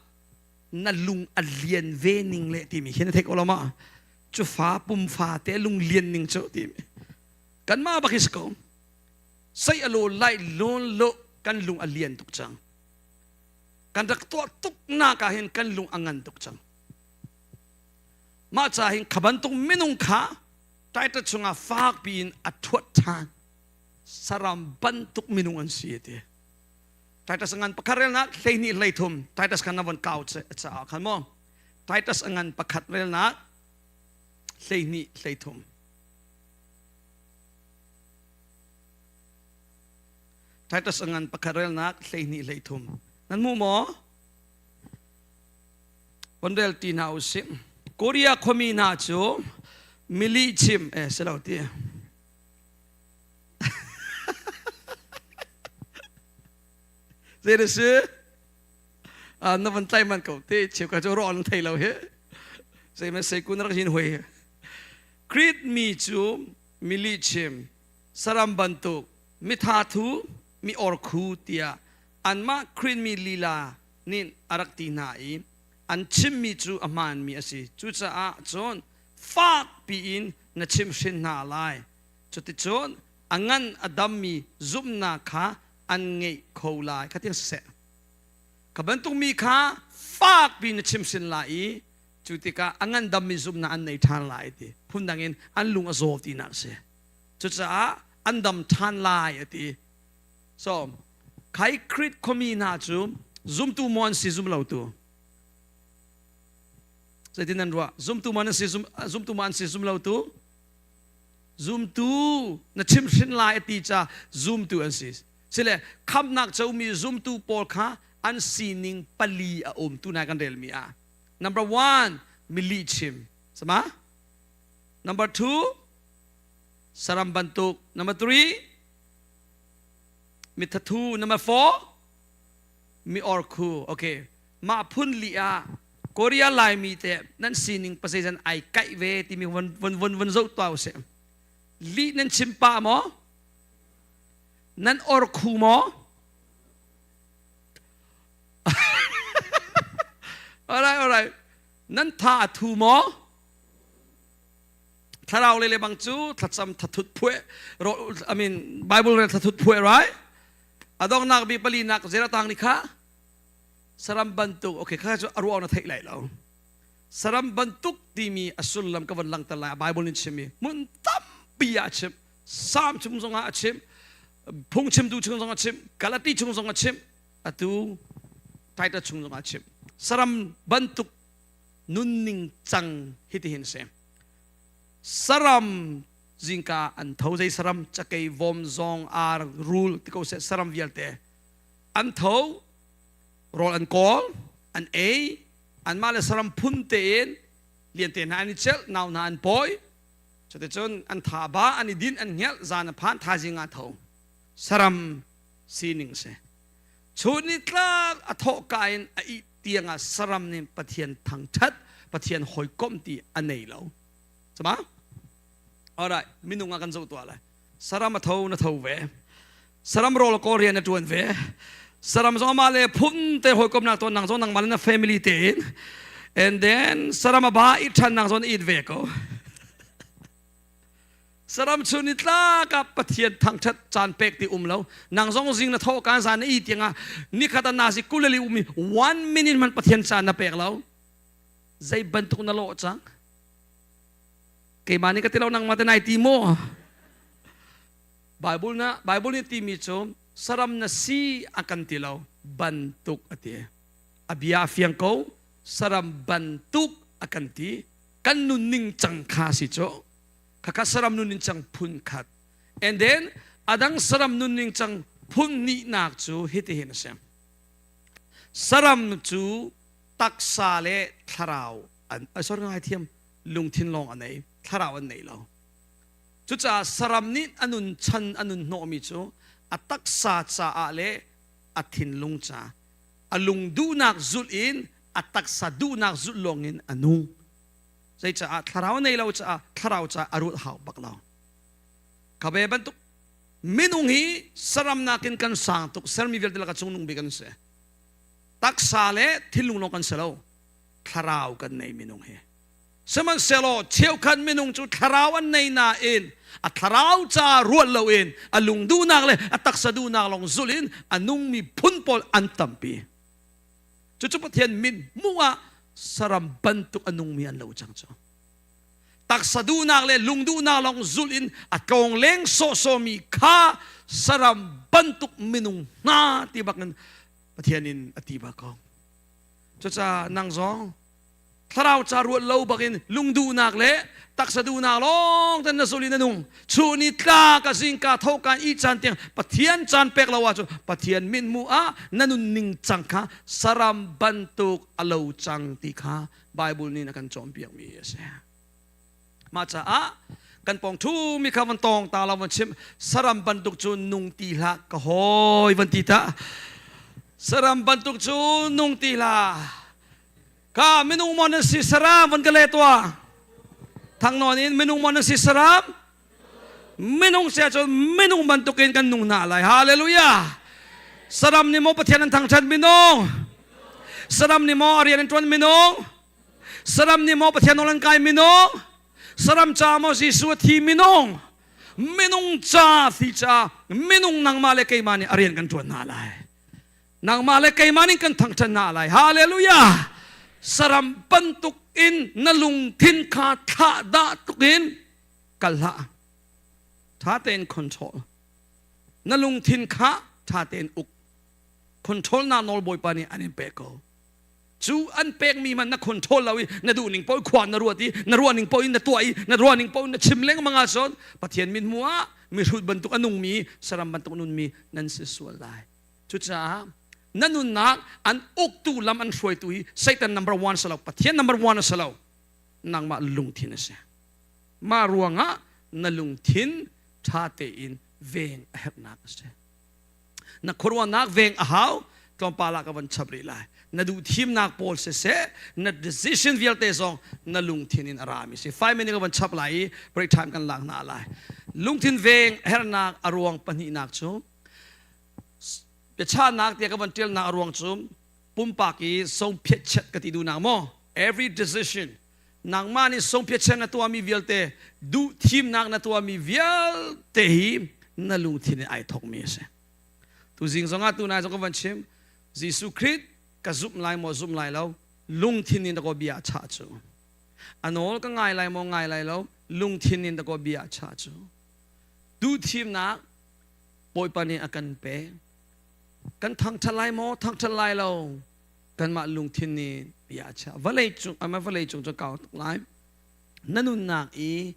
na lung a lian ve ning le timi khi na theih ko lo ma cu fa pum fa te lung lian ning cu timi kanmah bak hi si ko seih a lu laih lun lu kan lung a lian tuk cang. Kan rak tuah tuk nak ah hin kan lung a ngan tuk cang. Mah ca hin kha bantuk minung kha Titus chungah fakpi in a thuat ṭhan. Saram bantuk minung an si ti. Titus ngan pakhat relnak 12 13 Titus khan na von kau caah khan maw Titus ngan pakhat relnak 12 13 Titus ngan pakhat relnak 12 13 nan mu maw Von rel ti hna usih. Korea khuami hna cu mili chim eh si lo ti. Zei na si? Ah, na van tlai man ko te cheu ka cu ro nan thei lo hi. Zei man sei kun rak hin hui. Krit mi cu mili chim saram bantuk mitha thu mi orkhu tiah anmah Krit mi lila nih a rak ti hna i an chimmi cu a hmaanmi a si. Cucaah cun fakpi in na chimhhrin hna lai. Cuticun a ngan a dammi zumhnak kha an ngeih kho lai. Kha tiang siseh. Kha bantuk mi kha fakpi na chimhhrin lai i cu tikah a ngandammi zumhnak an nei ṭhan lai ti. Phundang in an lung a zaw tinak a si. Cucaah an dam ṭhan lai a ti. So, khai Krit khuami hna cu zumtu maw an si zum lotu? Zeitin nan ruah? Zumtu maw an si zum zumtu maw an si zum lotu? Zumtu na chimhrin lai a ti ca zumtu an si. Sile khamnak comi zumtu pawl kha an sining pali a um tu nai kan relmi ah. Number one, mili chim. Sama? Number two, saram bantuk. Number three, mithathu number 4 mi orkhu okay mah phun li ah Korea Laimi te nan sining pasei ai kaih ve timi von von von von zoh tuah usih li nan chim pa maw nan orkhu maw alright alright nan tha a thu maw Thlarau le lebang cu thlacam thathut phueh I mean Bible rel thathut phueh right? Adongnak bi pali nak zeratang ni kha saram bantuk okay kha cu aruang na theih lai lo saram bantuk timi a sullam ka van langter lai Bible nih chim mi hmun tampi ah a chim Psalm chung zongah a chim phungchimtu chung zong a chim Galati chung zong a chim atu Titus chung zong a chim saram bantuk nunning cang hitihin si saram zingka an tho zei saram cakei vom zong ar rul ti ko seh saram vialte an tho rawl an kawl an ei anmah le saram phun tein lian te hna an i celh nau hna an pawi cuticun an tha ba an i din an hngelh zan a phan thaizing ah tho saram sining si Chun nitlak a thawhka in a ih tiangah saram nih Pathian thangṭhat, Pathian hawikomh ti a nei lo. Sama? Alright, minung ah kan zoh tuah lai. Saram a tho na tho ve. Saram rawl kawl rian na ṭuan ve. Saram zong amah le phun te hawikomhnak tuan nang zong nangmah le na family tein. And then saram a ba i ṭhan nang zong na it ve ko. Saram chun ni tlak ah Pathian thangṭhat caan pek ti um lo. Nang zong zing na thawh kaan zan na i tiangah nikhat ah nasi kuleli umi one minute man Pathian caan na pek lo. Zei bantuk na lawh cang? Keimah nih ka ti lo nangmah te nai ti maw? Bible na Bible nih timi cu saram na si a kan ti lo bantuk a ti. A bia a fiang ko saram bantuk a kan ti. Kan nunning cang kha si cu. Khakha saram nunning cang phun khat. And then adang saram nunning cang phun hnihnak cu hitihin a si. Saram cu taksa le thlarau an sorry ngai thiam lungthin lawng a nei thlarau an nei lo. Cucaah saram nih a nun chan a nun hnawhmi cu a taksa caah le a thinlung ca a lung duhnak zulh in a taksa duhnak zulh lawng in a nung. Zeicaah thlarau nei lo caah thlarau caah a ruat hau bak lo. Ka ve bantuk minung hi saram nakin kan sang tuk sermi vialte lakah cungnung bik kan si. Taksa le thinlung lawng kan si lo. Thlarau kan nei minung hi. Sihmanhsehlaw cheukhat minung cu thlarau an nei nain a thlarau ca ruat loin a lung duhnak le a taksa duhnak lawng zulh in a nungmi phun pawl an tampi. Cucu Pathian min hmuh ah saram bantuk a nungmi an lo cang cu. Taksa duhnak le lung duhnak lawng zulh in a tlongleng sawhsawhmi kha saram bantuk minung hna ti bakin Pathian in a ti bak ko. Cucaah nang zong thlarau ca ruat lo bakin lungduhnak le taksa duhnak lawng ten na zul in na nung. Chun ni tla ka zingka tho kan i caan tiang Pathian caan pek lo ahcun Pathian mithmuh ah na nunning cang kha saram bantuk a lo cang ti kha Bible nih a kan cawnpiakmi a si. Mah caah kan pawng thu mi kha van tawng ta lo van chim saram bantuk cu nung ti hlah ka hawi van ti ta saram bantuk cu nung ti hlah ka minung maw nan si saram van ka le tua thang nawn in minung maw nan si saram minung sia cun minung bantukin kan nung hna lai hallelujah saram nih maw pathian an thangṭhat minung saram nih maw a rian an ṭuan minung Saram nih maw Pathian nawl an kai minung? Saram ca maw Jesuh a thi minung? Minung ca thi ca minung nangmah le keimah nih a rian kan ṭuan hna lai. Nangmah le keimah nih kan thangṭhat hna lai. Hallelujah! Saram bantuk in na lungthin kha thlah dah tuk in kal hlah. Ṭha tein control. Na lungthin kha ṭha tein uk. Control nak nawl Bawipa nih an in pek ko. Cu an pekmi man na control lo i na duh ning paoh khua na ruat i na ruah ning paoh in na tuah i na ruah ning paoh in na chim lengmang ahcun Pathian min hmuh ah mihrut bantuk a nungmi saram bantuk nunmi nan si sual lai. Cucaah na nunnak an uktu lam an hruaitu hi Satan number one si lo Pathian number one a si lo nangmah lungthin a si. Mah ruangah na lungthin ṭha tein veng a herhnak a si. Na khuaruahnak veng a hau tlawmpal ah ka van chap rih lai. Na duh thimnak pawl siseh, na decision vialte zong na lungthin in a rami si. 5 minute ka van chap lai i break time kan lak hna lai. Lungthin veng hernak a ruang pahnihnak cu biachahnak tiah ka van ṭialnak a ruang cu pumpak i songphiatchet ka ti duhnak maw? Every decision nangmah nih songphiatchet na tuahmi vialte duh thimnak na tuahmi vialte hi na lungthin in ai thawkmi a si. Tuzing zongah tunai zong ka van chim Jesuh Khrih ka zumh lai maw zumh lai lo lungthin in dakaw bia a chah cu. A nawl ka ngai lai maw ngai lai lo lungthin in dakaw bia a chah cu. Duh thimnak Bawipa nih a kan pek. Kan thangṭhat lai maw thangṭhat lai lo kanmah lungthin nih bia a chah. Vawlei cung ama vawlei cung cu kau tuk lai. Na nunnak i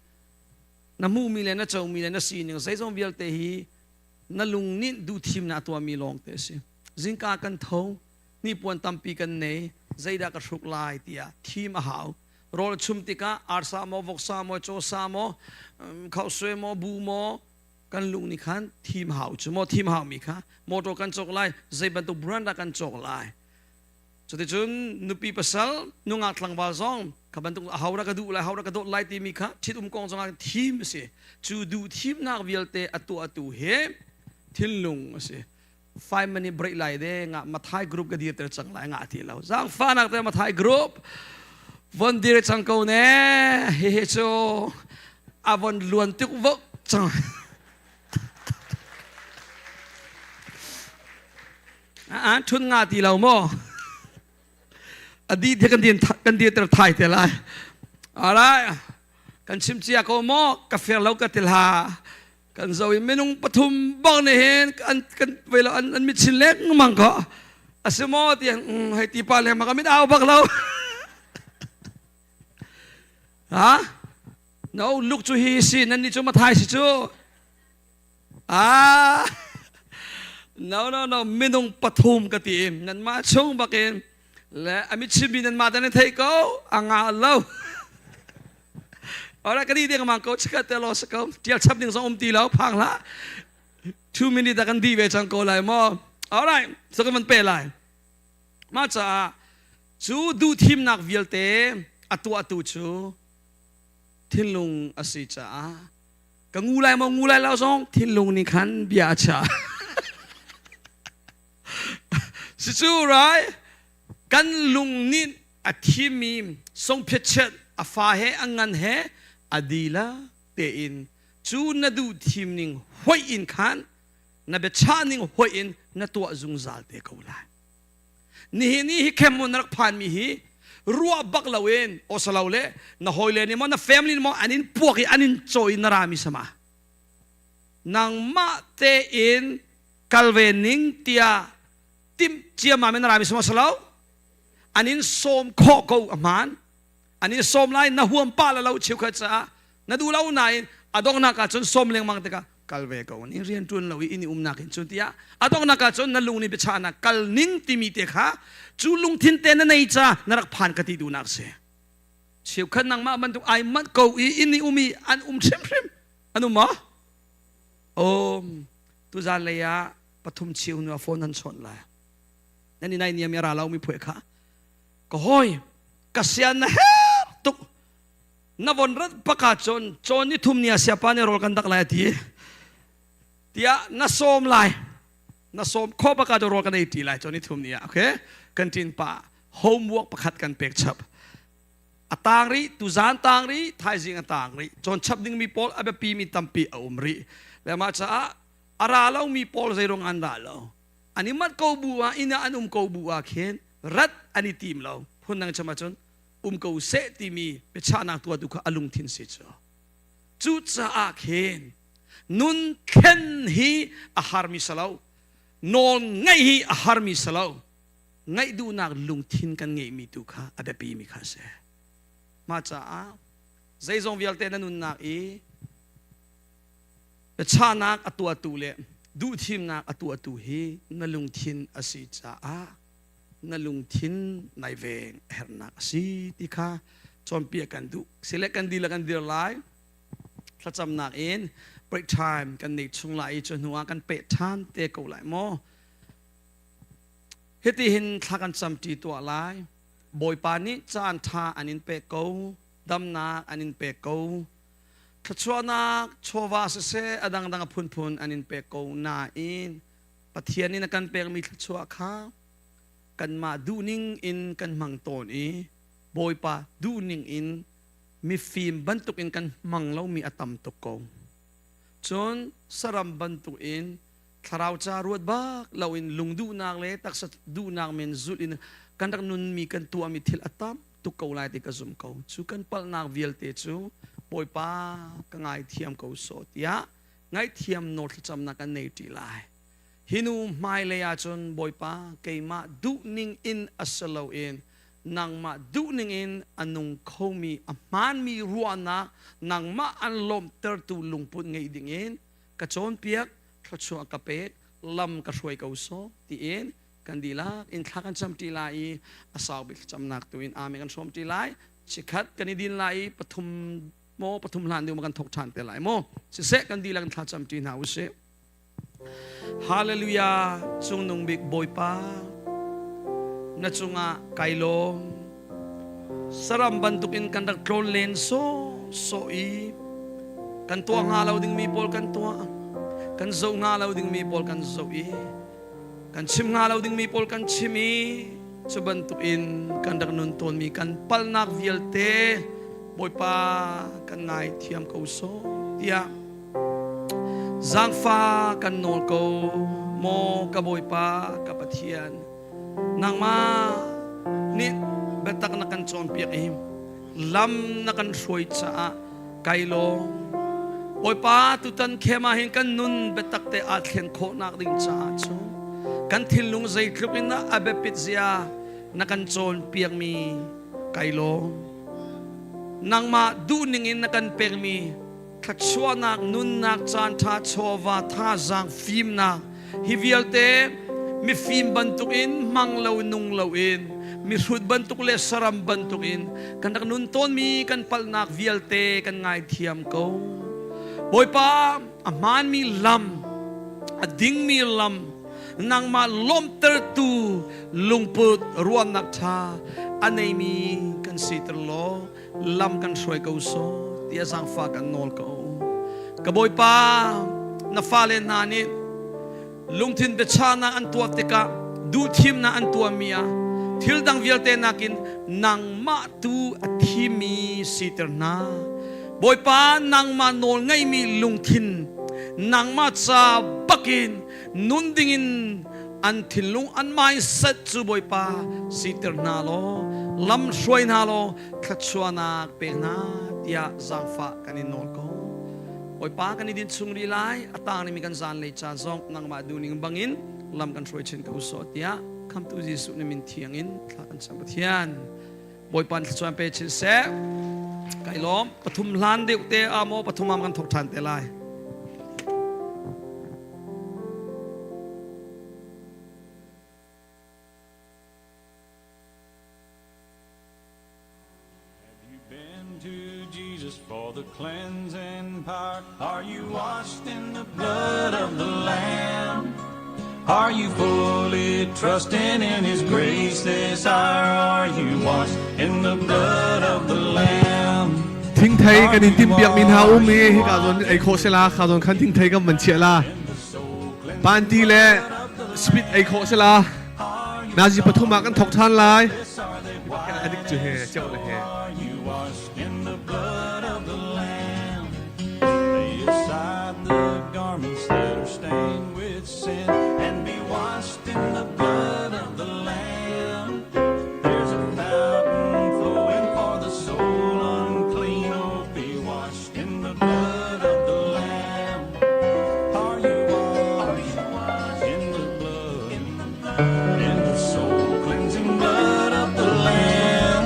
na hmuhmi le na comi le na sining zeizong vialte hi na lung nih duhthimnak a tuahmi lawng te a si. Zingka kan tho, hnipuan tampi kan nei, zeidah ka hruk lai tiah thim a hau. Rawl chum tikah arsa maw, voksa maw, cawsa maw, khausue maw, bu maw, kan lung nih khan thim hau cu maw thim hau mi kha motor kan cawk lai, zei bantuk brand dah kan cawk lai. Cuticun nupi pasal nungak tlangval zong kha bantuk a ho dah ka duh lai, ho dah ka dawt lai timi kha ṭhitum kong zongah thim a si. Cu duh thimnak vialte a tuahtu hi thinlung a si. 5 minute break lai de nga Mathai group ka dir ter cang lai nga ti lo. Zaangfahnak te Mathai group von dir cang ko ne. Hihi cu a von luan tuk vok cang. A ṭhun nga ti lo maw? A di te kan din kan dir ter thai te lai. Alright. Kan chim cia ko maw? Ka fair lo ka ti hla. Kan zo i minung pathum bang nih hin an kan vei lo an an mit chin lengmang ko. A si maw tiang hei ti pa lengmang a mit au bak lo. Ha? No, Luke cu hi si, nan nih cu Mathai si cu. Ah, no, no, no, minung pathum ka ti. Nanmah chung bakin le a mitchimi nanmah dan thei ko, a nga lo. Ora ka di ding mang ko chikat te lo sa ko. Tial chap ding zong um ti lo, phang hlah. 2 minute kan di ve cang ko lai mo. Alright, so ka van pe lai. Mah caah cu duh thimnak vialte a tuahtu cu thinlung a si caah ka ngu lai maw ngu lai lo zong thinlung nih khan bia a chia. Si cu rai kan lung nih a thimmi songphiatchiat a fa he a ngan he a dila tein cu na duh thim ning hoih in khan na biachah ning hoih in na tuah zungzal te ko lai. Nihin i hi camp na rak phanmi hi ruah bak loin osalo le na hawile nih maw na family nih maw an in puak i an in caw i na rami sama. Nangmah tein kal ve ning tiah timh ciammam in na rami sama salo. An in sawm khawh ko a hmaan. An in sawm lai na huam pa la lo cheukhat caah na duh lo nain a donghnak ah cun sawm lengmang tikah kal ve ko in rian ṭuan lo i inn i umnak in cun tiah a donghnak ah cun na lung nih biachahnak kal ning timi te kha cu lungthin te na nei ca na rak phan ka ti duhnak si. Cheukhat nangmah bantuk ai manh ko i inn i um i an um hrimhrim an um maw? Um tuzan lei ah pathum cheu hnu ah phone an chawnh lai. Nan i nai niam i a ra lo mi phuai kha ka hawi ka sian na her tuk na von rat bak ahcun cawn ni thum ni ah siapa nih rawl kan dak lai a ti tiah na sawm lai na sawm khawh bak ahcun rawl kan ei ṭi lai cawn ni thum ni ah okay kan ṭin pa homework pakhat kan pek chap a tang rih tuzan tang rih thaizing a tang rih cawn chap dingmi pawl a biapi mi tampi a um rih le mah caah a ra lomi pawl zeiruang an ra lo an i mat ko bu ah inn ah an um ko bu ah khin rat an i tim lo phundang chim ahcun um ko seh timi biachahnak tuahtu kha a lungthin si cu. Cucaah khin nun thlen hi a harmi si lo. Nawl ngaih hi a harmi si lo. Ngaih duhnak lungthin kan ngeihmi tu kha a biapimi kha a si. Mah caah zeizong vialte na nunnak i biachahnak a tuahtu le duhthimnak a tuahtu hi na lungthin a si caah na lungthin nai veng a herhnak a si ti kha cawnpiak kan duh. Sile kan dihlak kan dir lai. Thlacamnak in break time kan nei chung lai i cu hnu ah kan peh ṭhan te ko lai maw? Hiti hin thla kan camṭi tuah lai. Bawipa nih caan ṭha an in pek ko, damnak an in pek ko. Thluachuahnak chawva siseh a dangdang a phunphun an in pek ko nain Pathian nih na kan pekmi thluachuah kha kanmah duhning in kan hmang tawn i Bawipa duhning in mifim bantukin kan hmang lomi a tam tuk ko. Cun saram bantukin thlarau ca ruat bak loin lungduhnak le taksa duhnak men zulh in kan rak nunmi kan tuahmi thil a tam tuk ko lai ti ka zum ko. Cu kan palhnak vialte cu Bawipa ka ngaithiam ko sawh tiah ngaihthiam nawl thlacamnak kan nei ṭi lai. Hi nu hmailei ahcun Bawipa keimah duhning in a si loin nangmah duhning in a nung khomi a hmaanmi ruahnak nangmah an lawmhtertu lungput ngeih dingin ka cawnpiak thluachuah ka pek lam ka hruai ko sawh tiin kan dihlak in thla kan cam ṭi lai i a sau bik thlacamnak tu in amen kan hrawm ṭi lai chikkhat kan i din lai i pathum maw pathum hlan ding kan thok ṭhan te lai maw siseh kan dihlak in thlacam ṭi hna usih Hallelujah cungnung bik Bawipa na cungah kai lawm saram bantukin kan rak tlawn len so so i kan tuah hnga lo dingmi pawl kan tuah kan zoh hnga lo dingmi pawl kan zoh i kan chim hnga lo dingmi pawl kan chim i cu bantukin kan rak nun tawnmi kan palnak vialte Bawipa kan ngaithiam ko sawh tiah zaangfa kan nawl ko maw ka Bawipa ka Pathian nangmah nih biatak na kan cawnpiak i lam na kan hruai caah kai lawm. Bawipa tutan khem ah hin kan nun biatak te aa thlen khawhnak ding caah cu kan thinlung zeitluk in a biapit zia na kan cawnpiakmi kai lawm. Nangmah duhning in na kan pekmi thluachuahnak nunnak caanṭha chawva thazaang fimnak hi vialte mifim bantukin hmang lo nung loin mihrut bantuk le saram bantukin kan rak nun tawnmi kan palhnak vialte kan ngaithiam ko Bawipa a hmaanmi lam a dingmi lam nangmah lawmhtertu lungput ruahnak ṭha a neimi kan siter law lam kan hruai ko sawh tiah zaangfah kan nawl ko. Ka Bawipa, na fale hna nih lungthin biachahnak an tuah tikah duhthimnak an tuahmi ah thil dang vialte nakin nangmah tu a thimi siter hna. Bawipa, nangmah nawl ngeimi lungthin nangmah ca bakin nun dingin An thinlung an mindset cu Bawipa siter hna law lam hruai hna law thluachuahnak pe hna tiah zaangfah kan in nawl ko. Bawipa kan i din chung rih lai a tang mi kan zanlei ca zong nangmah duhning bangin lam kan hruai chin ko sawh tiah khamtu Jesuh na min thiang in thla kan cam Pathian. Bawipa thluachuah pe chin seh. Kai lawm pathum hlan deuh te a maw pathum am kan thok ṭhan te lai. Have you been to Jesus for the cleansing power? Are you washed in the blood of the Lamb? Are you fully trusting in His grace this hour? Are you washed in the blood of the Lamb? Thingthei kan in timpiak mi hna um i hika zawn ei khawh sila kha zawn khan thingthei kan van chiah la panti le speed ei khawh sila nazi pathum ah kan thok than lai adik cu he cheu le he Are you washed in the blood of the Lamb? Lay aside the garments that are stained with sin and be washed in the blood of the Lamb. There's a fountain flowing for the soul unclean. Oh, be washed in the blood of the Lamb. Are you washed in the blood? In the soul cleansing blood of the Lamb.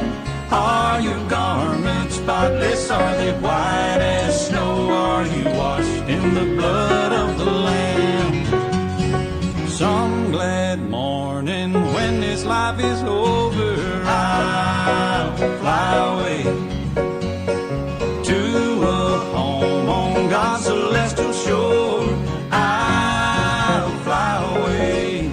Are your garments spotless? Are they white as snow? Are you washed in the blood of the Lamb? Some glad morning when this life is over, I'll fly away to a home on God's celestial shore. I'll fly away.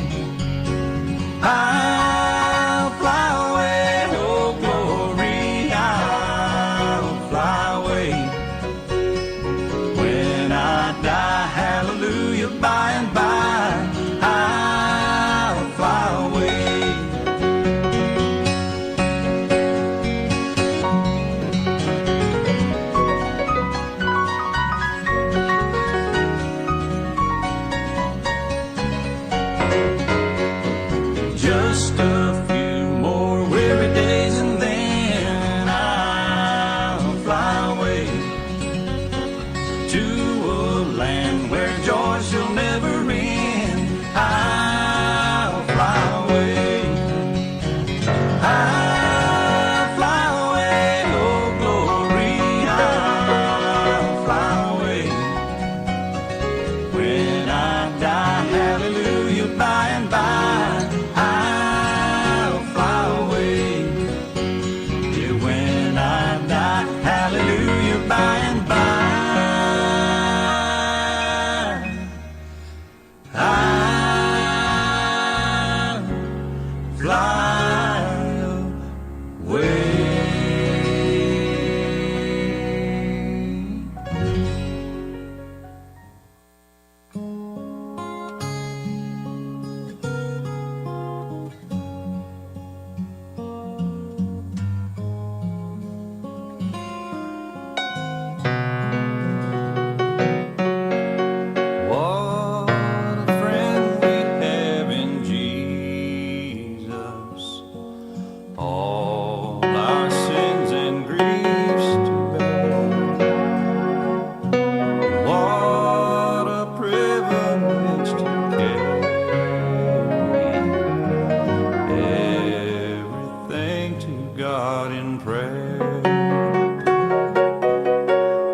I'll fly away, oh glory, I'll fly away. When I die, hallelujah, by and by, I'll fly away. Just a few more weary days and then I'll fly away to a land where joy shall never end. I'll fly away. I'll fly away, oh glory, I'll fly away. When I die, hallelujah, by and by, I'll fly away. Yeah, when I die, hallelujah, by and by, I'll fly away. What a friend we have in Jesus. All our sins and griefs to bear. What a privilege to carry everything to God in prayer.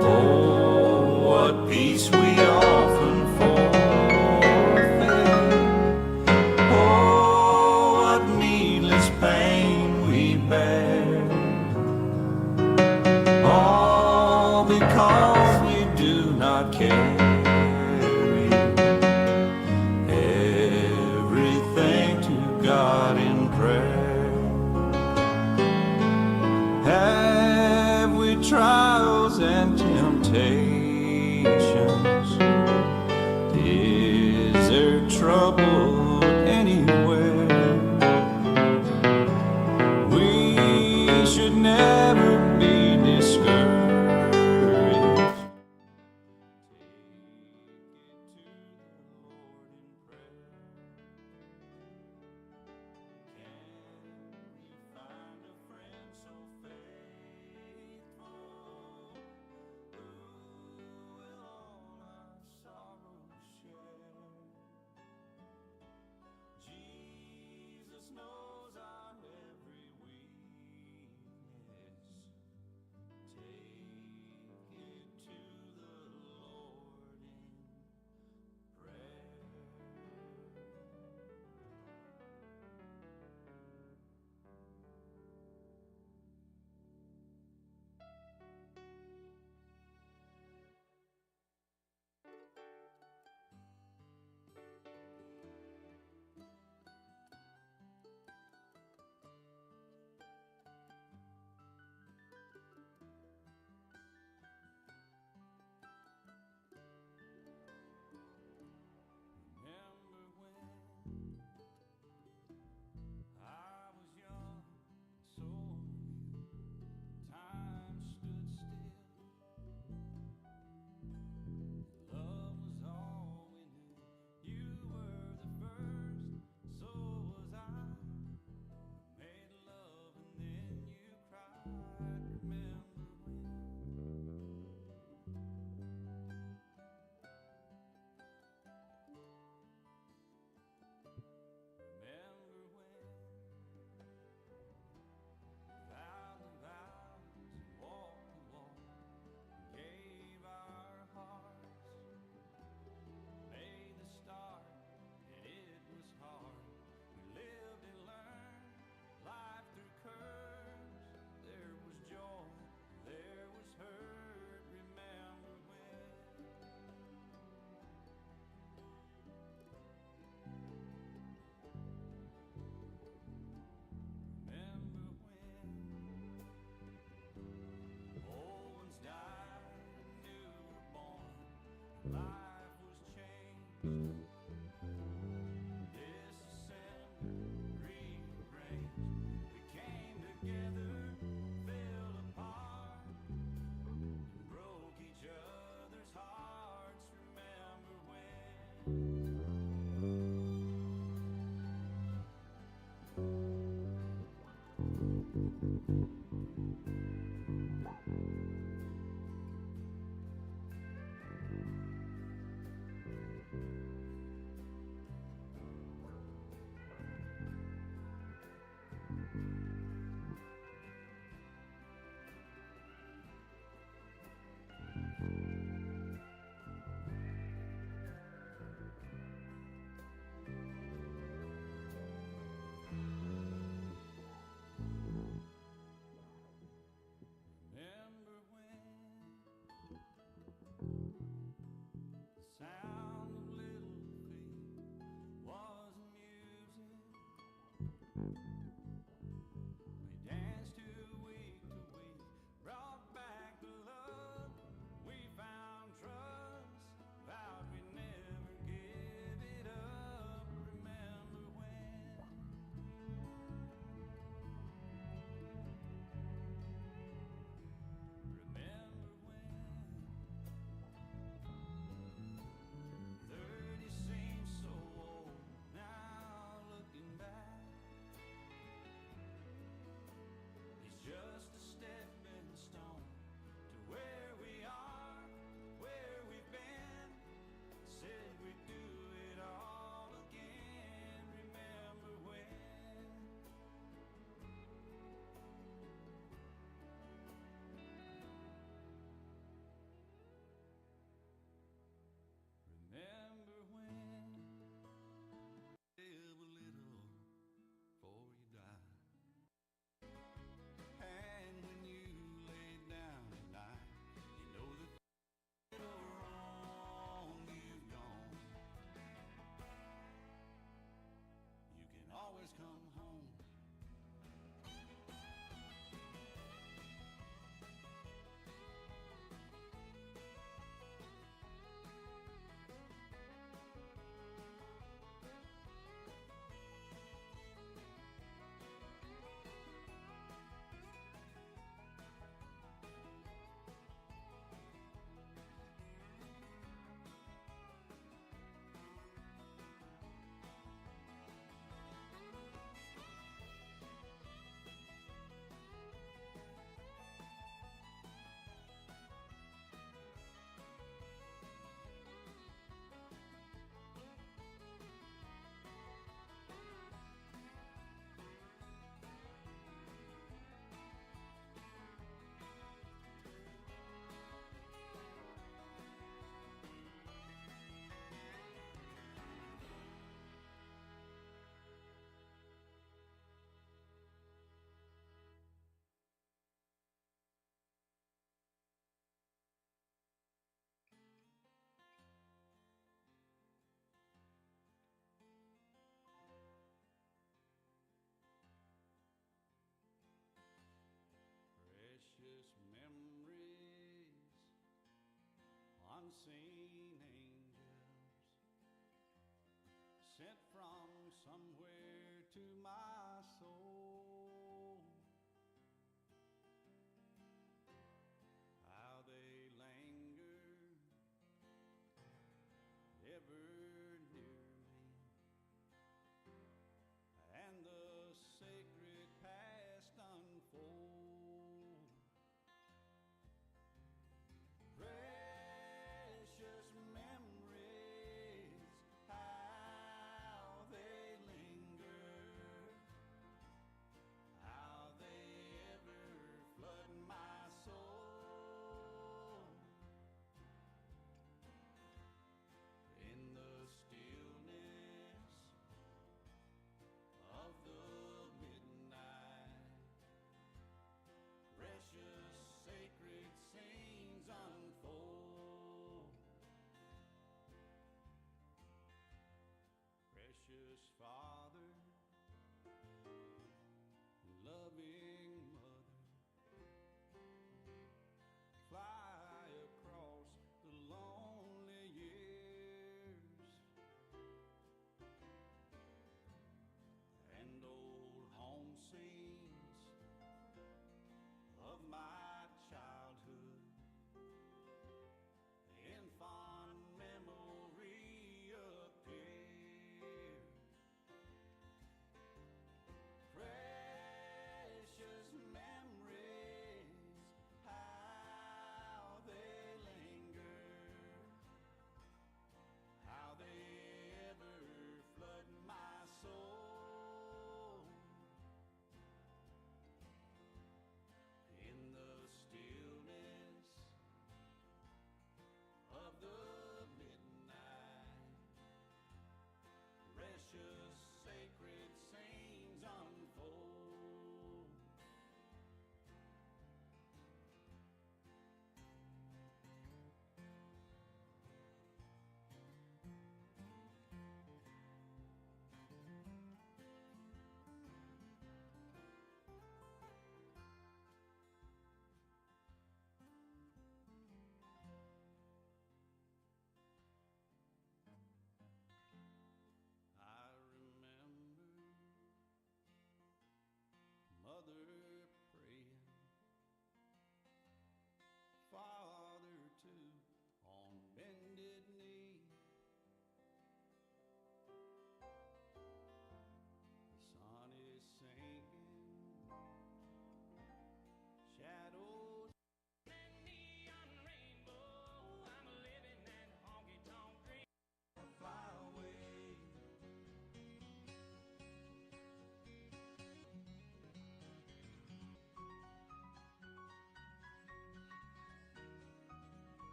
Oh, what peace we often forfeit. Oh, what needless pain we bear. All because we do not carry everything to God in prayer. Have we trials and temptations? Is there trouble anywhere? We should never be discouraged. Take it to the Lord in prayer. Remember when the sound of little feet was music? We danced to week to week, brought back the love. We found trust, vowed we'd never give it up. Remember when? Remember when 30 seems so old now looking back. It's just a stepping stone to where we are, where we've been. Said we'd do it all again. Remember when? Remember when? Live a little before you die. And when you lay down at night, you know that wrong you've gone. You can always come home. Precious memories, unseen angels sent from somewhere to my soul. How they linger ever near me, and the sacred past unfold. Precious memories, how they linger.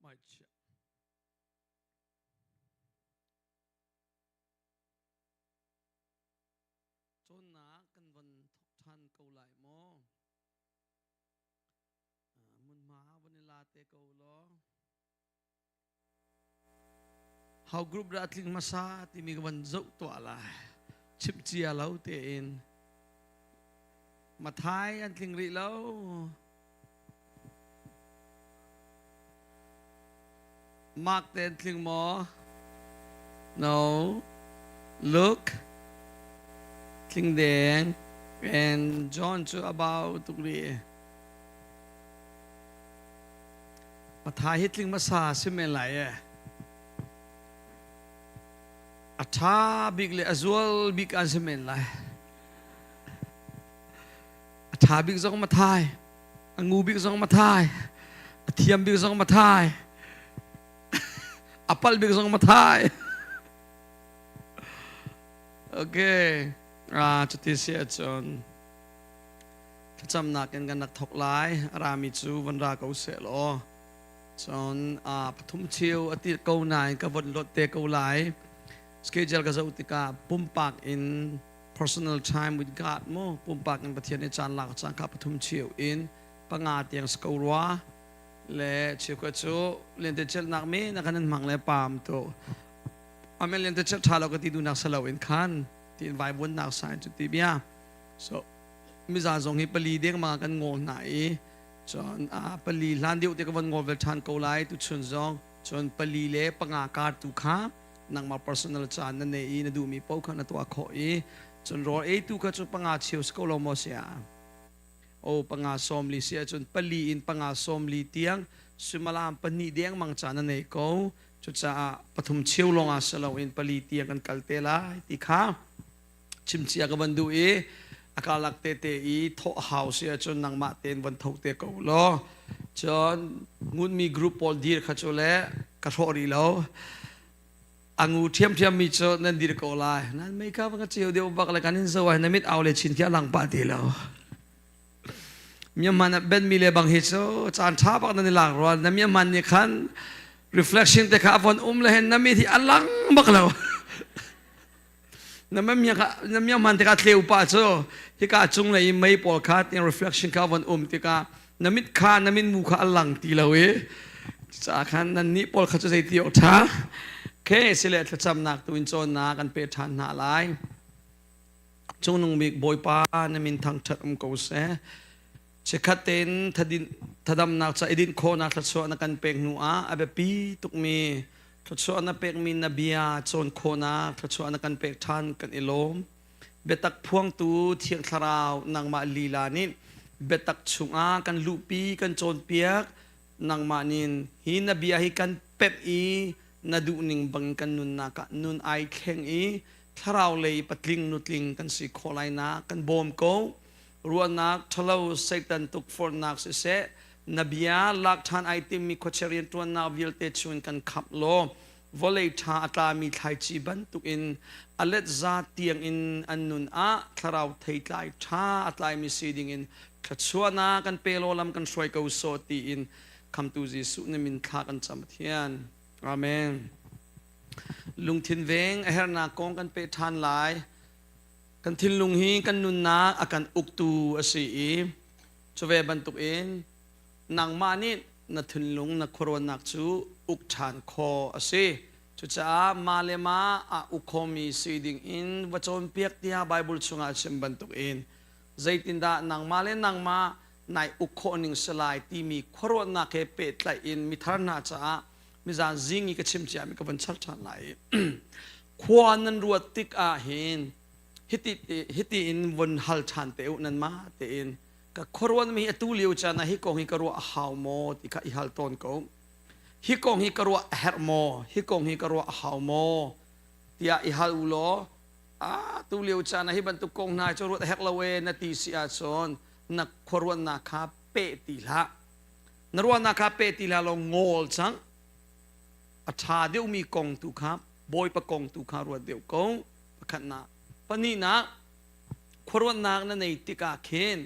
Mai chia. Cawnnak kan von thok ṭhan ko lai maw? Hmunhma von i la te ko law. How group dah tling hmasa timi ka van zoh tuah lai. Chimh cia lo tein. Mathai an tling rih lo. Mark te an tling maw? No. Luke tling deng. And John cu a bau tuk rih. Mathai hi tling hmasa si men lai e. A ṭha bik le a zual bik an si men lai. A ṭha bik zong Mathai, a ngu bik zong Mathai, a thiam bik zong Mathai, a palh bik zong Mathai. Okay, ah cuti si ahcun thlacamnak in kan rak thawk lai. A rami cu van ra ko seh law. Cun pathum cheu a ti ko nain ka von lot te ko lai. Schedule ka zoh tikah pumpak in personal time with God mu pumpak in Pathian i caan lak caan kha pathum cheu in panga tiang si ko rua le cheukhat cu lente celhnak me na kan in hmang le pam to amen lente celh tha lo ka ti dunak salo in khan tin vai buannak sign cu ti bia so miza zong hi pali deng ma kan ngol hna i cun a pali hlan deuh te ka von ngol vel than ko lai tu chun zong cun pali le panga kar tu kha nangmah personal caan na nei i na duhmi paoh kha na tuah khawh i cun rawl eitu kha cu panga cheu si ko lo maw sia o panga sawm li si ahcun pali in panga sawm li tiang suimilam pahnih deng mang caan na nei ko cucaah pathum cheu lawng ah si loin pali tiang kan kal te lai ti kha chimcia ka van duh i a karlak tete i thawh hau si ahcun nangmah tein van tho te ko law cun ngunmi group pawl dir kha cu le ka hrawh rih lo angu ṭhiamṭhiam mi cu nan dir ko lai nan mei kha va ka ceu deuh bak le kan in zo ai na mit au le chin khi a lang pah ti lo Myanmar na ben mi le bang hi cu caan ṭha bak nan i lak rua na Myanmar nih khan reflection te kha a von um le hen na mit hi a lang bak lo Na miang hman tikah tleu pah cu hika cunglei i mei pawl kha tin reflection kha von um tikah na mit kha na mit mu kha a lang ti lo i cucaah khan nan nih pawl kha cu zeiti awk ṭha ke sile thlacamnak tu in cawnnak kan pe ṭhan hna lai cungnung bik Bawipa na min thangṭhat um ko seh chikkhat tein thadamnak ca i dinh khawhnak thluachuah na kan pek hnu ah a biapi tukmi Thluachuah na pekmi na bia cawn khawhnak thluachuah na kan pek ṭhan kan i lawm. Biatak phuangtu Thiang Thlarau nangmah lila nih biatak chungah kan luhpi kan cawnpiak nangmah nin hi na bia hi kan pemh i na duhning bang kan nunnak ah nun ai thleng i thlarau lei patling nutling kan si khawh lai nak kan bawm ko ruahnak ṭhalo Satan tukforhnak siseh na bia lak ṭhan ai timmi khuachia rianṭuannak vialte chungin kan khamh law vawlei ṭha a tlami thlaici bantukin a let za tiangin an nun ah thlarau theitlai ṭha a tlaimi si dingin thluachuahnak kan pe law lam kan hruai ko sawh tiin khamtu Jesuh na min thla kan cam Pathian. Amen. Lungthin veng a hernak kong kan pe ṭhan lai. Kan thinlung hi kan nunnak a kan uktu a si i Cu ve bantukin nangmah nih na thinlung na khuaruahnak cu uk ṭhan khawh a si. Cucaah mah le mah aa uk khomi si dingin va cawnpiak tiah Baibal chungah a chim bantukin zeitindah nangmah le nangmah nai uk khawh ning si lai timi khuaruahnak he pehtlaih in mithar hna caah mizan zing i ka chim ciami ka van char ṭhan lai i khua nan ruat tik ah hin hiti hiti in von hal ṭhan te u nanmah tein ka khuaruanmi hi atu lio caan ah hi kong hi ka ruah a hau maw ti kha i hal tawn ko hi kong hi ka ruah a herh maw hi kong hi ka ruah a hau maw tiah i hal u law a tu lio caan ah hi bantuk kong hna cu ruat a herh lo e na ti si ahcun na khuaruannak kha peh ti hlah na ruahnak kha peh ti hlah law ngawl cang a ṭha deuhmi kong tu kha Bawipa kong tu kha ruat deuh ko pakhatnak pahnihnak khuaruahnak na nei tikah khin.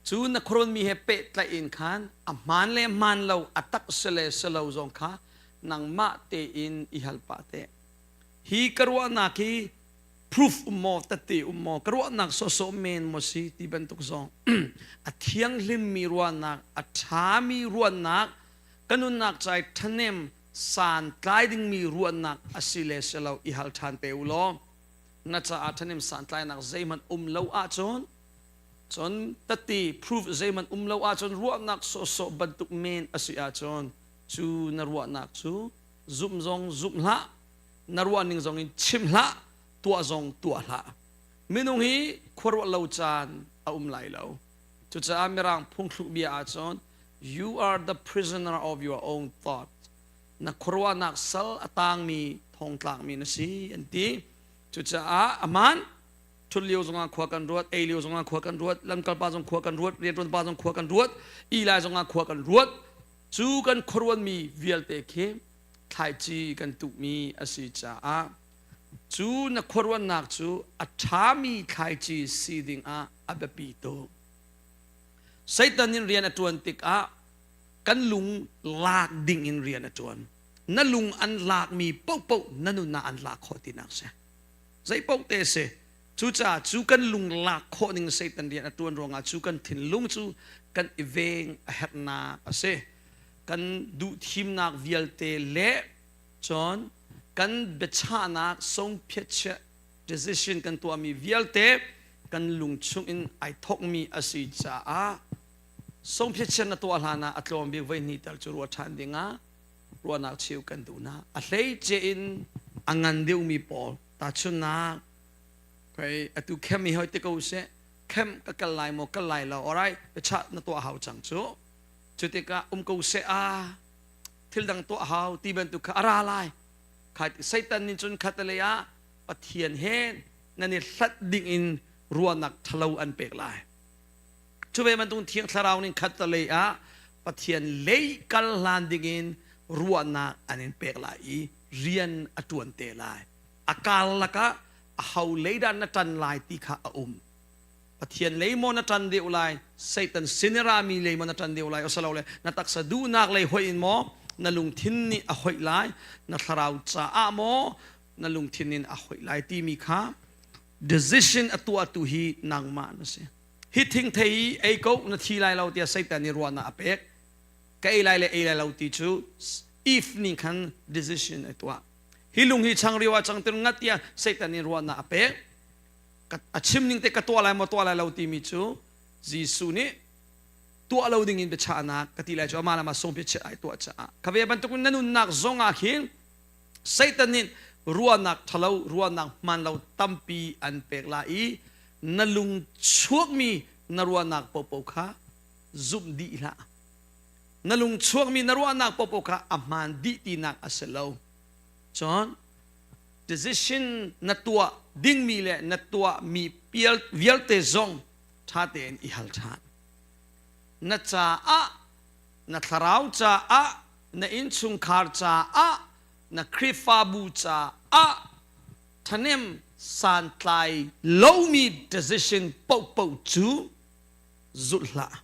Cu na khuaruatmi he pehtlaih in khan a hmaan le hmaan lo, a tak si le si lo zong kha nangmah tein i hal pah te. Hi ka ruahnak hi proof um maw, tette um maw, ka ruahnak sawhsawh men maw si ti bantuk zong a thianghlimmi ruahnak, a ṭhami ruahnak, ka nunnak ca i ṭhahnem santlai dingmi ruahnak a si le si lo i hal ṭhan te u law na caah ṭhahnem santlainak zeihmanh um lo ahcun cun tatti proof zeihmanh um lo ahcun ruahnak sawhsawh bantuk men a si ahcun cu na ruahnak cu zumh zong zumh hlah na ruahning zong in chim hlah tuah zong tuah hlah minung hi khuaruah lo caan a um lai lo cucaah mirang phungthluk bia ahcun you are the prisoner of your own thought na khuaruahnak sal a tangmi thongtlakmi na si an ti cucaah aman thut lio zongah khua kan ruat ei lio zongah khua kan ruat lamkal pa zong khua kan ruat riantuan pa zong khua kan ruat i lai zongah khua kan ruat cu kan khuaruatmi vialte khi thlaici kan tuhmi a si caah cu na khuaruahnak cu a ṭhami thlaici si dingah a biapi tuk Satan in rian a ṭuan tikah kan lung lak ding in rian a ṭuan na lung an lakmi paohpaoh na nunah an lak khawh tinak si zei paoh te si cucaah cu kan lung lak khawh ning Satan rian a ṭuan ruangah cu kan thinlung cu kan i veng a herhnak a si kan duhthimnak vialte le cun kan biachahnak songphiatchiah decision kan tuahmi vialte kan lung chungin ai thokmi a si caah songphiatchiah na tuah hlan ah a tlawm bik voi hnih tal cu ruah ṭhan dingah ruahnak cheu kan duh na a hleice in a ngan deuhmi pawl tahchunhnak kai atu khem hi hoi te ko seh khem ka kal lai maw kal lai lo alright biachah na tuah hau cang cu cu tikah um ko seh a thil dang tuah hau ti bantuk kha a ra lai khat Satan nih cun khatalei ah Pathian he nan i hlat ding in ruahnak ṭhalo an pek lai cu ve bantuk Thiang Thlarau nih khatalei ah Pathian lei kal hlan ding in ruahnak an in pek lai i rian a ṭuan te lai a karlak ah a ho lei dah na ṭan lai ti kha a um Pathian lei maw na ṭan deuh lai Satan sinirami lei maw na ṭan deuh lai asilole na taksa duhnak lei hoih in maw na lungthin nih a hoih lai na thlarau caah maw na lungthin in a hoih lai timi kha decision a tuahtu hi nangmah na si hi thingthei i ei ko na thi lai lo tiah Satan nih ruahnak a pek ka ei lai le ei lai lo ti cu Eve nih khan decision a tuah hi lung hi changreu ah cangtir ngat tiah Satan nih ruahnak a pek a chim ning te ka tuah lai maw tuah lai lo timi cu Jesuh nih tuah lo ding in biachahnak ka ti lai cu amah lamah sawm chiat ai tuah caah ka ve bantuk in na nunnak zong ah khin Satan nih ruahnak ṭhalo ruahnak hmaan lo tampi an pek lai i na lung chuakmi na ruahnak popo kha zumh dih hlah na lung chuakmi na ruahnak popo kha a hmaan dih tinak a si lo cun decision na tuah dingmi le na tuahmi vialte zong ṭha tein i hal ṭhan na caah na thlarau caah na innchungkhar caah na Khrihfabu caah ṭhahnem santlai lomi decision paohpaoh cu zulh hlah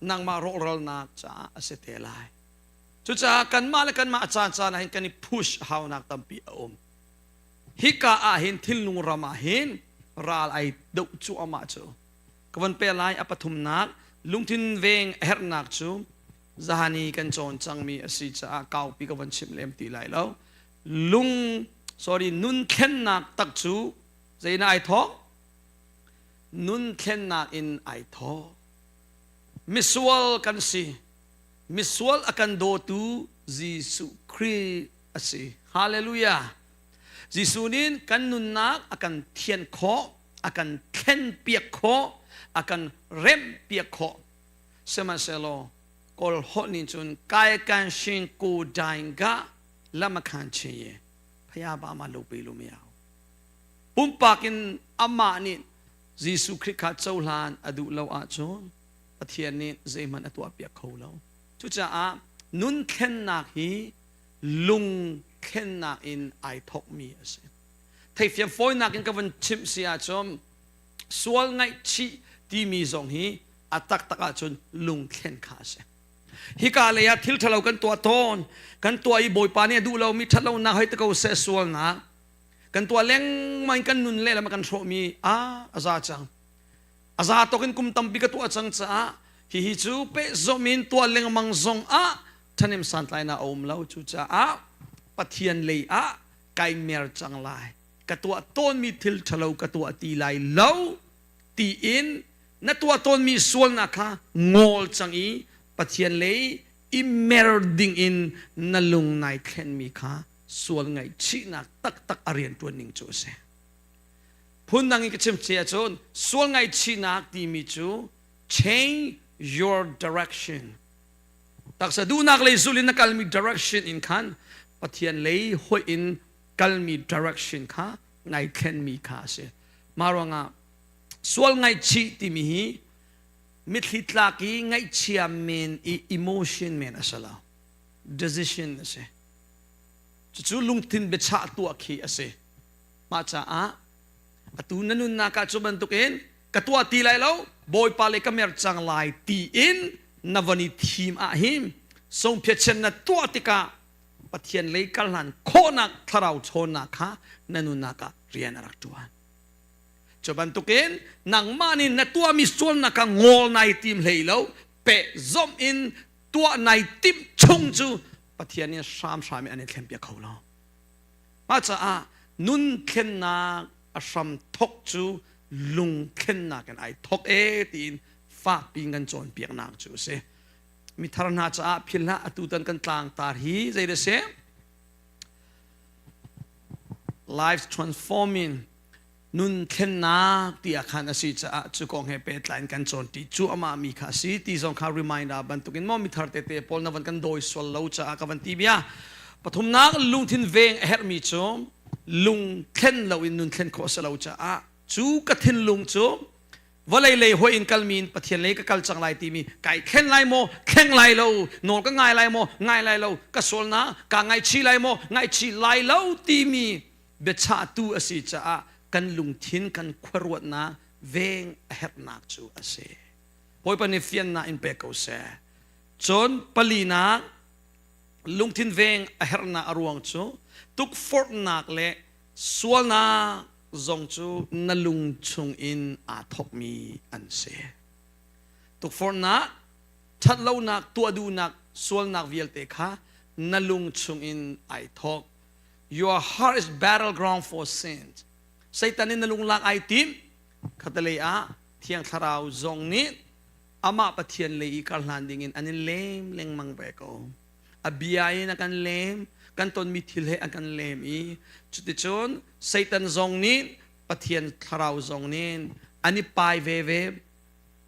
nangmah rawhralnak caah a si te lai Cucaah kanmah le kanmah a caan caan ah hin kan i push haunak tampi a um. Hika ah hin thilnung ram ah hin ral ai doh cuahmah cu. Ka von pe lai a pathumnak lungthin veng a herhnak cu zahani kan cawn cangmi a si caah kaupi ka von chim lem ti lai lo. Lung sorry nun thlennak tak cu zeina ai thawk? Nun thlennak in ai thawk. Misual kan si. Misual a kan dawtu Jesuh Khrih a si. Hallelujah. Jesuh nih kan nunnak a kan thianh khawh, a kan thlenpiak khawh, a kan remhpiak khawh. Sihmanhsehlaw Kawl holh nih cun kai kan shin ku daing ga lama khan chin ye phaya ba ma lo pe lu miao. Pumpak in amah nih Jesuh Khrih kha cohlan a duh lo ahcun Pathian nih zeihmanh a tuahpiak kho lo. Cucaah nun thlennak hi lung thlennak in ai thawkmi a si. Theifiang fawinak in ka vun chimh si ahcun sual ngaihchih timi zong hi A taktak ahcun lungthlen kha a si. Hika lei ah thil ṭhalo kan tuah tawn. Kan tuah i Bawipa nih a duh lomi ṭhatlonak hei ti ko seh sualnak. Kan tuah lengmang in kan nun lehlam a kan hrawhmi a a za cang. A za tawk in kum tampi ka tuah cang caah hihi cu pehzawm in tuah lengmang zong ah ṭhahnem santlainak a um lo. Cucaah Pathian lei ah kai mer cang lai. Ka tuah tawnmi thil ṭhalo ka tuah ti lai lo tiin na tuah tawnmi sualnak kha ngol cang i Pathian lei i mer ding in na lung nai thlenmi kha sual ngaihchihnak taktak a rianṭuan ning cu a si. Phundang in ka chim cia cun sual ngaihchihnak timi cu change your direction. Taksa duhnak lei zul in na kalmi direction in khan Pathian lei hoih in kalmi direction kha nai thlenmi kha a si. Mah ruangah sual ngaihchih timi hi mitthli tlak i ngaihchia men i emotion men a si lo. Decision a si. Cucu lungthin biachah tuah khi a si. Mah caah atu na nunnak ah cu bantukin ka tuah ti lai lo, Bawipa le ka mer cang lai tiin na von i thim ah hin songphiachian na tuah tikah Pathian lei kal hlan khawhnak thlarau chawnnak kha na nunnak ah rian a rak ṭuan. Cu bantukin nangmah nih na tuahmi sualnak kha ngol nai tim hlei lo, pehzomh in tuah nai timh chung cu Pathian nih hramhram in an i thlenpiak kho lo. Mah caah nun thlennak a hram thok cu lung thlennak in ai thok e tiin fakpi in kan cawnpiaknak cu a si. Mithar hna caah philh hlah atutan kan tlangtar hi zei dah si? Life transforming nun thlennak ti ah khan a si caah cu kong he pehtlai in kan cawn ti cu amah mi kha a si ti zong kha reminder bantukin maw mithar tete pawl na van kan dawi sual lo caah ka van ti bia pathumnak lungthin veng a herhmi cu lung thlen lo in nun thlen khawh a si lo caah cu ka thinlung cu vawlei lei hoi in kalmi in Pathian lei ka kal cang lai timi kai thlen lai maw thleng lai lo nawl ka ngai lai maw ngai lai lo ka sualna ka ngaichih lai maw ngaichih lai lo timi biachahtu a si caah kan lungthin kan khuaruatnak veng a herhnak cu a si. Bawipa nih fiannak in pe ko seh. Cun palinak lungthin veng a herhnak a ruang cu tukforhnak le sualnak zong cu na lung chung in aa thawkmi an si. Tukforhnak, ṭhatlonak, tuah duhnak, sualnak vialte kha na lung chung in ai thawk. Your heart is battleground for sins. Satan in na lunglak ai tim. Khatalei ah Thiang Thlarau zong nih amah Pathian lei i karhlan dingin an in lem lengmang ve ko. A bia in a kan lem, kan tonmi thil he a kan lem i cuticun Satan zong nih Pathian Thlarau zong nih an i pai veve.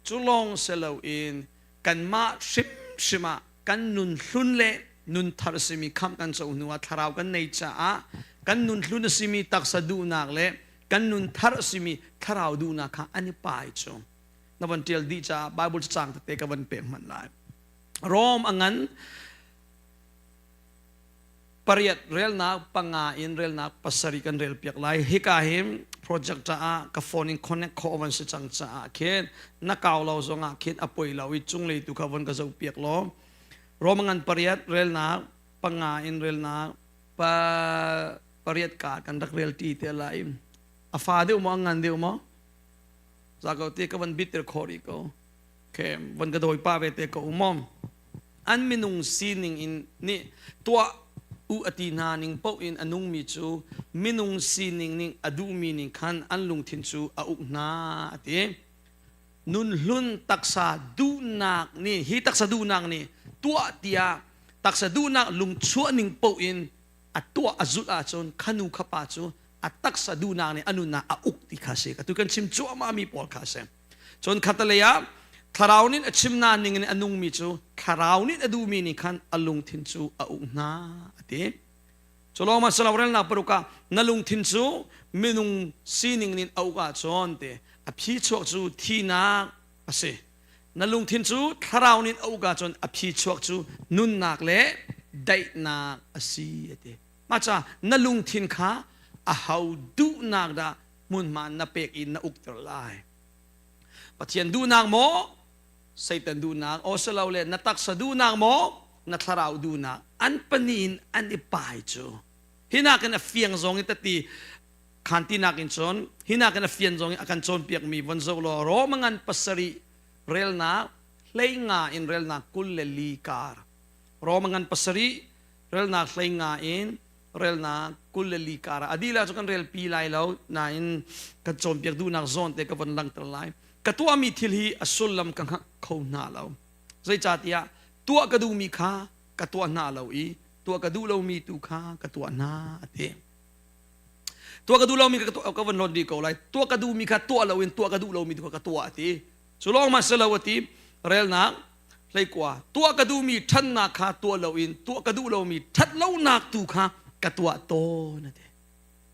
Cu lawng si loin kanmah hrimhrim ah kan nun hlun le nun thar a simi khamh kan co hnu ah thlarau kan nei caah kan nun hlun a simi taksa duhnak le kan nun thar a simi thlarau duhnak kha an i pai cu na van ṭial dih caah Bible cacang tete ka van pek hmanh lai Rom a ngan pariat relnak panga in relnak pasarih kan rel piak lai hika hi project ah ka phone in connect khawh van si cang caah khin na kau lo zong ah khin a poi lo i cunglei tu kha von ka zoh piak law Romangan pariat relnak panga in relnak pa pariat ka kan rak rel ti te lai a fa deuh maw a ngan deuh maw za ko ti ka van bit ter khawh rih ko Okay, van ka dawi pa ve te ko umom. An minung sining in nih tuah u ati hna ning paoh in a nungmi cu minung sining ning a duhmi ning khan an lungthin cu a uk hna a ti. Nun hlun taksa duhnak nih hi taksa duhnak nih tuah tiah taksa duhnak lungchuah ning paoh in a tuah a zulh ahcun khanu khapa cu a taksa duhnak nih a nunnak a uk ti kha si. Atu kan chim cuahmah mi pawl kha si. Cun khatalei ah thlarau nih a chimna ning in a nungmi cu thlarau nih a duhmi nih khan a lungthin cu a uk hna a ti. Cu lawng ma silo relnak paruk ah na lungthin cu minung sining nin a uk ahcun ti a phi chuak cu thinak a si. Na lungthin cu thlarau nin a uk ahcun a phi chuak cu nunnak le daihnak a si a ti. Mah ca na lungthin kha a ho duhnak dah hmunhma na pek i na ukter lai. Pathian duhnak maw? Satan duhnak aw si lo le na taksa duhnak maw na thlarau duhnak an pahnih in an i pai cu hi nakin a fiang zong in tati khan ti nakin cun hi nakin a fian zong in a kan cawnpiakmi von zoh law Roma ngan pasarih relnak hleinga in relnak 24 kar Roma ngan pasarih relnak hleinga in relnak 24 kar ah a dih cu kan relpi lai lo nain kan cawnpiak duhnak zawn te ka von langhter lai ka tuahmi thil hi a sullam ka hngalh kho hna lo zeicahtiah tuah ka duhmi kha ka tuah hna lo i tuah ka duh lomi tu kha ka tuah hna a ti tuah ka duh lomi ka ka von lon dih ko lai tuah ka duhmi kha tuah loin tuah ka duh lomi tu kha ka tuah a ti cu lawng ma si lo a ti relnak hleikua tuah ka duhmi ṭhannak kha tuah loin tuah ka duh lomi ṭhat lonak tu kha ka tuah tawn a ti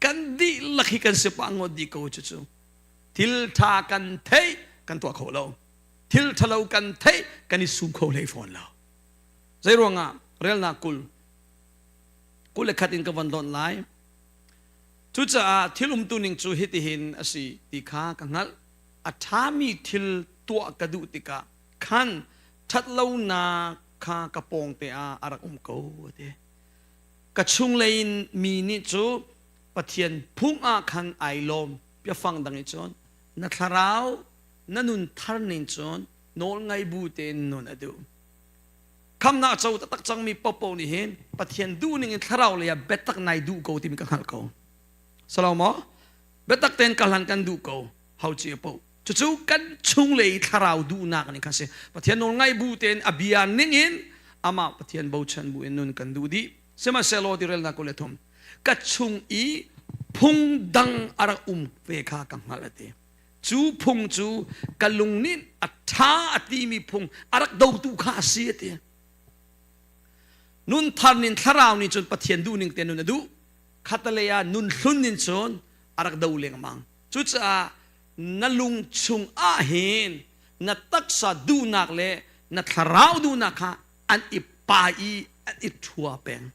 kan dihlak hi kan si pah ngawt dih ko cu cu thil ṭha kan theih kan tuah kho lo thil ṭhalo kan theih kan i sum kho hlei fawn lo zei ruangah relnak kul kul le khat in ka von donh lai cucaah thil umtu ning cu hitihin a si ti kha ka hngalh a ṭhami thil tuah ka duh tikah khan ṭhatlonak kha ka pawngte ah a rak um ko a ti. Ka chunglei in mi nih cu Pathian phung ah khan ai lawm biafang dang i cun na thlarau na nun thar ning cun nawl ngai bu tein nun a duh. Khamnak co taktak cangmi popo nih hin Pathian duh ning in thlarau lei ah biatak nai duh ko timi ka hngalh ko. Salo maw? Biatak tein ka hlan kan duh ko. Hau ci po. Cucu kan chunglei thlarau duhnak nih khan si. Pathian nawl ngai bu tein a bia ning in amah Pathian bochan bu in nun kan duh dih. Sihmanhsehlaw ti relnak 23 ka chung i phung dang a rak um ve kha ka hngalh a ti. Cu phung cu ka lung nih a ṭha a timi phung a rak dotu kha a si a ti. Nun thar nin thlarau nih cun Pathian duhning te nun a duh. Khatalei ah nun hlun nin cun a rak do lengmang. Cucaah na lung chung ah hin na taksa duhnak le na thlarau duhnak kha an i pa i an i ṭhua peng.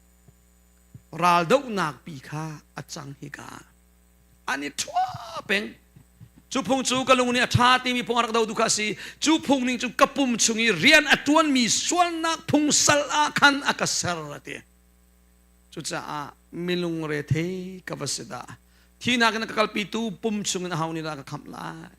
Raldohnak pi kha a cang hika an i ṭhua peng. Cu phung cu ka lung nih a ṭha timi phung a rak dotu kha a si. Cu phung ning cu ka pum chung i rian a ṭuanmi sualnak phung sal ah khan a ka ser a ti. Cucaah milung rethei ka va si dah. Thihnak in a ka kalpitu pum chungin aho nih dah a ka khamh lai?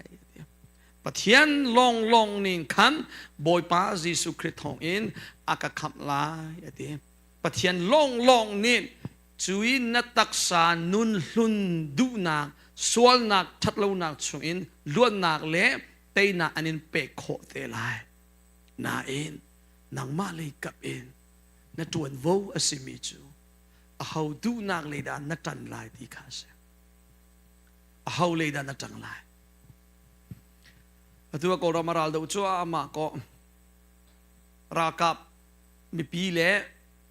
Pathian lawnglawng ning khan Bawipa Jesuh Khrih thawngin a ka khamh lai a ti. Pathian lawnglawng nih cui na taksa nun hlun duhnak sualnak ṭhatlonak chungin luatnak le teinak an in pek khawh te lai. Nain nangmah lei kap in na ṭuanvo a simi cu aho duhnak lei dah na ṭan lai ti kha a si. Aho lei dah na ṭang lai? Atu ah Kawlram a ral doh cu amah ko ralkap mipi le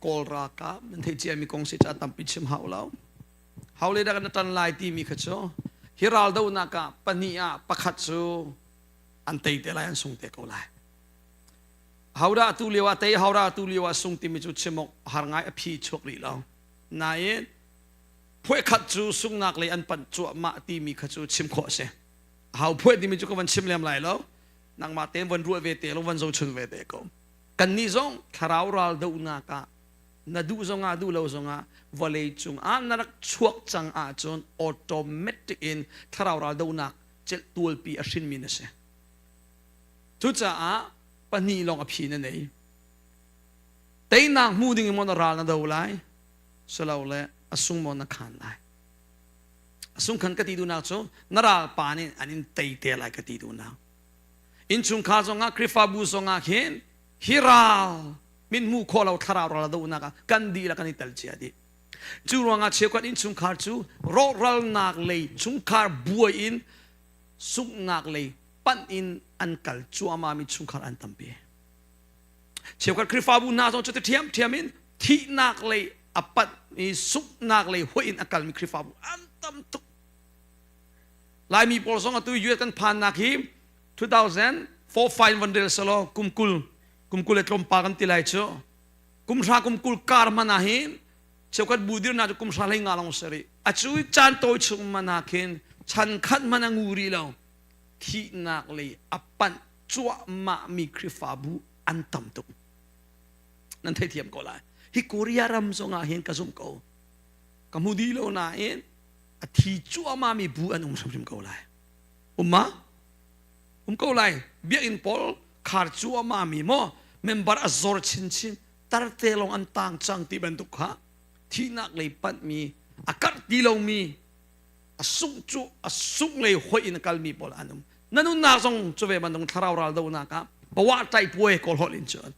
Kawl ralkap nan theih ciami kong si ca tampi chim hau lo. Hau le dah na ṭan lai timi kha cu hi ral dohnak ah pahnih ah pakhat cu an tei te lai an sung te ko lai. Hodah tu lio ah tei hodah tu lio ah sung timi cu chim awk har ngai a phi chuak rih lo. Nain phuekhat cu sungnak lei an panh cuahmah timi kha cu chim khawh a si. Hau phueh timi cu ka van chim lem lai lo. Nangmah tein van ruah ve te lo van zochun ve te ko. Kannih zong thlarau ral dohnak ah na duh zongah duh lo zongah vawlei cungah na rak chuak cang ahcun automatic in thlarau ral dohnak celh tualpi a hrinmi na si. Cucaah pahnih lawng a phi na nei. Teinak hmu ding in maw na ral na do lai, silole a sung maw na khan lai. A sung khan ka ti duhnak cu na ralpa nih an in tei te lai ka ti duhnak. Innchungkhar zongah Khrihfabu zongah khin hi ral min hmu khawh lo thlarau ral dohnak ah kan dihlak kan i tel cia dih. Cu ruangah cheukhat innchungkhar cu rawhralnak lei chungkhar buai in sunghnak lei panh in an kal cuahmahmi chungkhar an tampi. Cheukhat Khrihfabu hna zong cuti ṭhiamṭhiam in thihnak lei a panh i sunghnak lei hoih in a kalmi Khrihfabu an tam tuk. Laimi pawl zong atu US kan phannak hi 2004 5 van rel selaw kum kul kum kul le tlawmpal kan ti lai cu kum hra kum kul kar hmanh ah hin cheukhat bu dirnak cu kum hra hlei nga lawng si rih a cu caan tawi chung hmanh ah khin chan khat hmanh a ngu rih lo thihnak lei a panh. cuahmah mi Khrihfabu an tam tuk. Nan theithiam ko lai. Hi Korea ram zongah hin ka zumh ko. Ka hmu dih lo nain a thi cuahmah mi bu an um hrimhrim ko lai. Um ma? Um ko lai. Biakinn pawl khar cuahmah mi maw member a zor chinchin tarte lawng an tang cang ti bantuk kha thihnak lei panh mi a karh ti lomi a sungh cu a sungh lei hoih in a kalmi pawl an um. Na nunnak zong cu ve bantuk thlarau ral donak ah bawa ṭai puai kawl holh in cun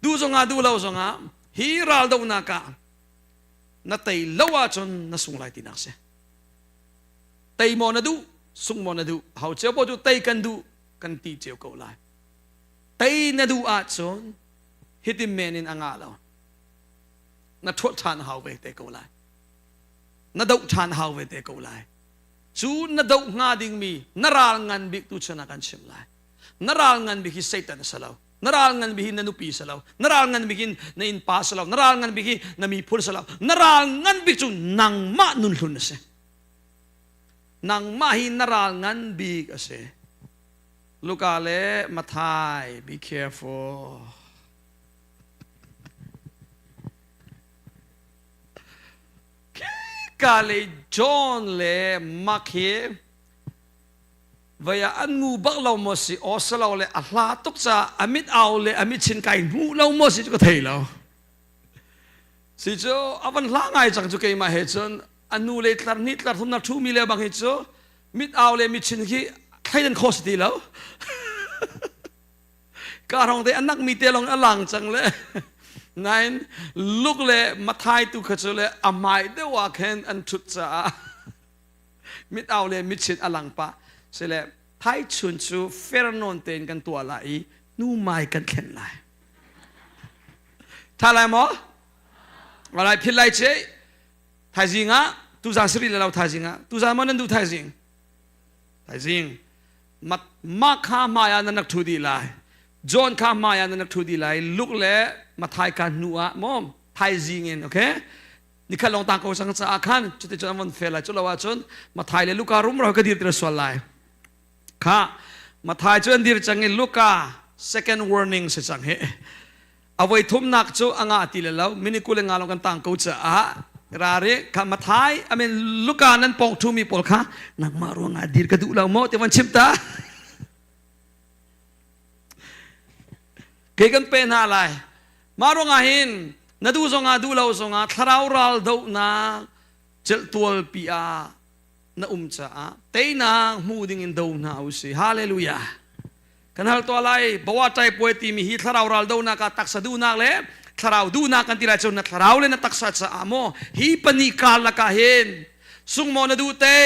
duh zongah duh lo zongah hi ral donak ah na tei lo ahcun na sung lai tinak si. Tei maw na duh, sung maw na duh, hau cio paoh cu tei kan duh kan ti cio ko lai. Tei na duh ahcun hitin men in a ngah lo. Na ṭhuat ṭhan hau ve te ko lai. Na doh ṭhan hau ve te ko lai. Cu na doh hnga dingmi na ral ngan bik tu chun ah kan chim lai. Na ral ngan bik hi Satan a si lo. Na ral ngan bik hi na nupi si lo. Na ral ngan bik hi na innpa si lo. Na ral ngan bik hi na miphun si lo. Na ral ngan bik cu nangmah nunhlun a si. Nangmah hi na ral ngan bik a si. Luka le Mathai, be careful. Ka le John le Mark hi vei ah an ngu bak lo maw si aw si lo le a hla tuk caah a mit au le a mit chin kai hmu lo maw si cu ka thei lo. Si cu a van hla ngai cang cu keimah he cun a nu le tlar hnih tlar thum na thu mi le bang hi cu mit au le mit chin khi thleidan kho si ti lo. Ka rong te anak mi te long a lang cang le nain luk le mathai tu kha cu le a hmai deuh ah khin an thut caah mit au le mitchin a lang pah sile thai chun cu fair nawn tein kan tuah lai i nu mai kan thlen lai tha lai maw lai phil lai che thaizing ah tuzan siri le lo thaizing ah tuzan maw nan duh thaizing thaizing mah kha hmai ah nan rak ṭhu dih lai John kha hmai ah nan rak ṭhu dih lai Luke le Mathai kha hnu ah maw thaizing in okay nikhat lawng tang ko sang caah khan cuti cun an von fel lai cu lo ahcun Mathai le Luka rumro ka dir tir sual lai kha Mathai cu an dir cang i Luka second warning si cang hi a voi thumnak cu a ngah ti le lo minikul nga lawng kan tang ko caah rari kha Mathai I mean Luka nan pong thu mi pawl kha nangmah ruangah dir ka duh lo maw ti van chim ta Kei kan pe hna lai. Mah ruangah hin na duh zongah duh lo zongah thlarau ral dohnak celhtual pi ah na um caah teinak hmu ding in do hna u si. Hallelujah. Kan hal tuah lai bawa ṭai puai timi hi thlarau ral dohnak ah taksa duhnak le thlarau duhnak kan ti lai cun na thlarau le na taksa caah maw hi pahnih karlak ah hin sung maw na duh te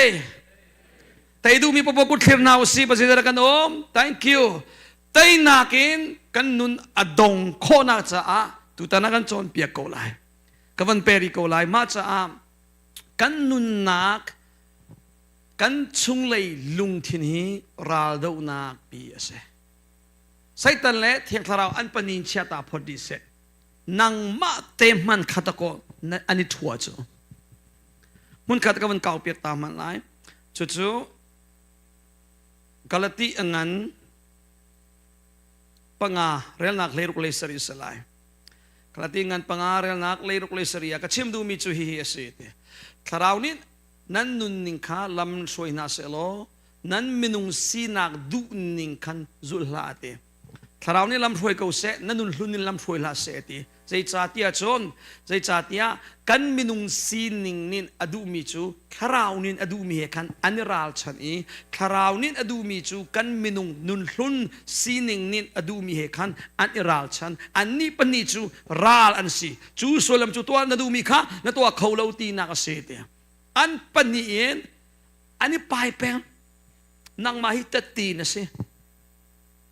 tei duhmi popo kut thlir hna u si pastor kan um thank you Teinak in kan nun a dong khawhnak caah tutan ah kan cawnpiak ko lai. Ka van pe rih ko lai. Mah caah kan nunnak kan chunglei lungthin hi raldohnak pi a si. Satan le Thiang Thlarau an panin chiata phot dih seh. Nangmah te hman khat ko an i thua cu. Hmun khat ka van kau piak ta hmanh lai. Cucu Galati a ngan panga relnak 16 le sarih a si lai. Galati ngan panga relnak 16 le sarih ah ka chim duhmi cu hihi a si ti. Thlarau nih nan nunning kha lam hruai hna sehlaw nan minung sinak duhning khan zulh hlah a ti. Thlarau nih lam hruai ko seh, na nun hlun in lam hruai hlah seh a ti. Zeicahtiah cun, zeicahtiah kan minung sining nih a duhmi cu thlarau nih a duhmi he khan an i ralchanh i thlarau nih a duhmi cu kan minung nunhlun sining nih a duhmi he khan an i ralchan. Annih pahnih cu ral an si. Cu sullam cu tuah na duhmi kha na tuah kho lo tinak a si tiah. An pahnih in an i pai peng. Nangmah hi tatti na si.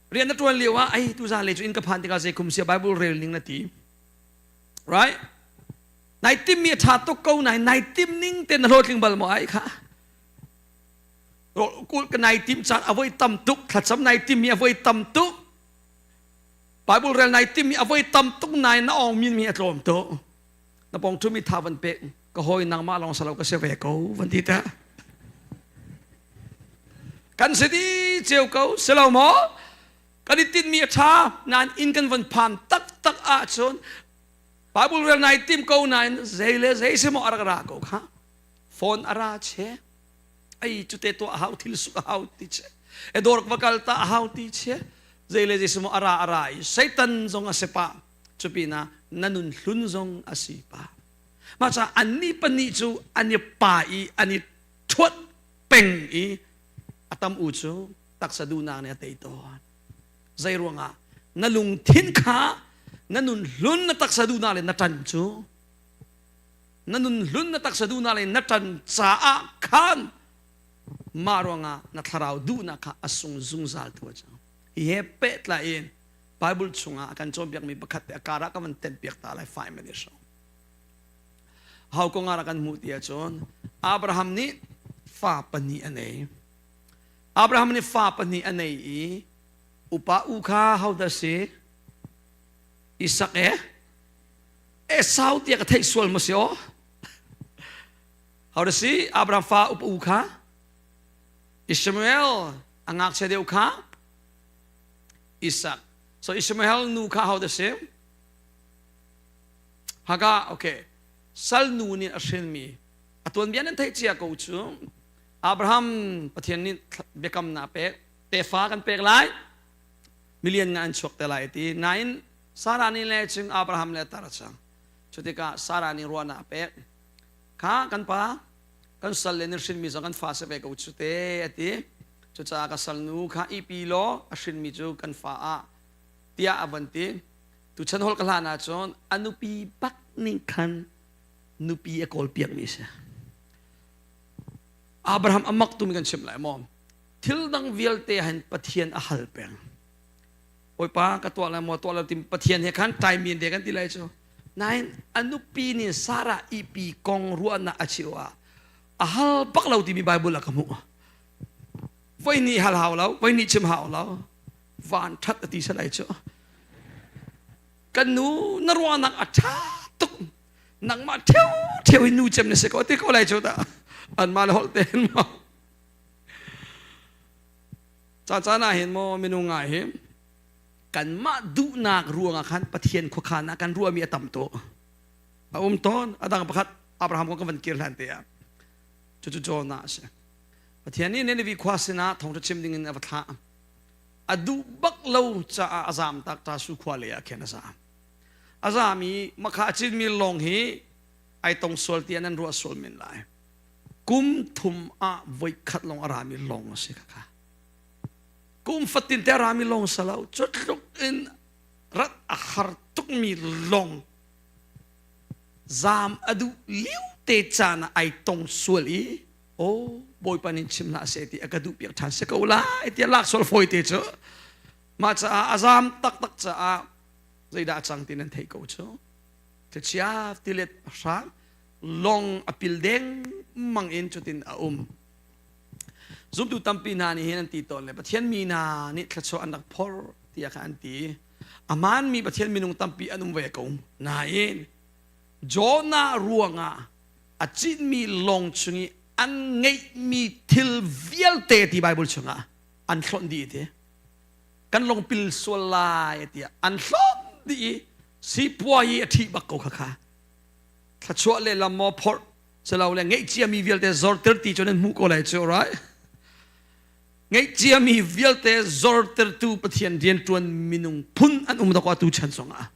Rian na ṭuan lio ah ai tuzan le cu inn ka phan tikah zei kum sia Bible rel ning na ti. Right? Nai tim mi a ṭha tuk ko nai nai tim ning te na hlawhtling bal maw ai kha? Kul ka nai tim caan a voi tam tuk thlacam nai tim mi a voi tam tuk Bible rel nai tim mi a voi tam tuk nai na ong min mi a tlawm tuk na pong thu mi tha van pe ka hawi nangmah lawng salo ka si ve ko van ti ta kan si di ceu ko si lo maw? Kan i tinhmi a ṭha nain inn kan van phan taktak ahcun Bible rel nai tim ko nain zei le zei si maw a rak ra ko kha. Phone a ra che. Ai cute tuah a hau thil suk a hau ti che. E dawr va kal ta a hau ti che. Zei le zei si maw a ra a ra i Satan zong a si pah. Cupinah na nun hlun zong a si pah. Mah caah annih pahnih cu an i pa i an i ṭhuat peng i a tam u cu taksa duhnak nih a tei tawn. Zei ruangah na lungthin kha na nun hlun na taksa duhnak le na ṭan cu na nun hlun na taksa duhnak le na ṭan caah khan mah ruangah na thlarau duhnak kha a sung zungzal tu a cang. Hi he pehtlai in Bible chungah a kan cawnpiakmi pakhat te a kar ah ka van tenhpiak ta lai 5 minutes hrawng. Hau kong ah kan hmuh ti ahcun Abraham nih fa pahnih a nei. Abraham nih fa pahnih a nei i upa u kha hodah si? Isak e? Esau tiah ka theih sual maw si aw? Hodah si? Abraham fa upa u kha? Ishmael a ngakchia deuh kha? Isak. So Ishmael nu kha hodah si? Hagar, okay. Sal nu nih a hrinmi a tuanbia nan theih cia ko cu Abraham Pathian nih biakamnak pek tefa kan pek lai million nga an chuak te lai ti nain Sarah nih le cun Abraham le tar cang cu tikah Sarah nih ruahnak pek kha kan pa kan sal le nan hrinmi zong kan fa si ve ko cu te a ti cucaah ka salnu kha ipi law a hrinmi cu kan fa ah tiah a van ti tuchan hol ka hlan ahcun a nupi bak nih khan nupi a kawl piakmi a si Abraham a mak tumi kan chim lai maw thil dang vialte hin Pathian a hal peng Bawipa ka tuah lai maw tuah lo tim Pathian he khan time in de kan ti lai cu nain a nupi nih Sarah ipi kong ruahnak a cheu ah a hal bak lo timi Bible ah ka hmuh voi nih hal hau lo voi nih chim hau lo van ṭhat a ti salai cu kan nu na ruahnak a ṭha tuk nangmah ṭheu ṭheu in nu cem na si ko ti ko lai cu dah anmah le holh tein maw caan caan ah hin maw minung ah hi kanmah duhnak ruangah khan Pathian khuakhan ah kan ruahmi a tam tuk a um tawn a dang pakhat Abraham kong kan van kir hlan te ah cucu Jonah a si Pathian nih Nineveh khua sinah thawngṭha chim dingin a va thlah a duh bak lo caah a zam tak Tasu khua lei ah khin a zam a zam i makha a cinmi lawng hi ai tong sual tiah nan ruah sual men lai kum thum ah voi khat lawng a rami lawng a si kha kum fatin te a rami lawng salo cutluk in rat a har tukmi lawng zam a duh liu te caan ah ai tong sual i aw bawipa nih chim hlah seh ti a ka duh piak ṭhan si ko lai tiah lak sual fawi te cu mah caah a zam taktak caah zeidah a cang ti nan theih ko cu thlichia tilet a hrang long a pil deng mang in cutin a um zumtu tampi hna nih hin an ti tawn le Pathian mi hna nih thluachuah an rak phor tiah kha an ti aman mi Pathian minung tampi an um ve ko nain Jonah ruangah a cinmi lawng chung i an ngeihmi thil vialte ti Bible chungah an hlonh dih ti kan lung pil sual lai tiah an hlonh dih i sipuai i a ṭhih bak ko kha kha thluachuah le lam maw phorh silo le ngeihciami vialte zorter ti cu nan hmuh ko lai cu right ngeihciami vialte zortertu Pathian rianṭuan minung phun an um dawk atu chan zongah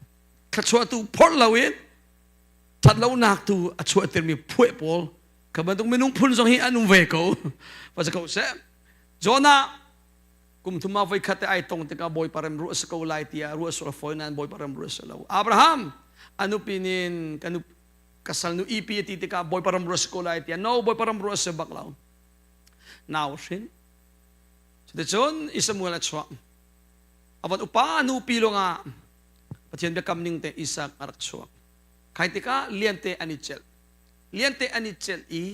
thluachuah tu phorh loin ṭhatlonak tu a chuahtermi phueh pawl kha bantuk minung phun zong hi an um ve ko va si ko seh Jonah kum thum ah voi khat te ai tong tikah Bawipa rem ruah si ko lai tiah ruah sual fawi nain Bawipa rem ruah si lo Abraham a nupi nin ka nu ka sal nu ipi a ti tikah Bawipa ram ruah si ko lai tiah no Bawipa ram ruah si bak lo nau hrin cuticun Isamuel a chuah a van upa nupi lungah Pathian biakam ning te Isak a rak chuak khai tikah liante an i celh liante an i celh i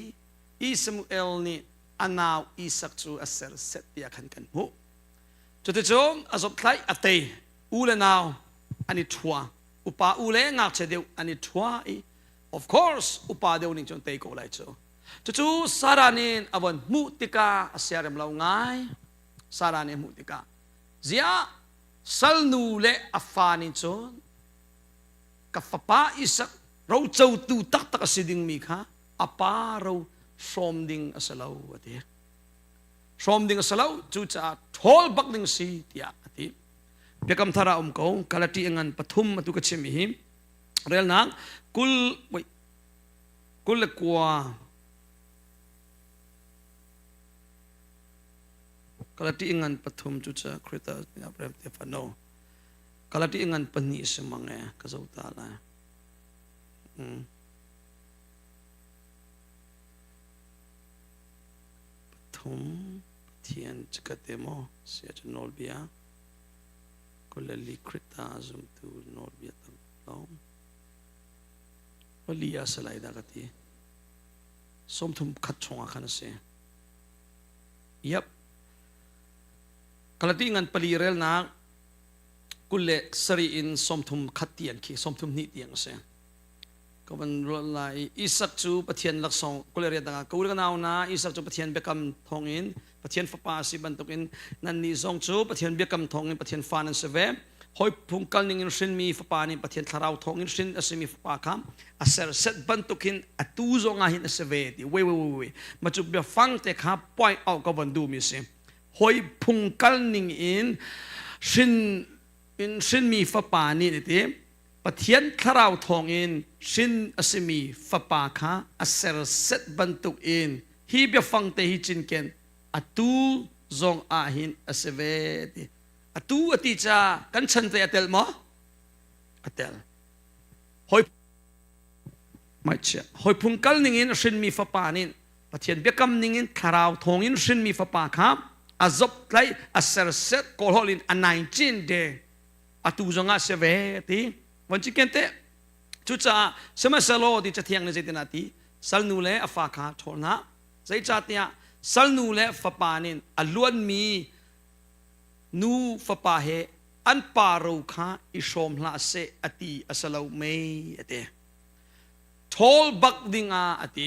Ismael nih a nau Isak cu a ser set tiah khan kan hmuh cuticun a zawthlaih a tei u le nau an i ṭhua upa u le ngakchia deuh an i ṭhua i of course upa deuh ning cun tei ko lai cu cucu Sarah nih a von hmuh tikah a siarem lo ngai Sarah nih a hmuh tikah ziah. Salnu le a fa nih cun ka fapa Isak rocotu taktak a si dingmi kha a pa ro hrawm ding a si lo a ti. Hrawm ding a si lo cucaah ṭhawl bak ding si tiah a ti. Biakam thar ah um ko Galati ngan pathum atu ka chim hi relnak kul wait 29 Galati ngan pathum cu ca Krita Abraham te fa no Galati ngan pahnih si mang e ka zo ta lai. Pathum Pathian cikate maw sia cu nawlbia 24 Krita zumtu nawlbia tam lo pali ah salai dah ka ti 31 chungah khan a si. Yep. Kalati ngan pali relnak 27 in 31 tiang khi 32 tiang a si. Ka van ruat lai Isak cu Pathian laksawng 28 dangah ka u le ka nau na Isak cu Pathian biakam thawngin Pathian fapa a si bantukin nannih zong cu Pathian biakam thawngin Pathian fa nan si ve. Hawi phung kal ning in hrinmi fapa nih Pathian thlarau thawngin hrin a simi fapa kha a serset bantukin atu zong ah hin a si ve ti wei wei wei wei ma cu biafang te kha point out ka van duhmi si. Hawi phung kal ning in hrin in hrinmi fapa nih ti Pathian thlarau thawngin hrin a simi fapa kha a serset bantukin hi biafang te hi cinken atu zong ah hin a si ve ti. Atu a ti ca kan chan te a tel maw? A tel. Hoi hoi phung kal ningin hrinmi fapa nih Pathian biakam ningin thlarau thawngin hrinmi fapa kha a zop tlai a serset kawlhawl in a nai cin de atu zongah si ve ti von ci ken te cucaah sihmanhsehlaw ti cathiang nih zeitin ah ti salnu le a fa kha ṭhawl hna zeicahtiah salnu le fapa nih a luanmi nu fapa he an pa ro kha i hrawm hlah seh a ti a si lo mei a ti ṭhawl bak dingah a ti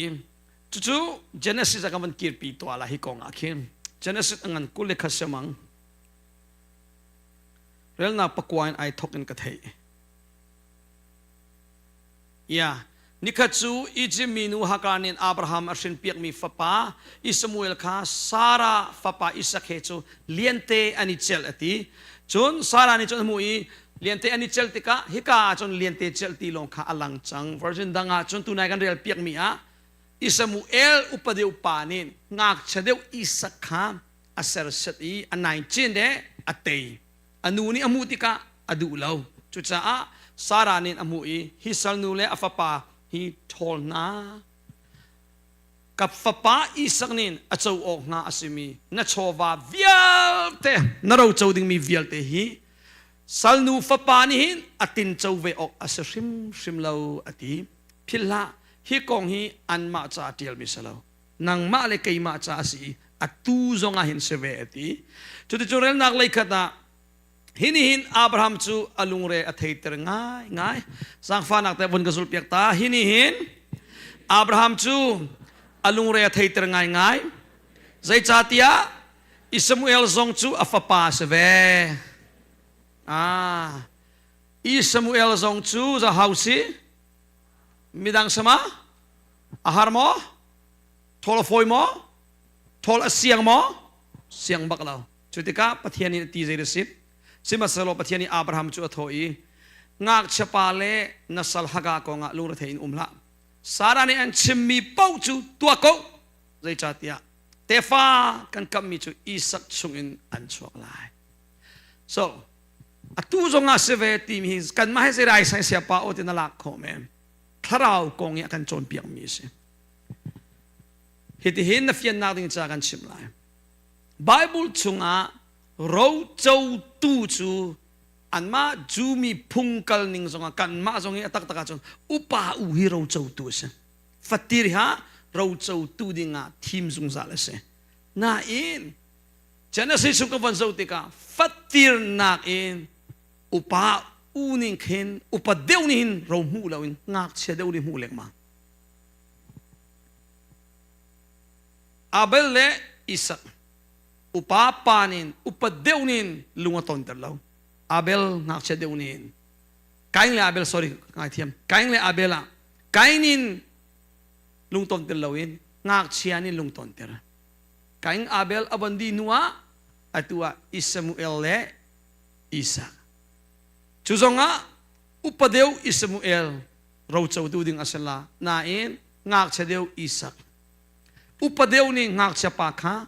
cucu Genesis ah kan van kirpi tuah la hi kong ah khin Genesis a ngan 21 semang Relnak pakua in ai thawk in ka theih. Ya, nikhat cu Izipt minu Hagar nih Abraham a hrinpiakmi fapa Ishmael kha Sarah fapa Isak he cu liante an i celh a ti. Cun Sarah nih cun a hmuh i liante an i celh tikah hika ah cun liante celh ti lawng kha a lang cang. Version dang ah cun tunai kan rel piakmi ah Ishmael upa deuh pa nih ngakchia deuh Isak kha a sersiat i a nai cin de a tei a nu nih a hmuh tikah a duh lo cucaah Sarah nih a hmuh i hi salnu le a fapa hi ṭhawl hna ka fapa Isak nih a co awk hnga a simi na chawva vialte na roco dingmi vialte hi salnu fapa nih hin a tinco ve awk a si hrimhrim lo a ti philh hlah hi kong hi anmah ca a ṭialmi si lo nangmah le keimah ca a si i atu zong ah hin si ve a ti. Cuticun relnak lei khat ah hi nih hin Abraham cu a lungre a theiter ngai ngai. Zaangfahnak te vun ka zulpiak ta. Hi nih hin Abraham cu a lungre a theiter ngai ngai. Zeicahtiah Ishmael zong cu a fapa a si ve. Ah, Ishmael zong cu zahau si? Midang sama? A har maw? Ṭhawl a fawi maw? Ṭhawl a siang maw? Siang bak lo. Cu tikah Pathian nih a ti zei a si? Sihmanhsehlaw Pathian nih Abraham cu a thawh i, Ngakchia pa le na sal Hagar kongah lungrethei in um hlah. Sarah nih an chimmi paoh cu tuah ko. Zeicahtiah tefa kan kamhmi cu Isak chungin an chuak lai. So, atu zongah si ve timi hi kanmah hi zeirai sai siapa aw ti na lak khawh men. Thlarau kong i a kan cawnpiakmi a si. Hitihin na fiannak ding ca kan chimh lai. Bible chungah rocotu cu anmah Jumi phung kal ning zongah kanmah zong hi a taktak ahcun upa u hi rocotu a si. Fatir ha rocotu dingah thim zungzal a si. Nain Genesis chung ka von zoh tikah fatir nakin upa u ning khin upa deuh nih hin ro hmuh loin ngakchia deuh nih hmuh lengmang. Abel le Isak upa pa nin upa deuh nin lung a tonter lo. Abel ngakchia deuh nih Kain le Abel sorry ngaithiam Kain le Abel ah Kain in lungton tel loin ngakchia nih lungton ter. Kain Abel a von dih hnu ah atu ah Ismael le Isak. Cu zongah upa deuh Ismael rocotu ding a si la nain ngakchia deuh Isak. Upa deuh nih ngakchia pa kha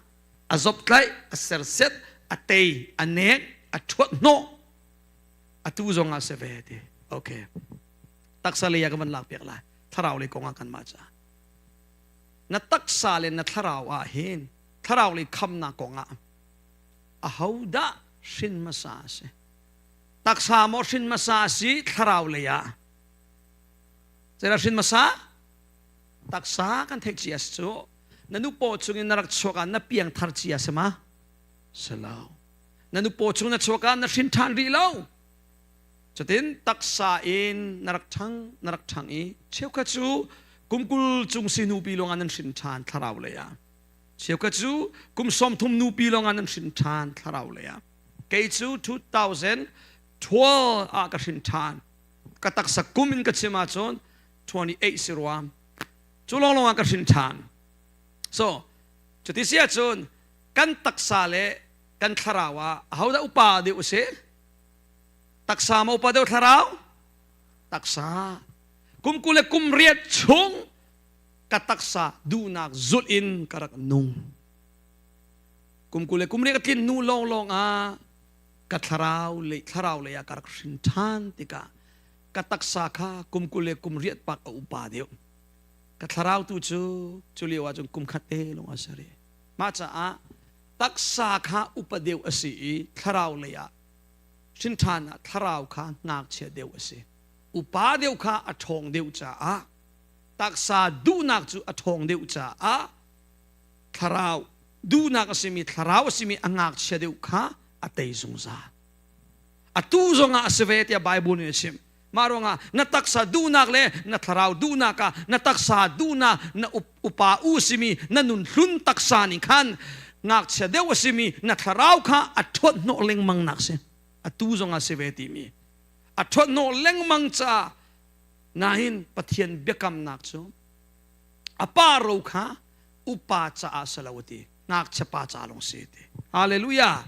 a zoptlaih, a serset, a tei, a nek, a ṭhuat hnawh. Atu zong ah si ve ti. Okay. Taksa lei ah ka van lak piak lai. Thlarau lei kong ah kan mah caah. Na taksa le na thlarau ah hin thlarau lei khamnak kong ah ahodah hrin hmasa a si? Taksa maw hrin hmasa a si thlarau lei ah? Zeidah hrin hmasa? Taksa kan theih cia si cu. Na nu paw chungin na rak chuak ah na piang thar cia si ma? Si lo. Na nu paw chung na chuak ah na hrin ṭhan rih lo. Cutin taksa in na rak ṭhang, na rak ṭhang i cheukhat cu kum 20 cung si nupi lawngah nan hrin ṭhan thlarau lei ah. Cheukhat cu kum 30 nupi lawngah nan hrin ṭhan thlarau lei ah. Kei cu 2012 ah ka hrin ṭhan. Ka taksa kum in ka chim ahcun 28 si rua. Cu lawnglawng ah ka hrin ṭhan. So, cuti si ahcun kan taksa le kan thlarau ah ahodah upa deuh a si? Taksa ma upa deuh thlarau? Taksa. Kum 20 le kum 8 chung ka taksa duhnak zulh in ka rak nung. Kum 20 le kum 8 ka tlin hnu lawnglawng ah ka thlarau le thlarau lei ah ka rak hrin ṭhan tikah ka taksa kha kum 20 le kum 8 pak a upa deuh. Ka thlarau tu cu cu lio ah cun kum khat te lawng a si rih. Mah caah taksa kha upa deuh a si i thlarau lei ah hrin ṭhan ah thlarau kha ngakchia deuh a si. Upa deuh kha a ṭhawng deuh caah taksa duhnak cu a ṭhawng deuh caah thlarau duhnak a simi thlarau a simi a ngakchia deuh kha a tei zungzal. Atu zongah a si ve tiah Bible nih a chim. Mah ruangah na taksa duhnak le na thlarau duhnak ah na taksa duhnak na upa u simi na nun hlun taksa nih khan ngakchia deuh a simi na thlarau kha a ṭhuat hnawh lengmang nak si. Atu zongah si ve timi. A ṭhuat hnawh lengmang caah nain Pathian biakamnak cu a pa ro kha upa caah si lo a ti. Ngakchia pa ca lawng si ti. Hallelujah.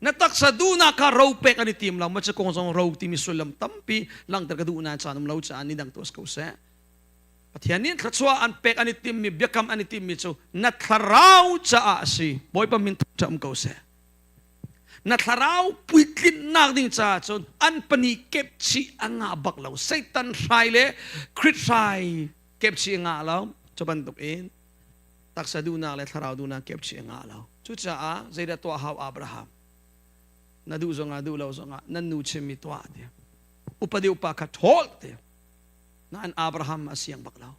Na taksa duhnak kha ro pek an i tim lo ma cu kong zong ro timi sullam tampi langhter ka duh nain caan um lo caah ni dang tu ko seh. Pathian nih thluachuah an pek an i timmi biakam an i timmi cu na thlarau caah a si. Bawipa min thangṭhat um ko seh. Na thlarau puitlinnak ding caah cun an pahnih kepchih a ngah bak lo. Satan hrai le Krit hrai kepchih a ngah lo. Cu bantuk in taksa duhnak le thlarau duhnak kepchih a ngah lo. Cucaah zeidah tuah hau Abraham? Na duh zongah duh lo zongah nan nu chimmi tuah ti. Upadi upa kha ṭhawl ti. Nain Abraham a siang bak lo.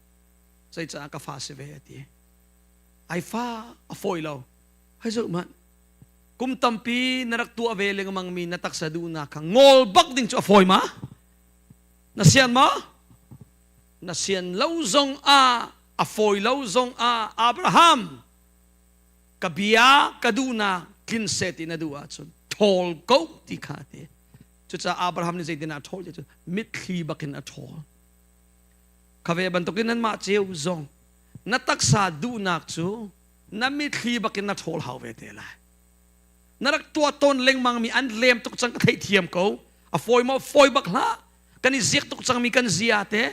Zeicah ka fa si ve a ti. Ai fa a fawi lo. Hei zoh hmanh. Kum tampi na rak tuah ve lengmang mi na taksa duhnak kha ngol bak ding cu a fawi ma? Na sian maw? Na sian lo zong ah a fawi lo zong ah Abraham ka bia ka duhnak tlin seh ti na duh ahcun ṭhawl ko ti kha a ti. Cucaah Abraham nih zeitin a ṭhawl ti cu mitthli bakin a ṭhawl. Kha ve bantukin nanmah ceu zong na taksa duhnak cu na mitthli bakin na ṭhawl hau ve te lai. Na rak tuah tawn lengmang mi an lem tuk cang ka theihthiam ko. A fawi maw fawi bak hlah. Kan i ziak tuk cangmi kan zia te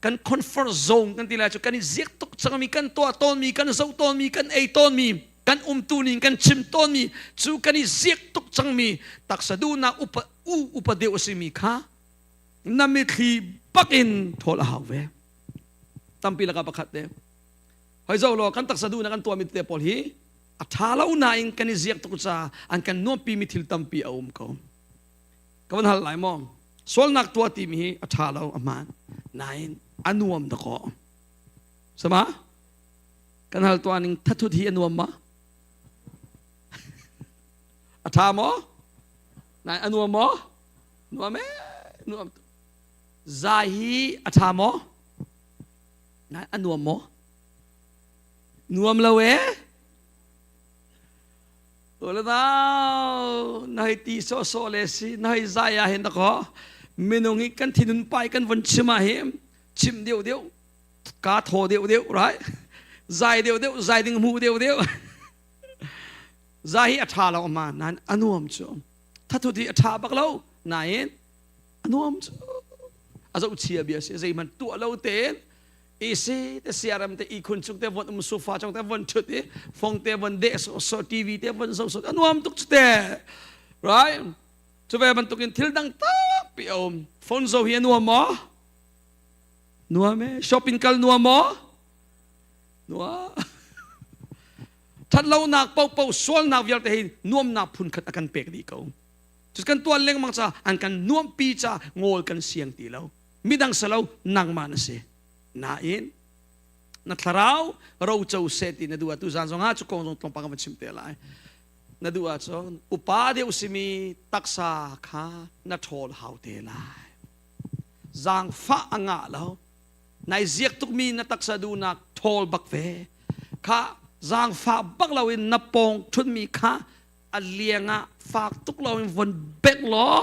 kan comfort zone kan ti lai cu kan i ziak tuk cangmi kan tuah tawnmi kan zoh tawnmi kan ei tawnmi kan umtu ning kan chim tawnmi cu kan i ziak tuk cangmi taksa duhnak upa u upa deuh a simi kha na mithli bakin thawl a hau ve tampi lakah pakhat te hoi zo law kan taksa duhnak kan tuahmi te pawl hi a ṭha lo nain kan i ziak tuk caah an kan nuampi mi thil tampi a um ko Ka van hal lai maw? Sualnak tuah timi hi a ṭha lo, a hmaan. Nain a nuam dakaw. Sama? Kan hal tuah ning thathut hi a nuam ma? A ṭha maw? Nain a nuam maw? Nuam ee, nuam. Zai hi a ṭha maw? Nain a nuam maw? Nuam lo ee. Ulanau, na hei ti sawhsawh le si, na hei zai ah hin dakaw minung hi kan thinun pai kan von chim ah hi chim deuh deuh ka thaw deuh deuh right zai deuh deuh zai ding hmu deuh deuh zai hi a tha lo ma nan a nuam cu thathut hi a tha bak lo nain a nuam cu a zoh chia bia si zeihmanh tuah lo tein isi te siaram te ikhun chung te von um sofa chung te von thut i fong te von deh so so TV te von so so a nuam tuk chu te right chu ve bantukin thil dang tampi a um phone zo hi a nuam maw nuam e shopping kal nuam maw nuam thatlonak popo sualnak vialte hi nuamnak phun khat a kan pek dih ko cu kan tuan lengmang ca an kan nuampi ca ngawl kan siang ti lo midang salo nangmah na si nain na thlarau roco seh ti na duh ah tuzan zong ah cu kong zong tlawmpal kan van chim te lai na duh ahcun upa deuh simi taksa kha na ṭhawl hau te lai zaangfah a ngah lo nai ziak tukmi na taksa duhnak ṭhawl bak ve kha zaangfah bak loin na pawng ṭhutmi kha a liang ah fak tuk lo in von bengh law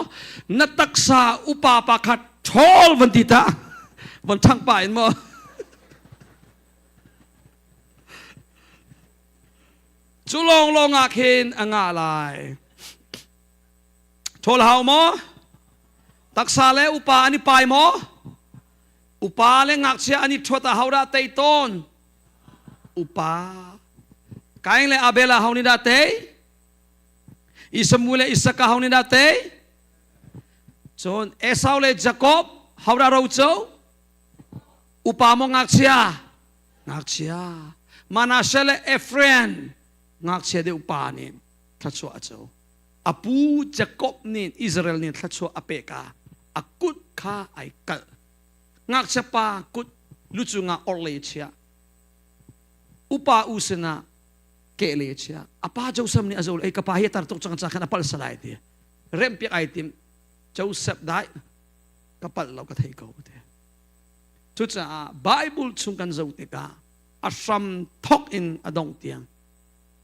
na taksa upa pa kha ṭhawl von ti ta von ṭhang pa in maw cu lawng lawng ah khin a ngah lai ṭhawl hau maw taksa le upa an i pai maw upa le ngakchia an i ṭhuat ah hodah tei tawn upa Kain le Abel ah ho nih dah tei Isamu le Isaka ho nih dah tei cun Esau le Jakob ho dah ro co upa maw ngakchia ngakchia Manasseh le Ephraim ngakchia deuh pa nih thluachuah a co a pu Jakob nih Israel nih thluachuah a pek ah a kut kha ai kalh ngakchia pa kut lu cungah orhlei chia upa u sinah kehlei a chia a pa Joseph nih a zol ei ka pa hi a tar tuk cang ca khan a palh salai ti rempiak ai tim Joseph dai ka palh lo ka thei ko ti cucaah Bible chung kan zoh tikah a hram thok in a dongh tiang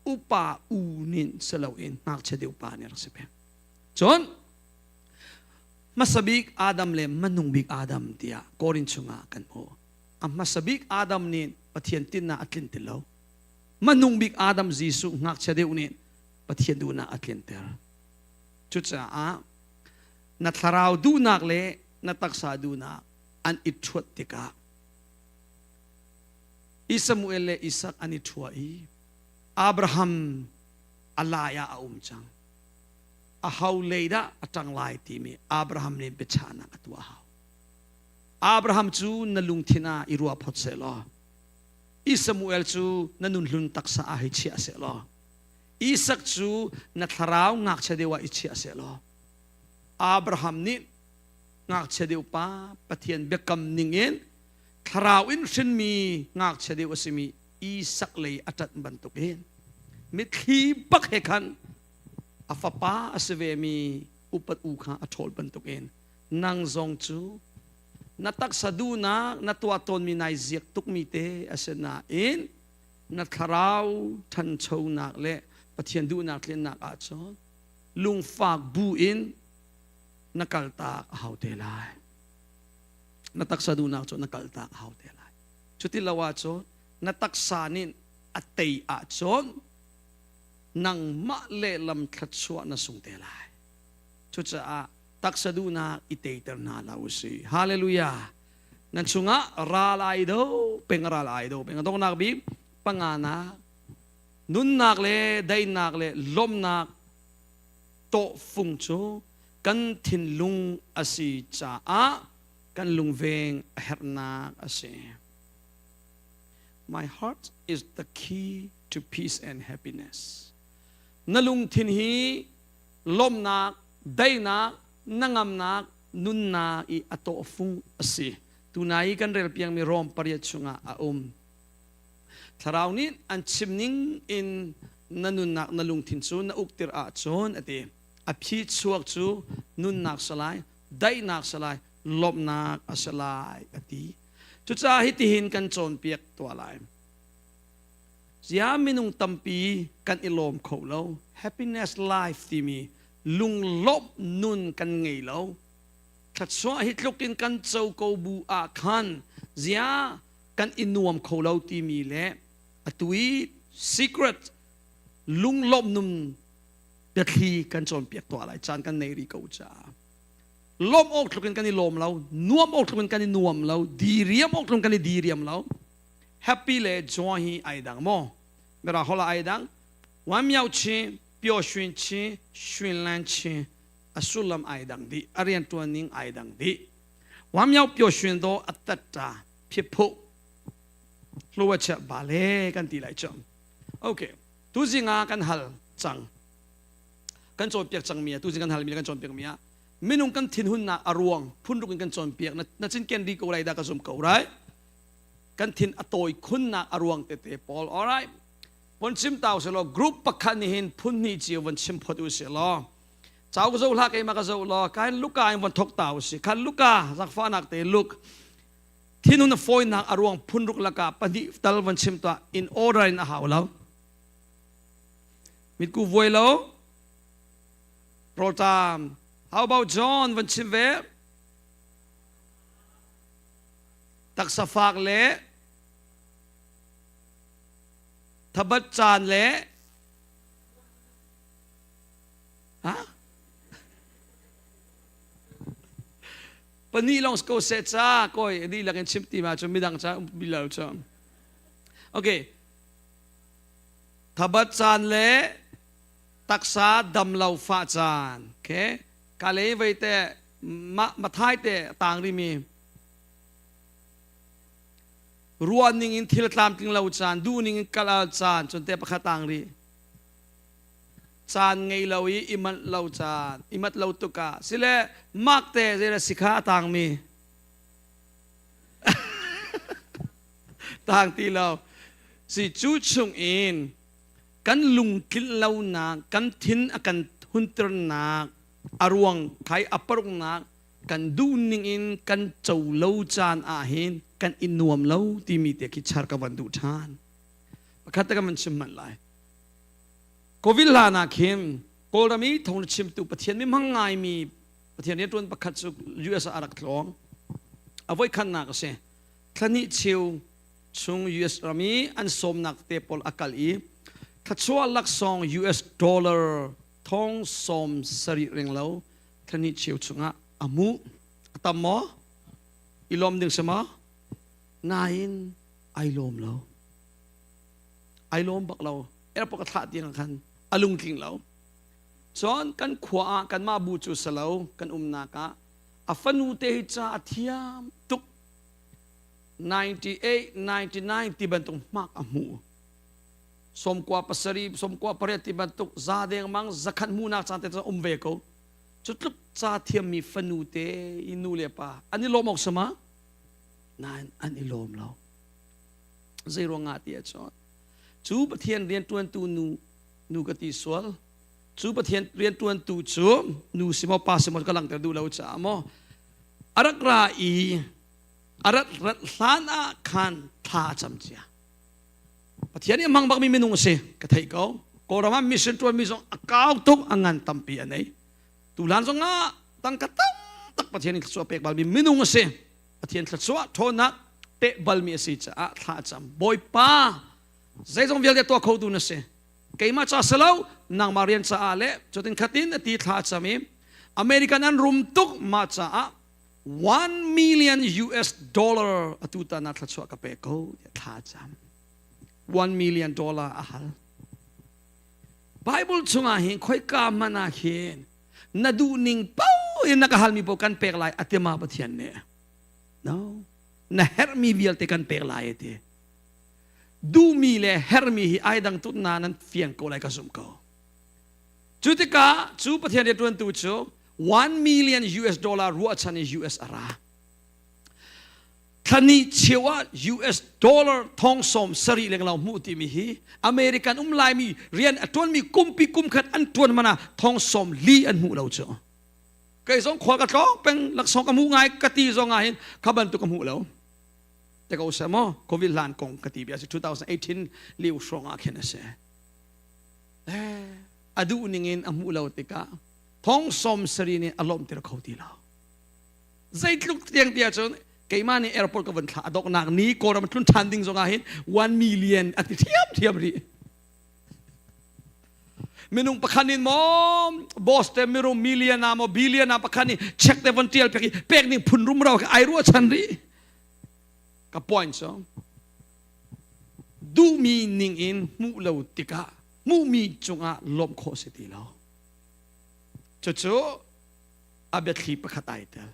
upa u nin siloin ngakchia deuh pa nih rak si peng cun Hmasa bik Adam le hmanung bik Adam tiah Korin chungah kan hmuh. A hmasa bik Adam nih Pathian tinhnak a tlinh ti lo. Hmanung bik Adam Jesuh ngakchia deuh nih Pathian duhnak a tlinter. Cucaah na thlarau duhnak le na taksa duhnak an i ṭhuat tikah Isamuel le Isak an i ṭhua i Abraham a lai ah a um cang. Aho lei dah a ṭang lai timi Abraham nih biachahnak a tuah hau. Abraham cu na lungthin ah i ruah phot seh law Isamuel cu na nunhlun taksa ah hei chiah seh law Isak cu na thlarau ngakchia deuh ah i chiah seh law Abraham nih ngakchia deuh pa Pathian biakam ningin thlarau in hrinmi ngakchia deuh a simi Isak lei a ṭanh bantukin mitthli bak he khan a fapa a si vemi upat u kha a ṭhawl bantukin nang zong cu na taksa duhnak na tuah tawnmi nai ziak tukmi te a si nain na thlarau ṭhanchonak le Pathian duhnak tlinnak ahcun lungfak bu in na kaltak a hau te lai. Na taksa duhnak cu na kaltak a hau te lai. Cuti lo ahcun na taksa nih a tei ahcun nangmah lehlam thluachuah na sung te lai. Cucaah taksa duhnak i teiter hna hlah u sih. Hallelujah. Nan chungah ral ai do, peng ral ai do, peng donghnak bik panganak nunnak le daihnak le lawmhnak tawhfung cu kan thinlung a si caah kan lungveng a herhnak a si. My heart is the key to peace and happiness. Na lungthin hi lawmhnak, daihnak, nangamnak, nunnak i a tawhfung a si. Tunai i kan rel piangmi Rom pariat chungah a um. Thlarau nih an chim ning in na nunnak na lungthin cu na uktir ahcun a ti. A phi chuak cu nunnak salai, daihnak salai, lawmhnak a si lai a ti. Cucaah hitihin kan cawnpiak tuah lai. Zia minung tampi kan i lawm kho lo. Happiness life timi lunglawmh nun kan ngei lo. Thluachuah hi tluk in kan co ko bu ah khan zia kan i nuam kho lo timi le atu i secret lunglawmh nun biathli kan cawnpiak tuah lai caan kan nei rih ko caah lawmh awk tluk in kan i lawm lo nuam awk tluk in kan i nuam lo diriam awk tluk in kan i diriam lo happy le joy hi ai dang maw mera hola ai dang wan miao chi pyo shuin chi shuin lan chi a sullam ai dang dih a rian tuan ning ai dang dih wan miao pyo shuin do a tatta phiphu hluwa che ba le kan ti lai chang okay tu zinga kan hal cang kan cawnpiak cangmi ah tuzing kan halmi kan cawnpiak mi ah minung kan thinhunnak a ruang phunruk in kan cawnpiak na, na cinken dih ko lai dah ka zum ko right kan thin a tawi khunnak a ruang tete pawl alright von chim tau se law group pakhat nih hin phun hnih cio von chim phot u se law chau ka zo hla keima ka zo law kain luka in von thok tau si khan luka zakfa nak te luk thinhun a fawinak a ruang phunruk laka pahnih tal von chim ta in order in a hau lo Mitku vuai lo. Rawlṭam. How about John van chim ve? Taksa fak le thabat caan le ha? Pahnih lawng ko seh ca koi dihlak in chim ti ma cu midang ca um bilo cu. Okay. Thabat caan le taksa damlo fah caan. Okay. Ka le vei te ma mathai te tang rimi ruah ning in thil tlamtling lo caan duh ning in kal al caan cun te pakhat tang ri caan ngei lo i i manh lo caan i mat lo tuk ah sile mak te zei sikha a tang mi tang ti lo si cu chung in kan lungtlin lonak kan thin a kan hunternak a ruang khai a paruknak kan duh ning in kan co lo caan ah hin kan i nuam lo timi te khi char ka van duh ṭhan pakhat te ka van chim hmanh lai covid hlan ah khin kawlram i thong chimtu pathian mi hmang ngaimi pathian rianṭuan pakhat cu US ah a rak tlawng a voikhatnak a si Thlahnih cheu chung US ram i an sawmnak te pawl a kal i thluachuah laksawng US dollar thong sawm sarih ring lo thlahnih cheu chungah a hmuh. A tam maw? I lawm ding si maw? Nain ai lawm lo. Ai lawm bak lo. Airport ka thlah tiang khan a lungtling lo. Cun kan khua ah kanmah bu cu salo kan umnak ah a fanu te hi ca a thiam tuk 98 99 ti bantuk hmak a hmu sawmkua pasarih sawmkua pariat ti bantuk za dengmang zakhat hmuhnak caan te um ve ko cu tluk ca thiammi fanu te i nu le pa an i lawm awk sama nain an i lawm lo zei ruangah ti ahcun cu Pathian riantuantu nu nu ka ti sual cu Pathian riantuantu cu nu si maw pa si maw ka langhter duh lo caah maw a rak ra i a rat rat hlan ah khan thla a cam cia Pathian nih a hmang bakmi minung a si ka theih ko Kawlram ah mission ṭuanmi zong a kau tuk a ngan tampi a nei tulan zong ah tangka tam tak Pathian nih thluachuah pek balmi minung a si Pathian thluachuah ṭhawnnak pek balmi a si caah thla a cam Bawipa zeizong vialte tuah khotu na si keimah ca si lo nangmah rian caah le cutin khatin a ti thla a cam i American an rum tuk mah caah 1 million US dollar atu ta na thluachuah ka pe ko tiah thla a cam 1 million dollar a hal Bible chungah hin khoika hmanh ah khin na duh ning paoh in na ka halmi paoh kan pek lai a ti ma Pathian nih no na herhmi vialte kan pek lai a ti duhmi le herhmi hi ai dang tuk na nan fiang ko lai ka zumh ko Cu tikah cu Pathian rianṭuantu cu 1 million US dollar ruahchan in US a ra. Thlani cheu ah US dollar thong sawm sarih lenglo hmuh timi hi American um laimi rian a ṭuanmi kumpi kumkhat an ṭuan man ah thong sawm li an hmuh lo cu. Kei zong khua ka tlawng peng laksawng ka hmuh ngai ka ti zong ah hin kha bantuk ka hmuh lo. Te ko seh maw COVID hlan kong ka ti bia si 2018 liu hrawng ah khin a si. A duh ning in a hmuh lo tikah thong som sari nih a lawmhter kho ti lo. Zeitluk tiang ti ahcun keimah nih airport ka vun thlah a doknak ni Kawlram tlun ṭhan ding zongah hin 1 million a ti ṭhiamṭhiam rih. Minung pakhat in maw boss te mirum million ah maw billion ah pakhat nih check te von tial pek i pek ning phun rumro ai ruahchan rih. Ka point cu duhmi ning in hmuh lo tikah hmuhmi cungah lawmh khawh si ti lo. Cucu a biathli pakhat ai tel.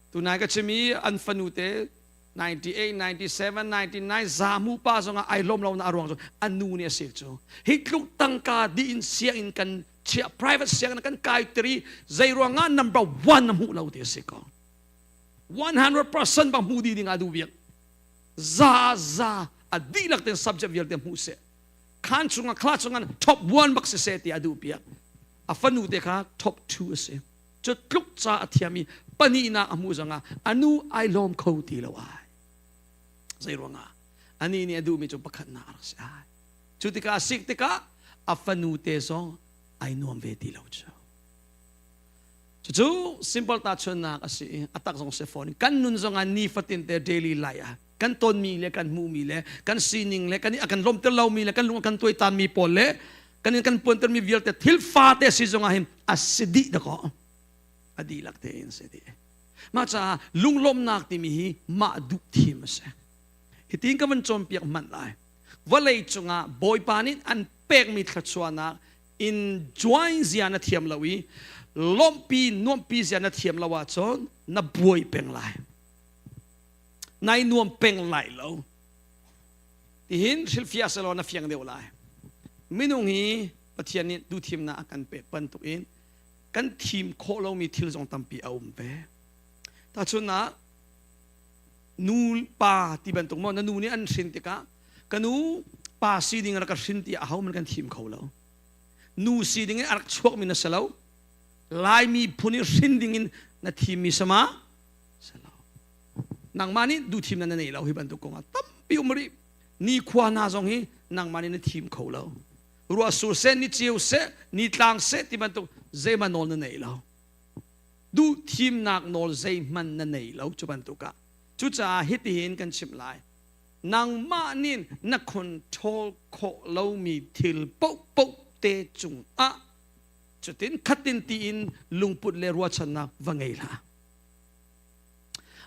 Tunai ka chim i an fanu te 98, 97, 99 za mu pa zongah ai lawm lo na a ruang cu an nu nih a si cu. Hi tluk tangka dih in sianginn kan chiah private sianginn kan kai tiri zei ruangah number one na hmuh lo ti a si ko. 100% bang hmu dih ding ah duh biak. Za za a dihlak ten subject vialte hmuh seh. Khan chungah class chungah top 1 bak si seh ti a duh piak. A fanu te kha top 2 a si. Cu tluk ca a thiam i pahnihnak a hmuh zongah a nu ai lawm kho ti lo ai. Zei ruangah? Anih nih a duhmi cu pakhatnak a rak si ai. Cu tikah a sik tikah a fanu te zong ai nuam ve ti lo cu. Cucu simple tahchunhnak a si i a tak zong si fawn. Kan nun zongah nifatin te daily life ah kan tonmi le kan hmuhmi le kan sining le kan i a kan lawmter lomi le kan lung a kan tuaitanmi pawl le kan in kan puantermi vialte thil fate si zongah hin a si dih dakaw a dihlak tein si dih. Mah caah lunglawmhnak timi hi mah duh thim a si. Hitin ka van cawnpiak hmanh lai. Vawlei cungah Bawipa nih an pekmi thluachuahnak in join zia na thiam lo i lawmhpi nuamhpi zia na thiam lo ahcun na buai peng lai. Nai nuam peng lai lo. Tihin hrilhfiah selaw na fiang deuh lai. Minung hi Pathian nih duhthimnak a kan pek bantukin kan thim khawh lomi thil zong tampi a um ve. Tahchunhnak, nu pa ti bantuk maw na nu nih an hrin tikah ka nu pa si ding rak ka hrin ti aho man kan thim kho lo. Nu si ding in a rak chuakmi na si lo. Laimi phun i hrin ding in na thimmi sama si lo. Nangmah nih duhthimnak na nei lo hi bantuk kong ah tampi um rih. Nikhua hna zong hi nangmah nih na thim kho lo. Ruah sur seh, ni ceu seh, ni tlang seh ti bantuk zeihmanh nawl na nei lo. Duhthimnak nawl zeihmanh na nei lo cu bantuk ah. Cucaah hitihin kan chimh lai. Nangmah nih na control khawh lomi thil paohpaoh te cungah cutin khatin tiin lungput le ruahchannak va ngei hlah.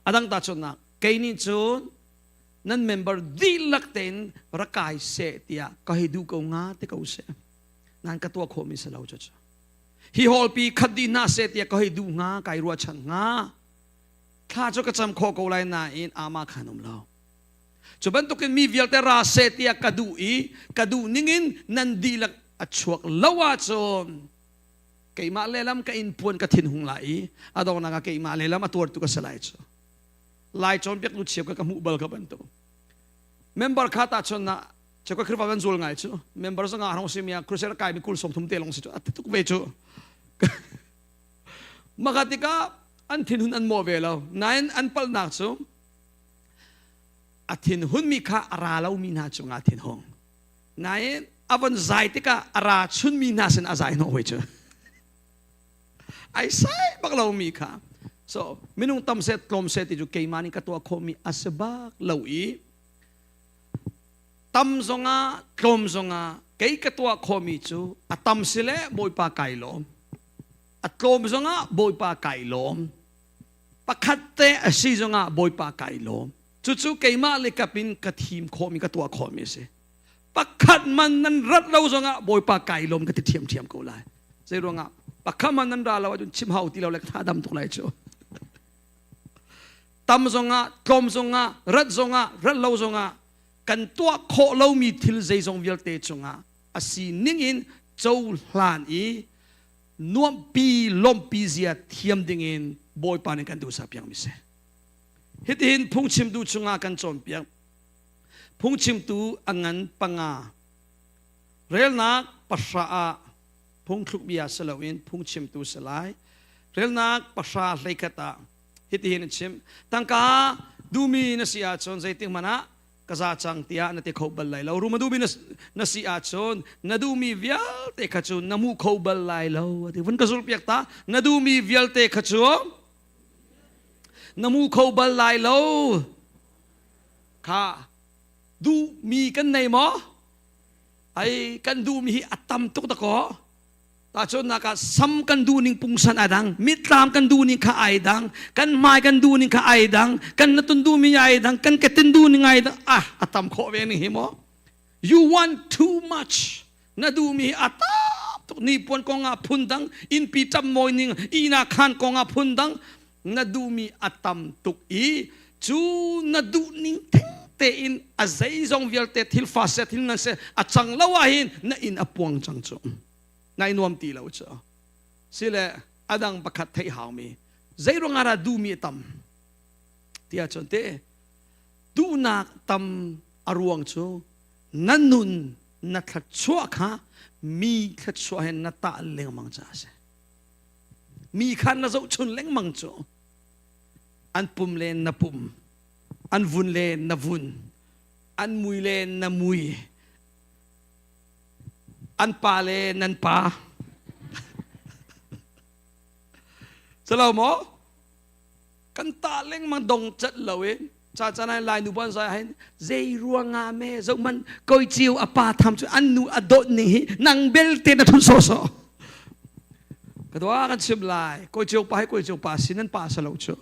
A dang tahchunhnak, kei nih cun nan member dihlak tein rak kai seh tiah ka hei duh ko hnga ti ko seh. Nan ka tuah khawhmi si lo cucu. Hi hall pi khat dih hna seh tiah ka hei duh hnga, kai ruahchan hnga. Thla cu ka cam khawh ko lai nain ama khan um lo. Cu bantukin mi vialte ra seh tiah ka duh i ka duh ningin nan dihlak a chuak lo ahcun keimah lehlam ka in puan ka thin hung lai i a donghnak ah keimah lehlam a tuartu ka si lai cu. Lai cawnpiak nu cheu ka ka hmuh bal ka bantuk. Member kha ta chun na cheu ka Khrihfa kan zul ngai cu. Member zanga rong si mi ah crusade kai mi kul som thum te long si cu a tuk ve cu. Maka tikah an thinhun an mawh ve lo. Nain an palhnak cu a thinhun mi kha a ra lomi hna cungah thinhung. Nain a von zai tikah a ra chunmi hna sin a zai hnawh hoi cu. Ai sai bak lomi kha. So minung tam seh tlawm seh ti cu keimah nih ka tuah khawhmi a si bak lo i tam zongah tlawm zongah kei ka tuah khawhmi cu a tam si le Bawipa kai lawm. A tlawm zongah Bawipa kai lawm. Pakhat te a si zongah Bawipa kai lawm. Cucu keimah le kap in ka thim khawhmi ka tuah khawhmi a si. Pakhat man nan rat lo zongah Bawipa kai lawm ka ti ṭhiamṭhiam ko lai. Zei ruangah pakhat man nan ra lo ahcun chim hau ti lo le ka tha dam tuk lai cu. Tam zongah, tlawm zongah, rat zongah, rat lo zongah kan tuah khawh lomi thil zeizong vialte cungah a si ningin cohlan i nuamhpi lawmhpi zia thiam dingin Bawipa nih kan duhsak piakmi si. Hitihin phungchimtu chungah kan cawnpiak. Phungchimtu a ngan panga. Relnak pahra ah phungthluk bia si loin phungchimtu si lai. Relnak pahra hleikhat ah hitihin a chim. Tangka Duhmi na si ahcun zeitik hmanh ah ka za cang tiah na ti kho bal lai lo. Rum a duhmi na si ahcun na duhmi vialte kha cu na hmu kho bal lai lo. Ati vun ka zulhpiak ta. Na duhmi vialte kha cu na hmu kho bal lai lo. Kha duhmi kan nei maw? Ai kan duhmi hi a tam tuk dakaw. Tahchunhnak ah sam kan duhning pungsan ai dang, mitthlam kan duhning kha ai dang, kan hmai kan duhning kha ai dang, kan natun duhmi ai dang, kan ketin duhning ai dang. Ah, a tam khawh ve ning hi maw? You want too much. Na duhmi hi a tam tuk. Ni puan kong ah phun dang, innpi ṭam mawi ning, ihnak khaan kong ah phun dang. Na duhmi a tam tuk i cu na duhning theng tein a zeizong vialte thil fa seh thil ngan seh a cang lo ah hin na inn a puang cang cu nai nuam ti lo cu sile adang pakhat theih haumi zei ruangah dah duhmi a tam tiah cun te duhnak tam a ruang cu na nun na thluachuah kha mi thluachuah he na tah lengmang caah a si mi kha na zohchun lengmang cu an pum le na pum an vun le na vun an mui le na mui an pa le nan pa Salo maw kan ta lengmang dong cat lo in cha chan ai lai nu ban sai hin zei ruanga me zo man koi chiu a pa tham chu an nu a dot ning hi nang bel te na thun so so ka dua kan chim lai koi chiu pa hi koi chiu pa sin an pa salo chu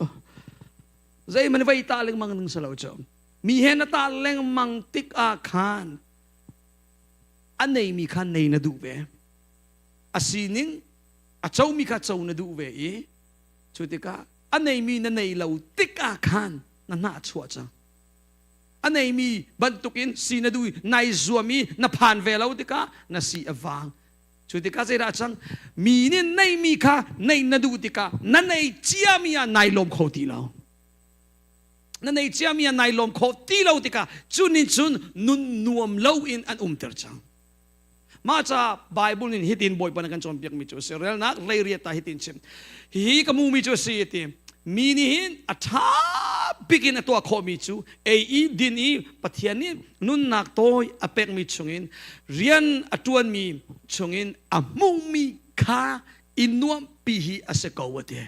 zei man vai ta lengmang ning salo chu mi he na ta lengmang tik a khan a neimi kha nei na duh ve a sining a comi kha co na duh ve i cu tikah a neimi na nei lo tikah khan na hnah chuah cang a neimi bantukin si na duh nai zuam i na phan ve lo tikah na si a vang cu tikah zeidah cang mi nih neimi kha nei na duh tikah na nei ciami ah nai lawm kho ti lo na nei ciami ah nai lawm khawh ti lo tikah cu nih cun nun nuam lo in an umter cang mah ca Bible in hitin Bawipa na kan cawnpiak mi cu a si relnak leiriat ta hitin chim hihi ka mu mi cu a si ti mi nih hin a ṭha bik in a tuah khawh mi cu ei i din i Pathian nih nunnak tawi a pek mi chungin rian a ṭuan mi chungin a hmuhmi kha i nuamhpi hi a si ko a ti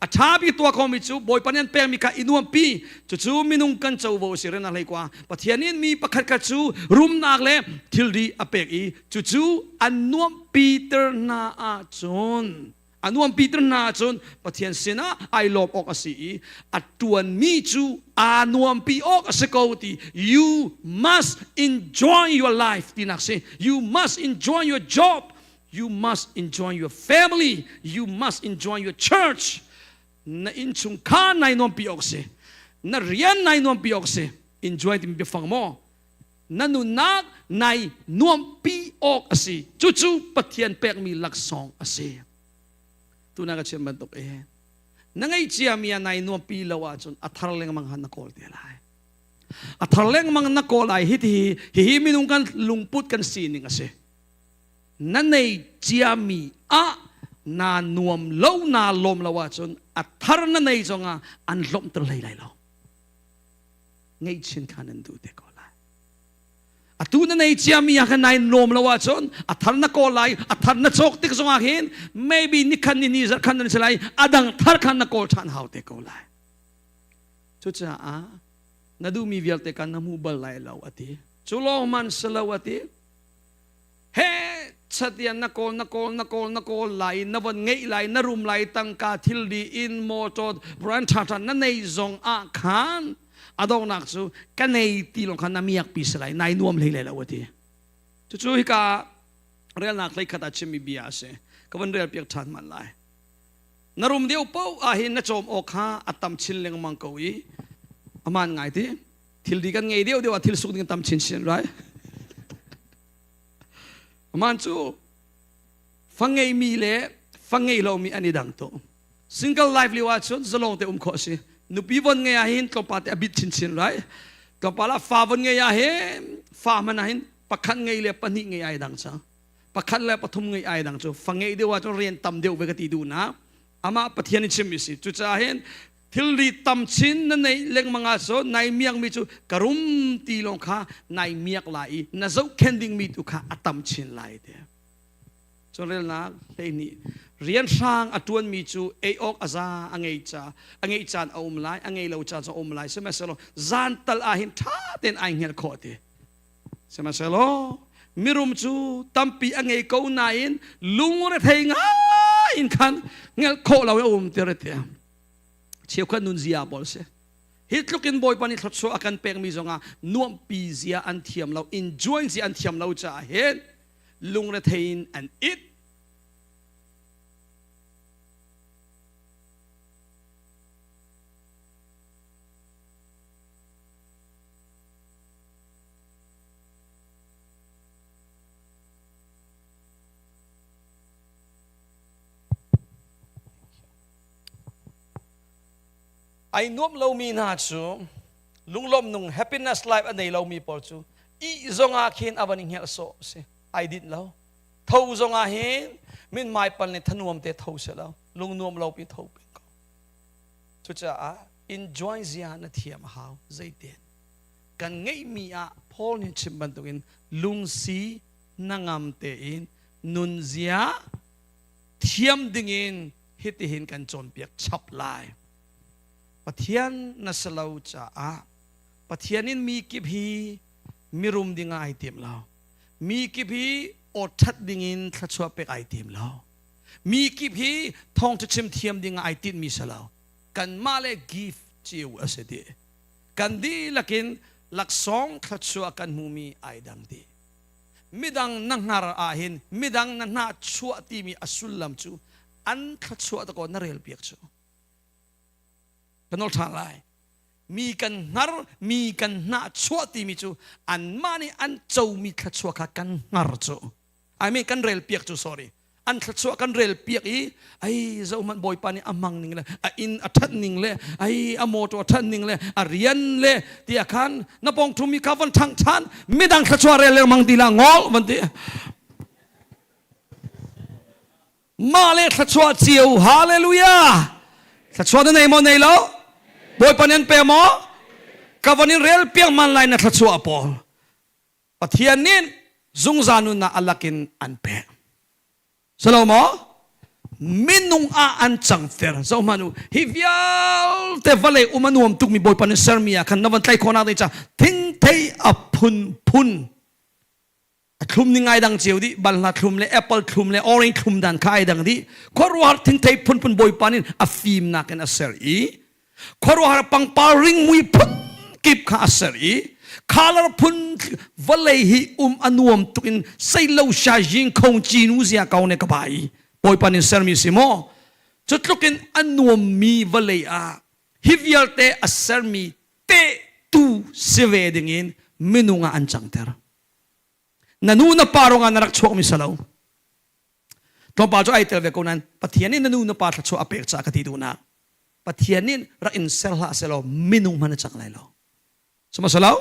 A ṭha bik tuah khomi cu Bawipa nih an pekmi kha i nuampi. Cucu minung kan covo a si rian a hlei kua. Pathian nih mi pakhat khat cu rumnak le thilri a pek i cucu an nuamhpiter hna ahcun a nuamhpiter hna ahcun Pathian sinah ai lawm awk a si i a ṭuanmi cu aa nuampi awk a si ko ti you must enjoy your life tinak si you must enjoy your job You must enjoy your family. You must enjoy your church. Na innchungkhar nai nuampi awk si. Na rian nai nuampi awk si. Enjoy timi biafang maw? Na nunnak nai nuampi awk a si. Cucu Pathian pekmi laksawng a si. Tuna ka chim bantuk e. Na ngeih mi ah nai nuampi lo ahcun a thar lengmang han na kawl te lai. A thar lengmang na kawl ai hi hi hihi minung kan lungput kan sining a si. Na nei ciami ah naa nuam lo naa lawm lo ahcun a thar na nei zongah an lawmhter hlei lai lo. Ngeihchin kha nan duh te ko lai. Atu na nei ciami ah khan nai nuam lo ahcun a thar na kawl lai, a thar na cawk tik zongah hin maybe ni khan ni ni zarh khan nan si lai, a dang thar khan na kawl ṭhan hau te ko lai. Cucaah na duhmi vialte kan na hmu bal lai lo a ti. Cu lawng man si lo a ti. He chatian na kawl na kawl na kawl na kawl lai na von ngeih lai na rum lai tangka thilri in motor brand tha tha na nei zong ah khan adongnak cu ka nei ti long khan na miak pi si lai nai nuam hlei lai lo ati cucu hika relnak hlei khat ah chimmi bia a si ka van rel piak ṭhan man lai na rum deuh paoh ah hin na cawm awk kha a tam chin lengmang ko i aman ngai ti thilri kan ngei deuh deuh ah thil suk ding tam chinchin right aman cu fa ngeimi le fa ngei lomi an i dang to single life lio ahcun zalong te um khawh si nupi von ngei ah hin tlawmpal te a bit chinchin right tlawmpal ah fa von ngei ah hin fa hmanh ah hin pakhat ngei le pahnih ngei ai dang cang pakhat le pathum ngei ai dang cu fa ngei deuh ahcun rian tam deuh ve ka ti duh na amah pathian in chimmi si cucaah hin. Thilri tam chin na neih lengmang ahcun nai miakmi cu ka rum ti lawng kha nai miak lai i na zohkhenh dingmi tu kha a tam chin lai ti. Cawlrelnak 12 rian hrang a ṭuanmi cu ei awk a za a ngei ca a ngeih caan a um lai a ngei lo caan a um lai sihmanhsehlaw zan tal ah hin ṭha tein ai hngelh khawh ti sihmanhsehlaw mirum cu tampi a ngei ko nain lungrethei ngai in khan ngelh khawh lo a um ti re cheukhat nun zia pawl si hi tluk in bawipa nih thluachuah a kan pekmi zongah nuamhpi zia an thiam lo enjoy zia an thiam lo caah hin lungrethei in an it. Ai nuam lomi hna cu lunglawm nung happiness life a nei lomi pawl cu ih zongah khin a van i hngelh sawh si ai dinh lo tho zongah hin min mai pal nih thanuam te tho se lo lungnuam lo pi tho peng ko cucaah enjoy zia na thiam a hau zeitin kan ngeihmi ah Paul nih chim bantukin lungsi nangam tein nunzia thiam dingin hitihin kan cawnpiak chap lai Pathian na si lo caah Pathian in mi kip hi mirum ding ah ai tim lo. Mi kip hi awṭhat ding in thluachuah pek ai tim lo. Mi kip hi thawngṭha chim thiam ding ah ai tinhmi si lo. Kanmah le gift cio a si dih. Kan dihlak in laksawng thluachuah kan hmumi ai dang dih. Midang na hngar ahhin midang na hnahchuah timi a sullam cu an thluachuah dakaw na relpiak cu. Ka nawl ṭhan lai. Mi kan hngar, mi kan hnahchuah timi cu anmah nih an comi thluachuah kha kan hngar cu. I mean kan relpiak cu sorry. An thluachuah kan relpiak i ai zohhmanh Bawipa nih a hmang ning le a inn a ṭhat ning le ai a motor a ṭhat ning le a rian le tiah khan na pawng ṭhumi kha von ṭhangh ṭhan midang thluachuah rel lengmang ti la ngol van ti. Mah le thluachuah cio hallelujah thluachuah na nei maw nei lo Bawipa nih an pe maw ka von in rel piak man lai na thluachuah pawl Pathian nih zungzal nunnak a lakin an pek silo maw minung ah an cangter zoh hmanh u hi vialte vawlei um a nuam tukmi Bawipa nih sermi ah khan na van tlai khawh nak ding ca thingthei a phunphun A thlum ning ai dang cio dih balhla thlum le apple thlum le orange thlum dan kha ai dang dih khuaruahhar thingthei phunphun bawipa nih a fimnak in a ser i khuaruahhar pangpar ringmui phun kip kha a ser i color phun vawlei hi um a nuam tuk in seilo sha jing khong chi nu zia kau ne ka bai bawipa nih sermi si maw cu tluk in a nuammi vawlei ah hi vialte a sermi te tu si ve ding in minung ah an cangter Na nu na pa ruangah na rak chuakmi si lo. Tlawmpal cu ai tel ve ko nain Pathian nih na nu na pa thluachuah a pek caah ka ti duhnak. Pathian nih rak in ser hlah selaw minung hmanh na cang lai lo. Sihmanhsehlaw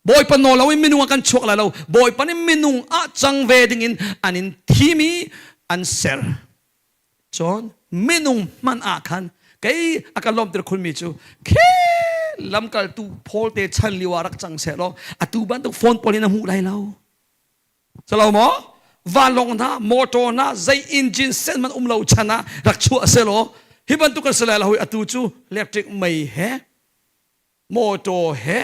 Bawipa nawl lo in minung ah kan chuak lai lo. Bawipa nih minung ah cang ve ding in an in thim i an ser. Cun minung hmanh ah khan kei a ka lawmter khunmi cu khi lamkaltu Paul te chan lio ah rak cang seh law atu bantuk phone pawl in a hmuh lai lo. Salo maw? Vanlawng hna, motor hna, zei engine sen man um lo chan ah rak chuah seh law hi bantuk kan si lai lo atu cu electric mei he Mawtaw he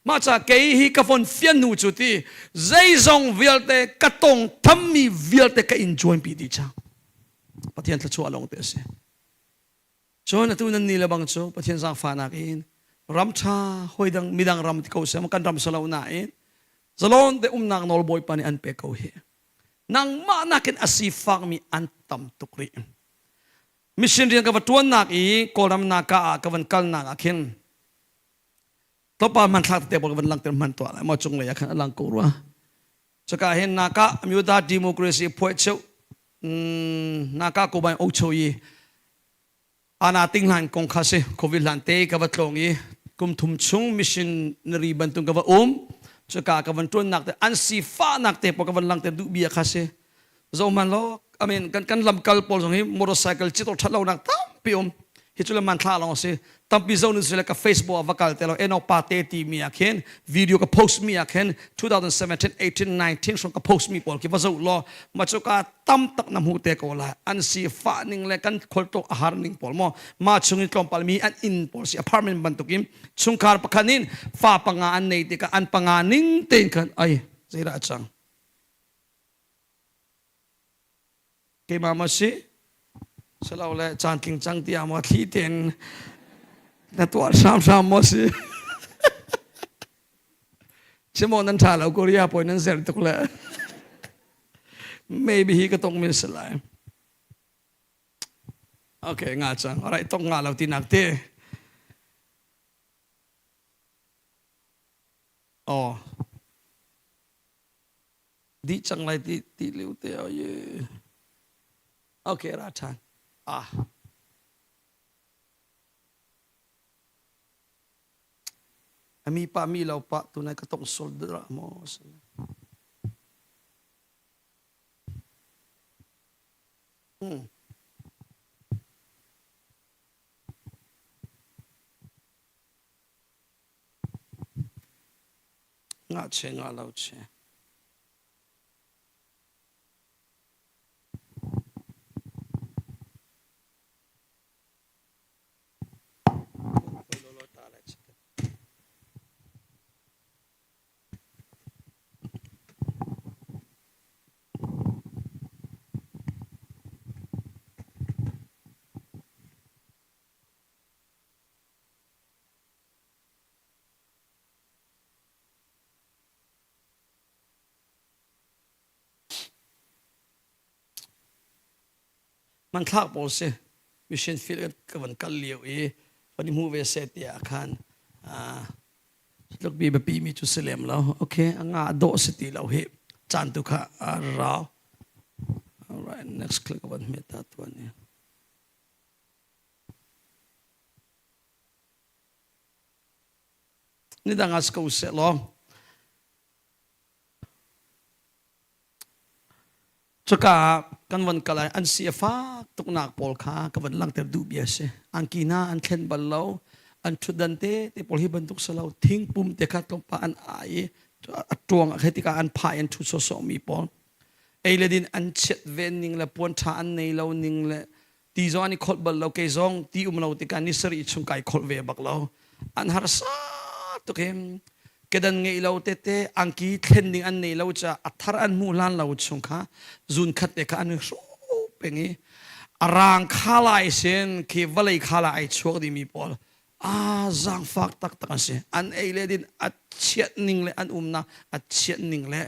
mah ca kei hi ka von fian nu cu ti zeizong vialte ka tong thammi vialte ka in join pi dih cang Pathian thluachuah lawng te a si cun atu nan ni le bang cu Pathian zaangfahnak in ram ṭha hoi dang midang ram ti ko seh kan ram salo nain zalon te umnak nawl Bawipa nih an pek ko hi nangmah nakin a sifakmi an tam tuk rih Mission rian ka va ṭuannak i Kawlram naka ah ka van kalnak ah khin tlawmpal hmanthlak tete pawl ka van langhter hman tuah lai maw cunglei ah khan a lang ko rua. Cuka hin naka Amyotha democracy phuai cheu naka ko bai o cho i ana ting hlan kong kha si covid hlan te ka va tlawng i kum thum chung missionary bantuk ka va um cuka ka van ṭuannak te an sifahnak te pawl ka van langhter duh bia kha si Zohman law, I mean, kan kan lamkal pawl zong hi motorcycle cit awk ṭhat lonak tampi um. Hi cu le manthla lawng si. Tampi zo nu le ka Facebook ah va kal te lo Enoch pa te ti mi ah khin video ka post mi ah khin 2017 18 19 hrawng ka post mi pawl khi va zoh law ma cu ka tam tak na hmu te ko lai. An si fah ning le kan kholtok a har ning pawl maw ma chung in tlawmpal mi an inn pawl si apartment bantukin chungkhar pakhat in fa panga an nei tikah an panga ning tein khan ai zeidah a cang keimah ma si silo le caan tling cang tiah maw thli tein na tuah hramhram maw si Chimo nan tha lo Korea poi nan zer tuk le maybe hi ka tong mi si lai Okay, nga cang. Alright, tong nga lo ti nak te. Oh. Di cang lai ti ti liu te oh ye. Okay, ra than. Ah. Ami pa mi lo pa tunai ka tong sol dra mo. Hmm. Nga che nga lo che. Hmanthlak pawl si mission field ka van kal lio i van i hmu ve seh tiah khan tluk bi biapi mi cu si lem lo. Okay, a nga dawh si ti lo hi caan tu kha a rau. Alright, next click van hmet ta tuan ni. Ni dang as ko se law. Cuka ah kan van kal ai an si a fak tuknak pawl kha ka van langhter duh bia si. Angki hna an thlen bal lo. An ṭhutdan te te pawl hi bantuk si lo. Thingpum te kha tlawmpal an ai i a ṭuang ah khi tikah an phah i an ṭhu sawsawh mi pawl. Ei le din an chiat ven ning le puan ṭha an nei lo ning le ti zong an i kholh bal lo. Kei zong ti um lo tikah ni sarih chung kai kholh ve bak lo. An harsa tuk i kedan ngeih lo tete angki thlen ding an nei lo caah a thar an hmuh hlan lo chung kha zun khat te kha an i hrawh peng i a rang kha lai sin khi vawlei kha lai ai chuak dimi pawl a zaangfak taktak an si an ei le din a chiat ning le an umnak a chiat ning le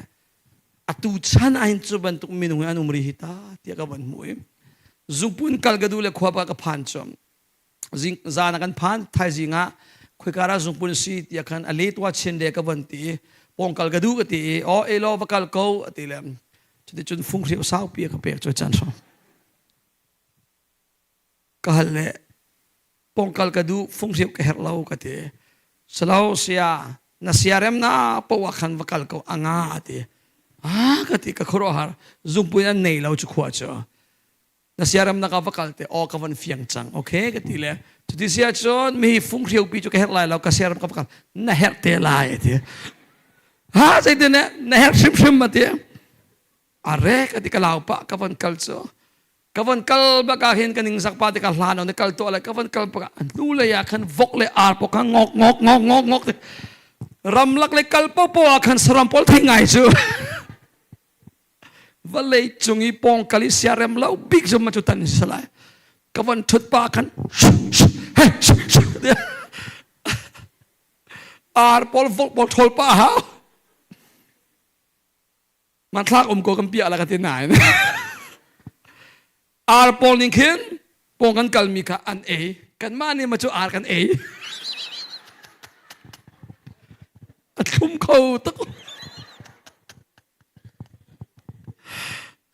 atu chan ahhin cu bantuk minung hi an um ri hi ta tiah ka van hmuh i zungpun kal ka duh le khua pa ka phan cu zing zan ah kan phan thaizing ah khoika dah zungpun si tiah khan a letwa chin le ka van ti pawngkal ka duh ka ti i aw elo va kal ko a ti le cuticun funghreu saupi a ka pek cu chan hrawng ka hal le pawngkal ka duh funghreu ka herh lo ka ti salo sia na siarem na poah khan va kal ko anga a ti ah ka ti ka khuaruahhar zungpui an nei lo cu khua cu na siaram na ka va kal te aw ka van fiang cang okay ka ti le cuti sia cun mi funghreu pi cu ka herh lai lo ka siaram ka va kal na herh te lai ti ha zeitin ne na herh hrimhrim a ti a re ka ti ka lau pa ka van kal cu ka van kal bak ah hin ka ning sak pa te ka hlan na kal to le ka van kal bak ah hnu lei ah khan vok le ar po kha ngok ngok ngok ngok ngok ramlak le kal po po ah khan saram pawl thei ngai cu Vawlei cung i pawngkal i siarem lo bik zum ma cu tan si lai. Ka von ṭhut pa khan ar pawl vok pawl ṭhawl pa hau. Hmanthlak um ko kan piah la ka ti nain. Ar pawl ning khin pawng kan kalmi kha an ei. Kanmah nih ma cu ar kan ei. A thlum kho tuk.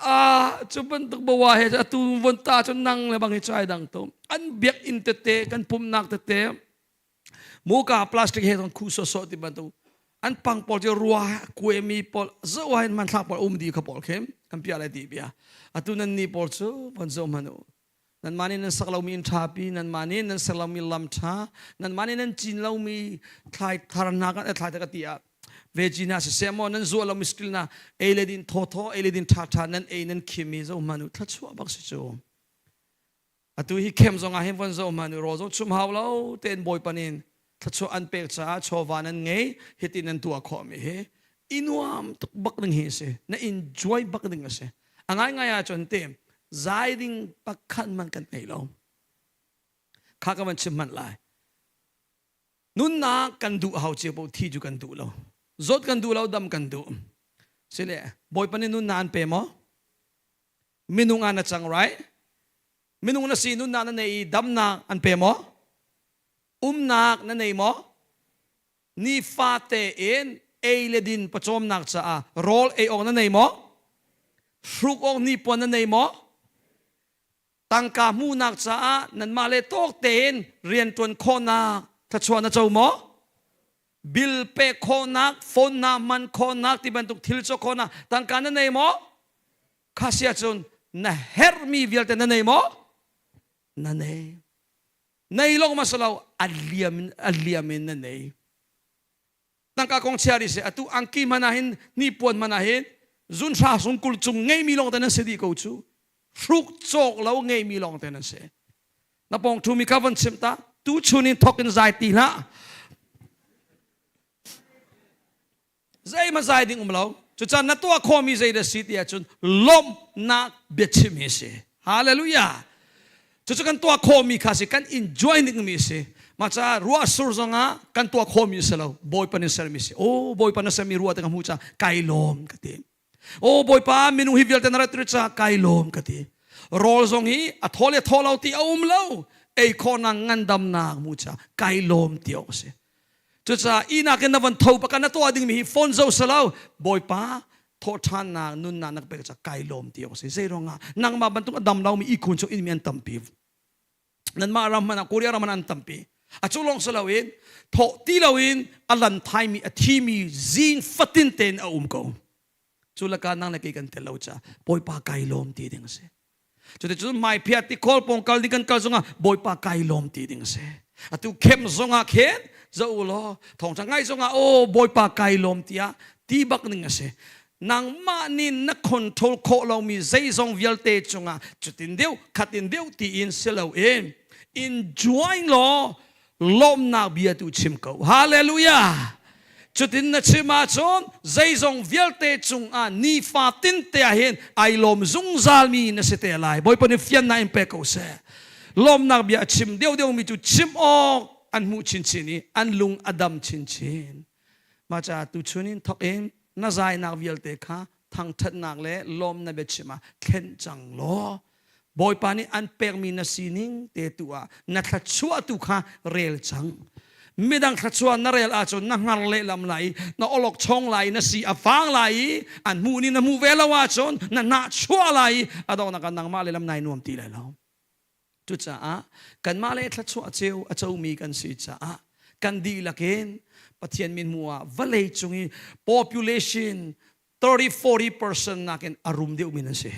Ah, cu bantuk bawa he atu von ta cu nang le bang hi chai dang to. An biakinn tete kan pumnak tete muka plastic he thong khu so so ti bantuk an pang pawl cu rua kuemi pawl zo hain hmanthlak pawl um di kha pawl khem kan pia lai ti bia atu nan ni pawl cu von zo hmanu. Nanmah nih nan sak lomi inn ṭhapi, nanmah nih nan ser lomi lam ṭha, nanmah nih nan cin lomi thlai thar hna kan thlai ka ti ah veggie hna siseh maw nan zuah lomi skill hna ei le din thawthaw ei le din ṭhaṭha nan ei nan khim i zoh hmanh u thluachuah bak si cu. Atu hi khem zong ah hin von zoh hmanh u rawl zong chum hau lo tein Bawipa nih thluachuah an pek caah chawva nan ngei hitin nan tuah khawhmi hi i nuam tuk bak ding hi a si na enjoy bak ding a si a ngaingai ahcun te zai ding pakhat hmanh kan ngei lo kha ka van chim hmanh lai nunnak kan duh hau cio paoh thi cu kan duh lo zawt kan duh lo dam kan duh sile bawipa nih nunnak an pe maw minung ah na cang right minung na si nunnak na nei i damnak an pe maw umnak na nei maw Nifate in ei le din pawcawmnak caah rawl ei awk na nei maw? Hruk awk hnipuan na nei maw? Tangka hmuhnak caah nanmah le tawk tein rianṭuan khawhnak thluachuah na co maw? Bill pek khawhnak, phone hna hman khawhnak ti bantuk thil cawk khawhnak tangka na nei maw? Kha si ahcun na herhmi vialte na nei maw? Na nei. Nei lawng ma si lo a liam in a liam in na nei. Tangka kong chia ri se atu angki hmanh ah hin hnipuan hmanh ah hin zun hra sung kul cung ngeimi lawng te nan si dih ko cu. Hruk cawk lo ngeimi lawng te nan si. Na pawng ṭhumi kha von chim ta tu chun in thok in zai ti hlah. Zeihmanh zai ding um lo. Cucaah na tuah khawhmi zei dah si ti ahcun lawmhnak biachim hi a si. Hallelujah. Cucu kan tuah khawhmi kha si, kan enjoy dingmi a si. Mah caah ruah sur zongah kan tuah khawhmi a si lo. Bawipa nih sermi a si. Oh, Bawipa na sermi ruah te ka hmuh caah kai lawm ka ti. Oh, Bawipa minung hi vialte na rat caah kai lawm ka ti. Rawl zong hi a thaw le thaw lo ti a um lo. Ei khawhnak ngandamnak mu caah kai lawm ti awk a si. Cucaah ihnak in na van tho bak na tuah dingmi hi phone zo salo Bawipa thawhṭhannak nunnak na ka pek caah kai lawm ti awk a si. Zei ruangah nangmah bantuk a dam lomi ihkhun chung inmi an tampi. Nanmah ram hmanh ah Korea ram hmanh ah an tampi. A cu lawng si loin thawh ti loin a lan thaimi a thimi zing fatin tein a um ko. Cu lakah nang le kei kan tel lo caah Bawipa kai lawm ti ding a si. Cuticun hmaiphiat ti khawl pawng kal ding kan kal zongah Bawipa kai lawm ti ding a si. Atu khem zongah khin zoh u law thawngṭha ngai zongah aw Bawipa kai lawm tiah ti bak ning a si. Nangmah nih na control khawh lomi zeizong vialte cungah cutin deuh khatin deuh tiin si loin enjoy law lawmnak bia tu chim ko. Hallelujah! Cutin na chim ahcun zeizong vialte cungah nifa tinte ah hin ai lawm zungzalmi na si te lai. Bawipa nih fiannak in pe ko seh. Lawmnak bia a chim deuhdeuhmi cu chim awk an hmuh chinchin i an lung a dam chinchin. Mah caah tuchun in thawk in na zainak vialte kha thangṭhatnak le lawmnak biachim ah thlen cang law Bawipa nih an pekmi na sining te tu ah na thluachuah tu kha rel cang. Midang thluachuah na rel ahcun na hngar lehlam lai i na olok chong lai i na si a vang lai i an hmuh ni na hmuh ve lo ahcun na hnah chuah lai i a donghnak ah nangmah lehlam nai nuam ti lai lo. Cucaah kanmah le thluachuah ceu a comi kan si caah kan dihlak in Pathian min hmuh ah vawlei cung i population 30 40% nakin a rum deuhmi nan si.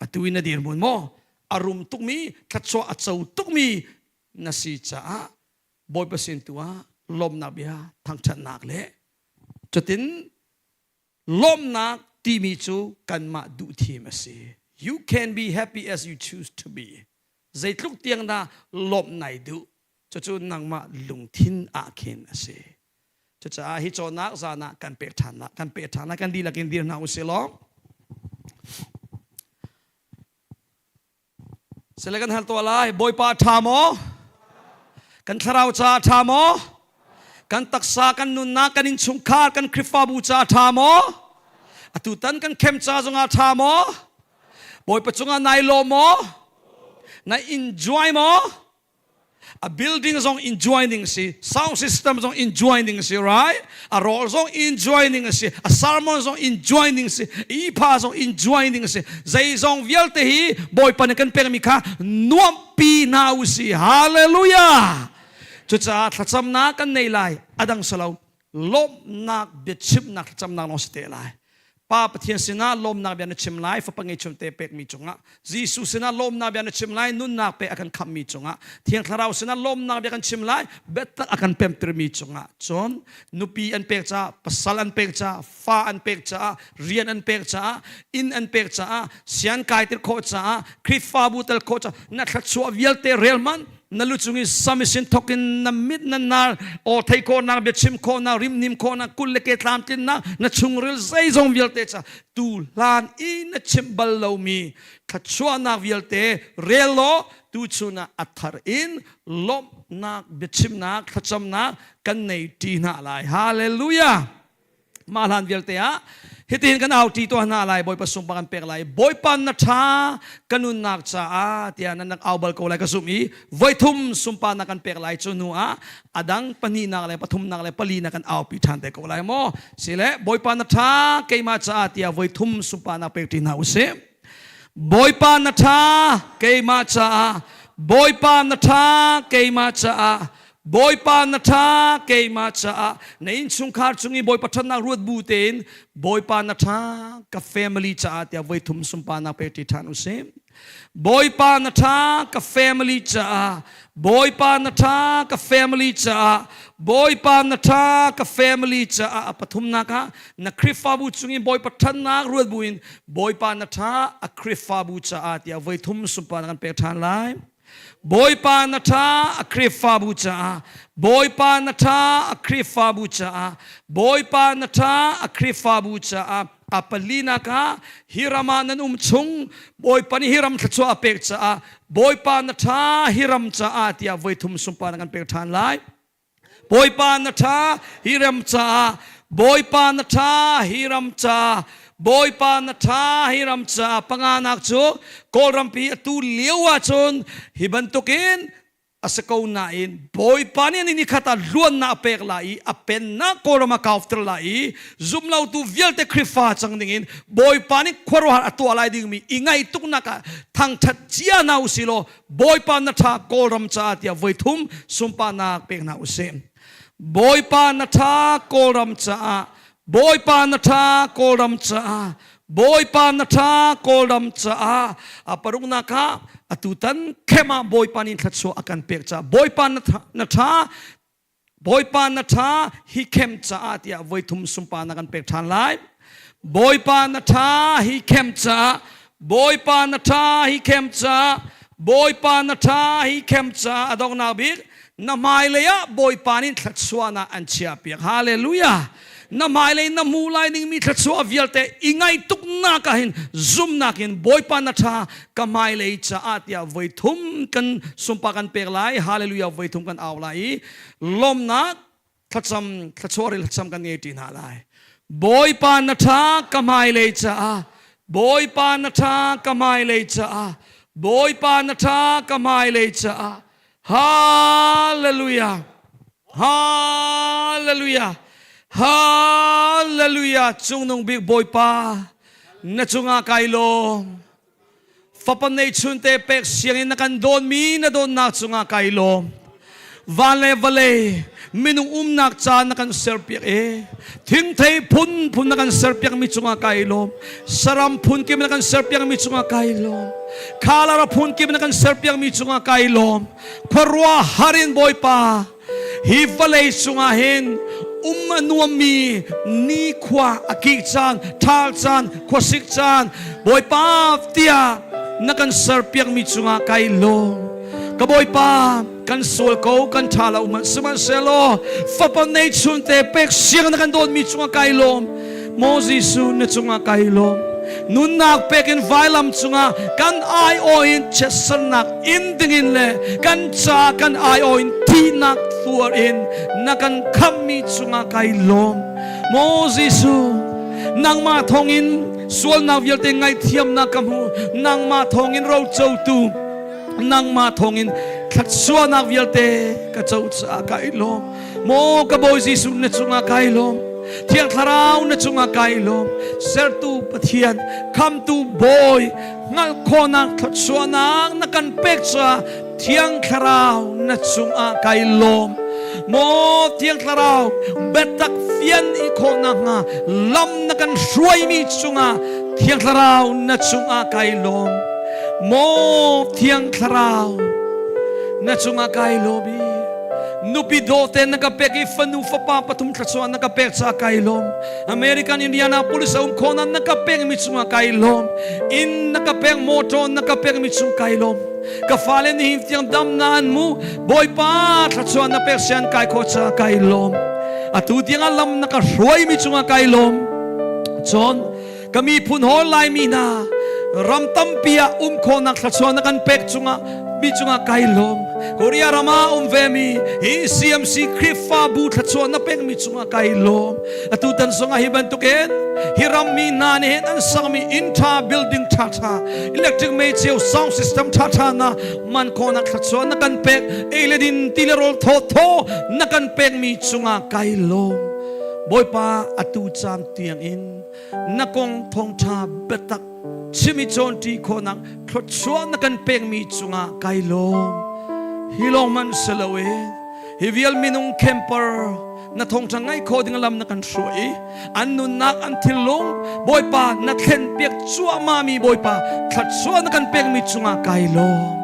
Atu in na dirhmun maw? A rum tukmi, thluachuah a co tukmi na si caah Bawipa sin tu ah lawmnak bia thangṭhatnak le cutin Lawmhnak timi cu kanmah duhthim a si. You can be happy as you choose to be. Zeitluk tiang dah lawmh nai duh? Cucu nangmah lungthin ah khin a si. Cucaah hi cawnnak zan ah kan pek ṭhan la, kan pek ṭhan la, kan dihlak in dir hna usih law. Sile kan hal tuah lai. Bawipa ṭha maw? Kan thlarau ca ṭha maw? Kan taksa, kan nunnak, kan innchungkhar, kan Khrihfabu ca ṭha maw? Atutan kan khem ca zongah ṭha maw? Bawipa cungah nai lawm maw? Na enjoy maw? A building zong enjoy ning si, sound system zong enjoy ning si, right? A rawl zong enjoy ning si, a sermon zong enjoy ning si, ipha zong enjoy ning si. Zeizong vialte hi Bawipa nih kan pekmi kha nuamhpi hna u si. Hallelujah! Cucaah thlacamnak kan nei lai, adang salo lawmhnak biachimnak thlacamnak lawng si te lai. Pa Pathian sinah lawmnak bia na chim lai, Fapa ngeihchun te pekmi cungah. Jesuh sinah lawmnak bia na chim lai, nunnak pe a kan khamhmi cungah. Thiang Thlarau sinah lawmnak bia kan chim lai, biatak a kan pemtermi cungah. Cun nupi an pek caah, pasal an pek caah, fa an pek caah, rian an pek caah, inn an pek caah, sian kai tir khawh caah, Khrihfabu tel khawh caah, na thluachuah vialte rel man na lu cung i samisin thok in na mit na nar aw thei khawhnak biachim khawhnak rimnim khawhnak kul le ke tlamtlinnak na chungril zeizong vialte ca tu hlan i na chimh bal lomi thluachuahnak vialte rel law tu chun ah a thar in lawmhnak biachimnak thlacamnak kan nei ṭi hna lai. Hallelujah! Mah hlan vialte ah hitihin kan au ṭi tuah hna lai. Bawipa sungpa kan pek lai. Bawipa na ṭha ka nunnak caah tiah nan rak au bal ko lai ka zumh i voithum sunparnak kan pek lai. Cu hnu ah a dang pahnihnak le pathumnak le palinak kan aupi ṭhan te ko lai maw? Sile Bawipa na ṭha keimah caah tiah voithum sunparnak pek ṭi hna usih. Bawipa na ṭha keimah caah. Bawipa na ṭha keimah caah. Bawipa na ṭha keimah caah. Na innchungkhar cung i Bawipa ṭhatnak ruat bu tein Bawipa na ṭha ka family caah tiah voithum sunparnak pe ṭi ṭhan usih. Bawipa na ṭha ka family caah. Bawipa na ṭha ka family caah. Bawipa na ṭha ka family caah. A pathumnak ah na Khrihfabu cung i Bawipa ṭhatnak ruat buin Bawipa na ṭha a Khrihfabu caah tiah voithum sunparnak kan pek ṭhan lai. Bawipa na ṭha a Khrihfabu caah. Bawipa na ṭha a Khrihfabu caah. Bawipa na ṭha a Khrihfabu caah. A palinak ah hi ram ah nan um chung Bawipa nih hi ram thluachuah a pek caah Bawipa na ṭha hi ram caah tiah voithum sunparnak kan pek ṭhan lai. Bawipa na ṭha hi ram caah Bawipa na ṭha hi ram caah Bawipa na ṭha hi ram caah panganak cu Kawlrampi atu lio ahcun hi bantukin a si ko nain Bawipa nih ni khat ah luannak a pek lai i a pennak Kawlram a kaufter lai i zumlotu vialte Khrihfa cang dingin Bawipa nih khuaruahhar a tuah lai dingmi i ngaih tuknak ah thangṭhat cia hna usih law Bawipa na ṭha Kawlram caah tiah voithum sunparnak pek hna usih. Bawipa na ṭha Kawlram caah Bawipa na ṭha Kawlram caah Bawipa na ṭha Kawlram caah a paruknak ah atutan khem ah Bawipa nih thluachuah a kan pek caah Bawipa na ṭha Bawipa na ṭha hi khem caah tiah voithum sunparnak kan pek ṭhan lai. Bawipa na ṭha hi khem caah Bawipa na ṭha hi khem caah Bawipa na ṭha hi khem caah a donghnak bik na hmailei ah Bawipa nih thluachuahnak an chiahpiak. Hallelujah! Na hmailei na hmuh lai dingmi thluachuah vialte i ngaih tuknak ah hin zumhnak in Bawipa na ṭha ka hmailei caah tiah voithum kan sumpa kan pek lai. Hallelujah! Voithum kan au lai i lawmnak thlacam thluachuah ril thlacam kan ngei ṭi hna lai. Bawipa na ṭha ka hmailei caah Bawipa na ṭha ka hmailei caah Bawipa na ṭha ka hmailei caah Hallelujah Hallelujah Hallelujah Cungnung bik Bawipa na cungah kai lawm Fapa neihchun te pek sianginn na kan dawnmi na dawnnak cungah kai lawm. Van le vawlei minung umnak caan na kan serpiak e. Thingthei phunphun na kan serpiak mi cungah kai lawm. Saram phunkim na kan serpiak mi cungah kai lawm. Khalara phunkim na kan serpiak mi cungah kai lawm. Khuarua harin Bawipa hi vawlei cungah hin um a nuammi nikhua a kik caan ṭhal caan khuasik caan Bawipa tiah na kan serpiakmi cungah kai lawm ka Bawipa kan sual ko kan ṭha lo hmanh sihmanhsehlaw fapa nei chunte pek siang na kan dawtmi cungah kai lawm Maw Jesuh na cungah kai lawm nunnak pek in vailam cungah kan aiawh in chiatsernak in dingin le kan ca kan aiawh in thihnak tuar in na kan khamhmi cungah kai lawm Maw Jesuh nangmah thawngin sualnak vialte ngaihthiamnak ka hmu nangmah thawngin rocotu nangmah thawngin thluachuahnak vialte ka co caah kai lawm Maw ka Bawi Jesuh na cungah kai lawm. Thiang Thlarau na cungah kai lawm. Sertu Pathian, khamtu Bawi, hngalh khawhnak thluachuahnak na kan pek caah Thiang Thlarau na cungah kai lawm. Maw Thiang Thlarau biatak fian i khawhnak hnga lam na kan hruaimi cungah Thiang Thlarau na cungah kai lawm. Maw Thiang Thlarau na cungah kai lawm i nupi dawte na ka pek i fanu fapa pathum thluachuah na ka pek caah kai lawm. American Indianapolis a um khawhnak na ka pekmi cungah kai lawm. Inn na ka pek, motor na ka pekmi cung kai lawm. Ka fale nihin tiang dam na an mu. Bawipa thluachuah na pek sian kai khawh caah kai lawm. Atu tiang ah lam na ka hruaimi cungah kai lawm. Cun ka miphun hawi Laimi hna ram tampi ah um khawhnak thluachuah na kan pek cungah mi cungah kai lawm. Korea ram ah um ve mi hi CMC Khrihfabu thluachuah na pekmi cungah kai lawm. Atu tan zongah hi bantukin hi ram mi hna nih hin an sakmi inn ṭha building ṭha ṭha electric mei ceu sound system ṭha ṭha na man khawhnak thluachuah na kan pek ei le din ti le rawl thaw thaw na kan pekmi cungah kai lawm. Bawipa atu caan tiang in na kong thawngṭha biatak chim i cawnṭi khawhnak thluachuah na kan pekmi cungah kai lawm. Hi lawng man si loin hi vial minung camper na thawngṭha ngaih khawh ding lam na kan hruai i an nunnak an thinlung Bawipa na thlen piak cuahmah mi Bawipa thluachuah na kan pekmi cungah kai lawm.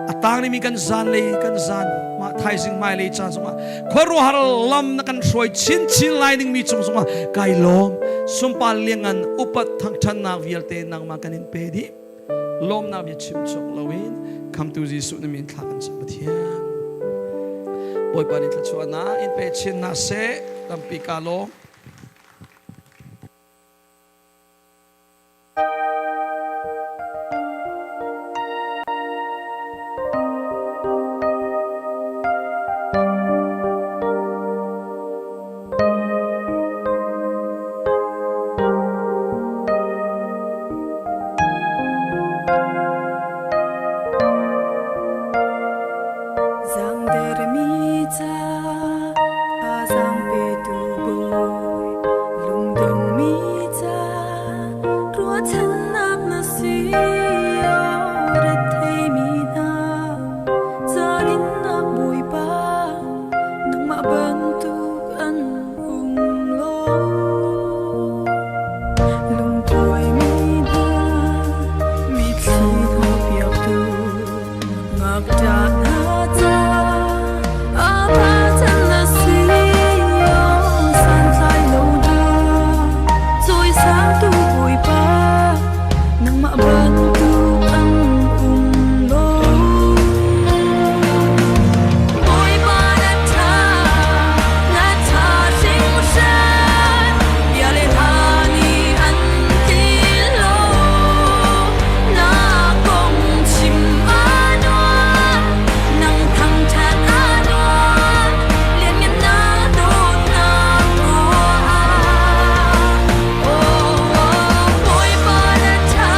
A tang mi kan zan lei kan zan mah thaizing mai lei caan zongah khuaruahhar lam na kan hruai chinchin lai ding mi cung zongah kai lawm. Sumpal liangan upat thangṭhatnak vialte nangmah kan in pe dih. Lawmnak bia chim cawk loin khamtu Jesuh na min thla kan cam Pathian. Bawipa nih thluachuahnak in pe chin hna seh. Tampi ka lawm. Zangdermi ca thazaang petu Bawi, lungdongmi ca ruahchannak na si. Retheimi hna calinnak Bawipa, nangmah bantuk an um lo. Lungtuaimi hna mitthli hnawhpiaktu ngakṭah hna ca a na si. Santlai lo hna cawisangtu Bawipa, nangmah bantuk an um lo. Bawipa na ṭha, na ṭha hringhran, bia le hla nih an ti lo. Na kong chim a nuam, nang thangṭhat a nuam, lianngannak dawtnak ruah ah. Oh, Bawipa na ṭha,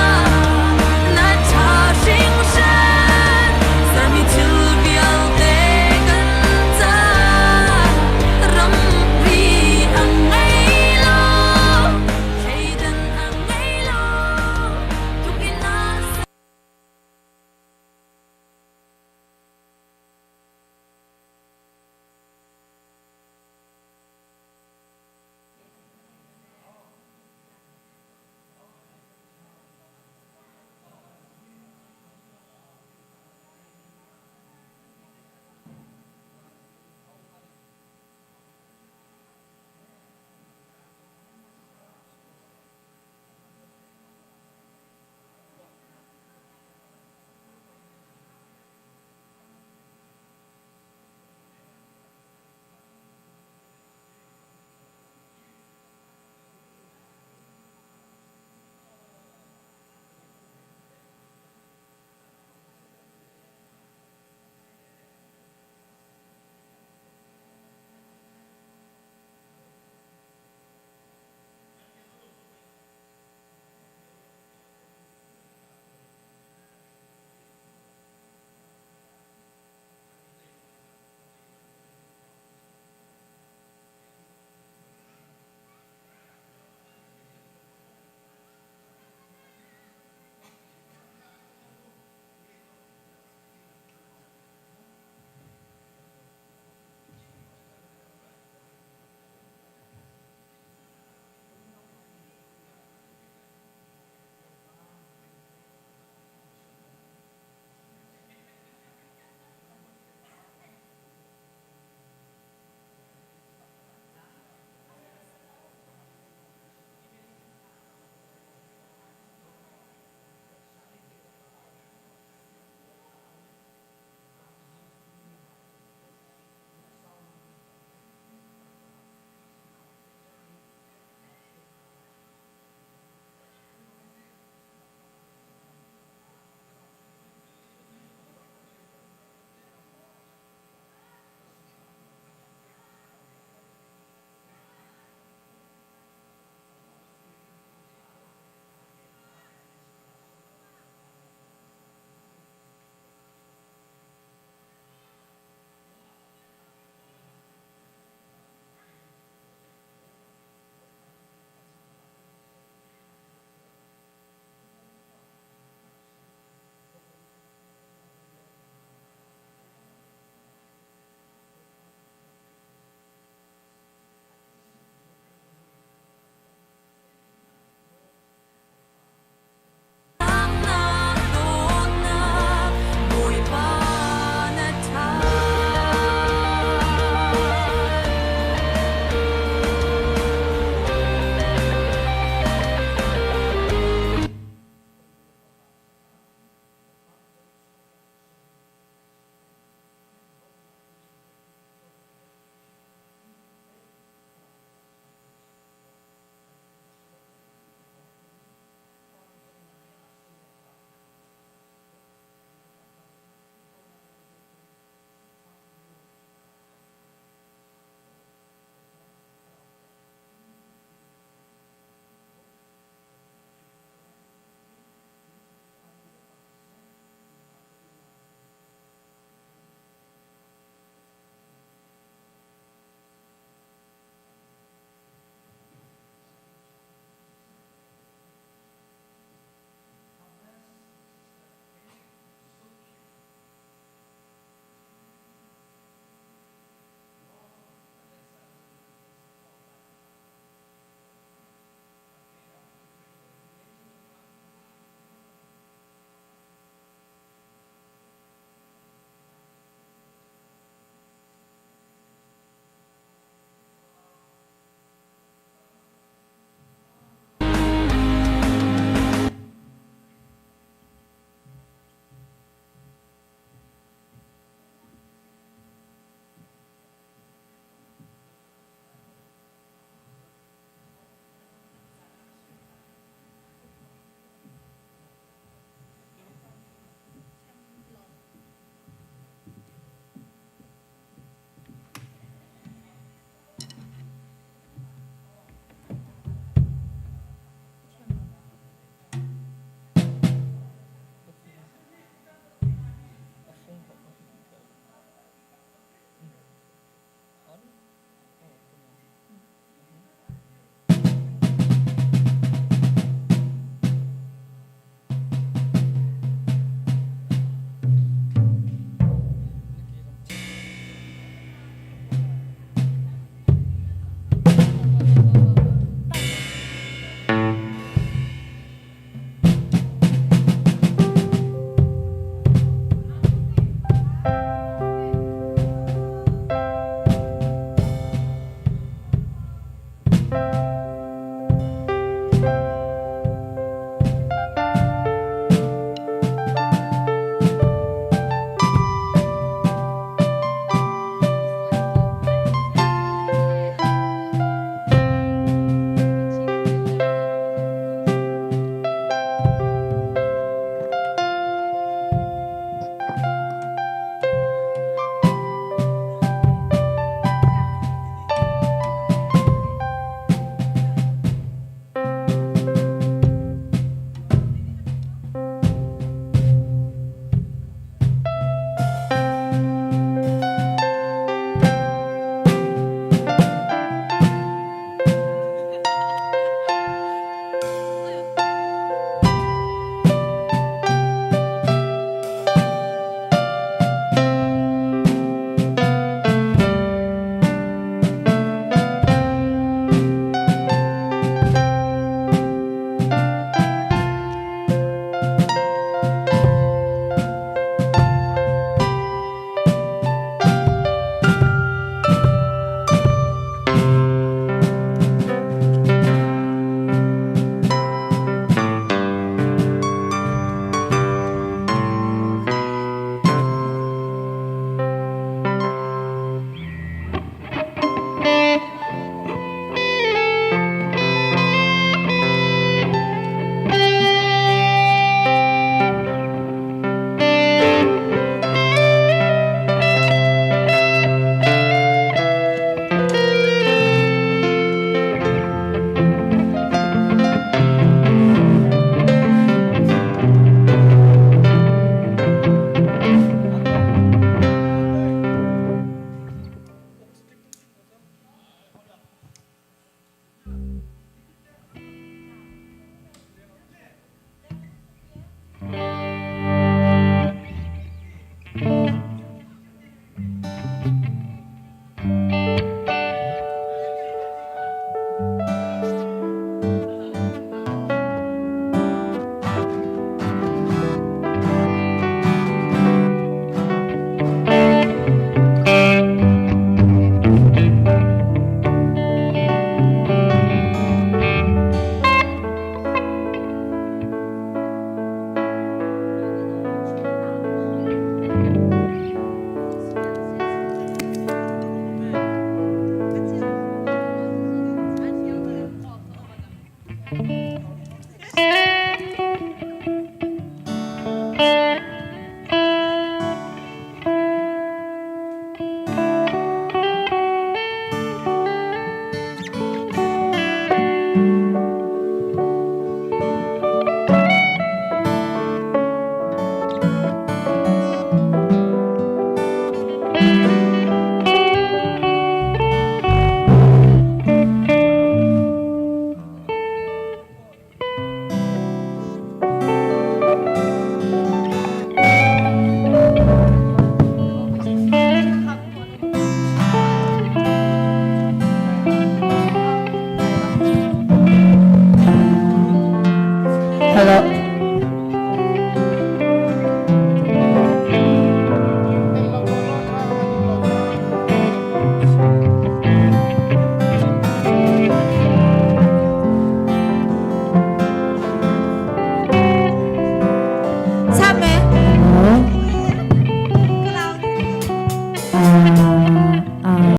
Hello.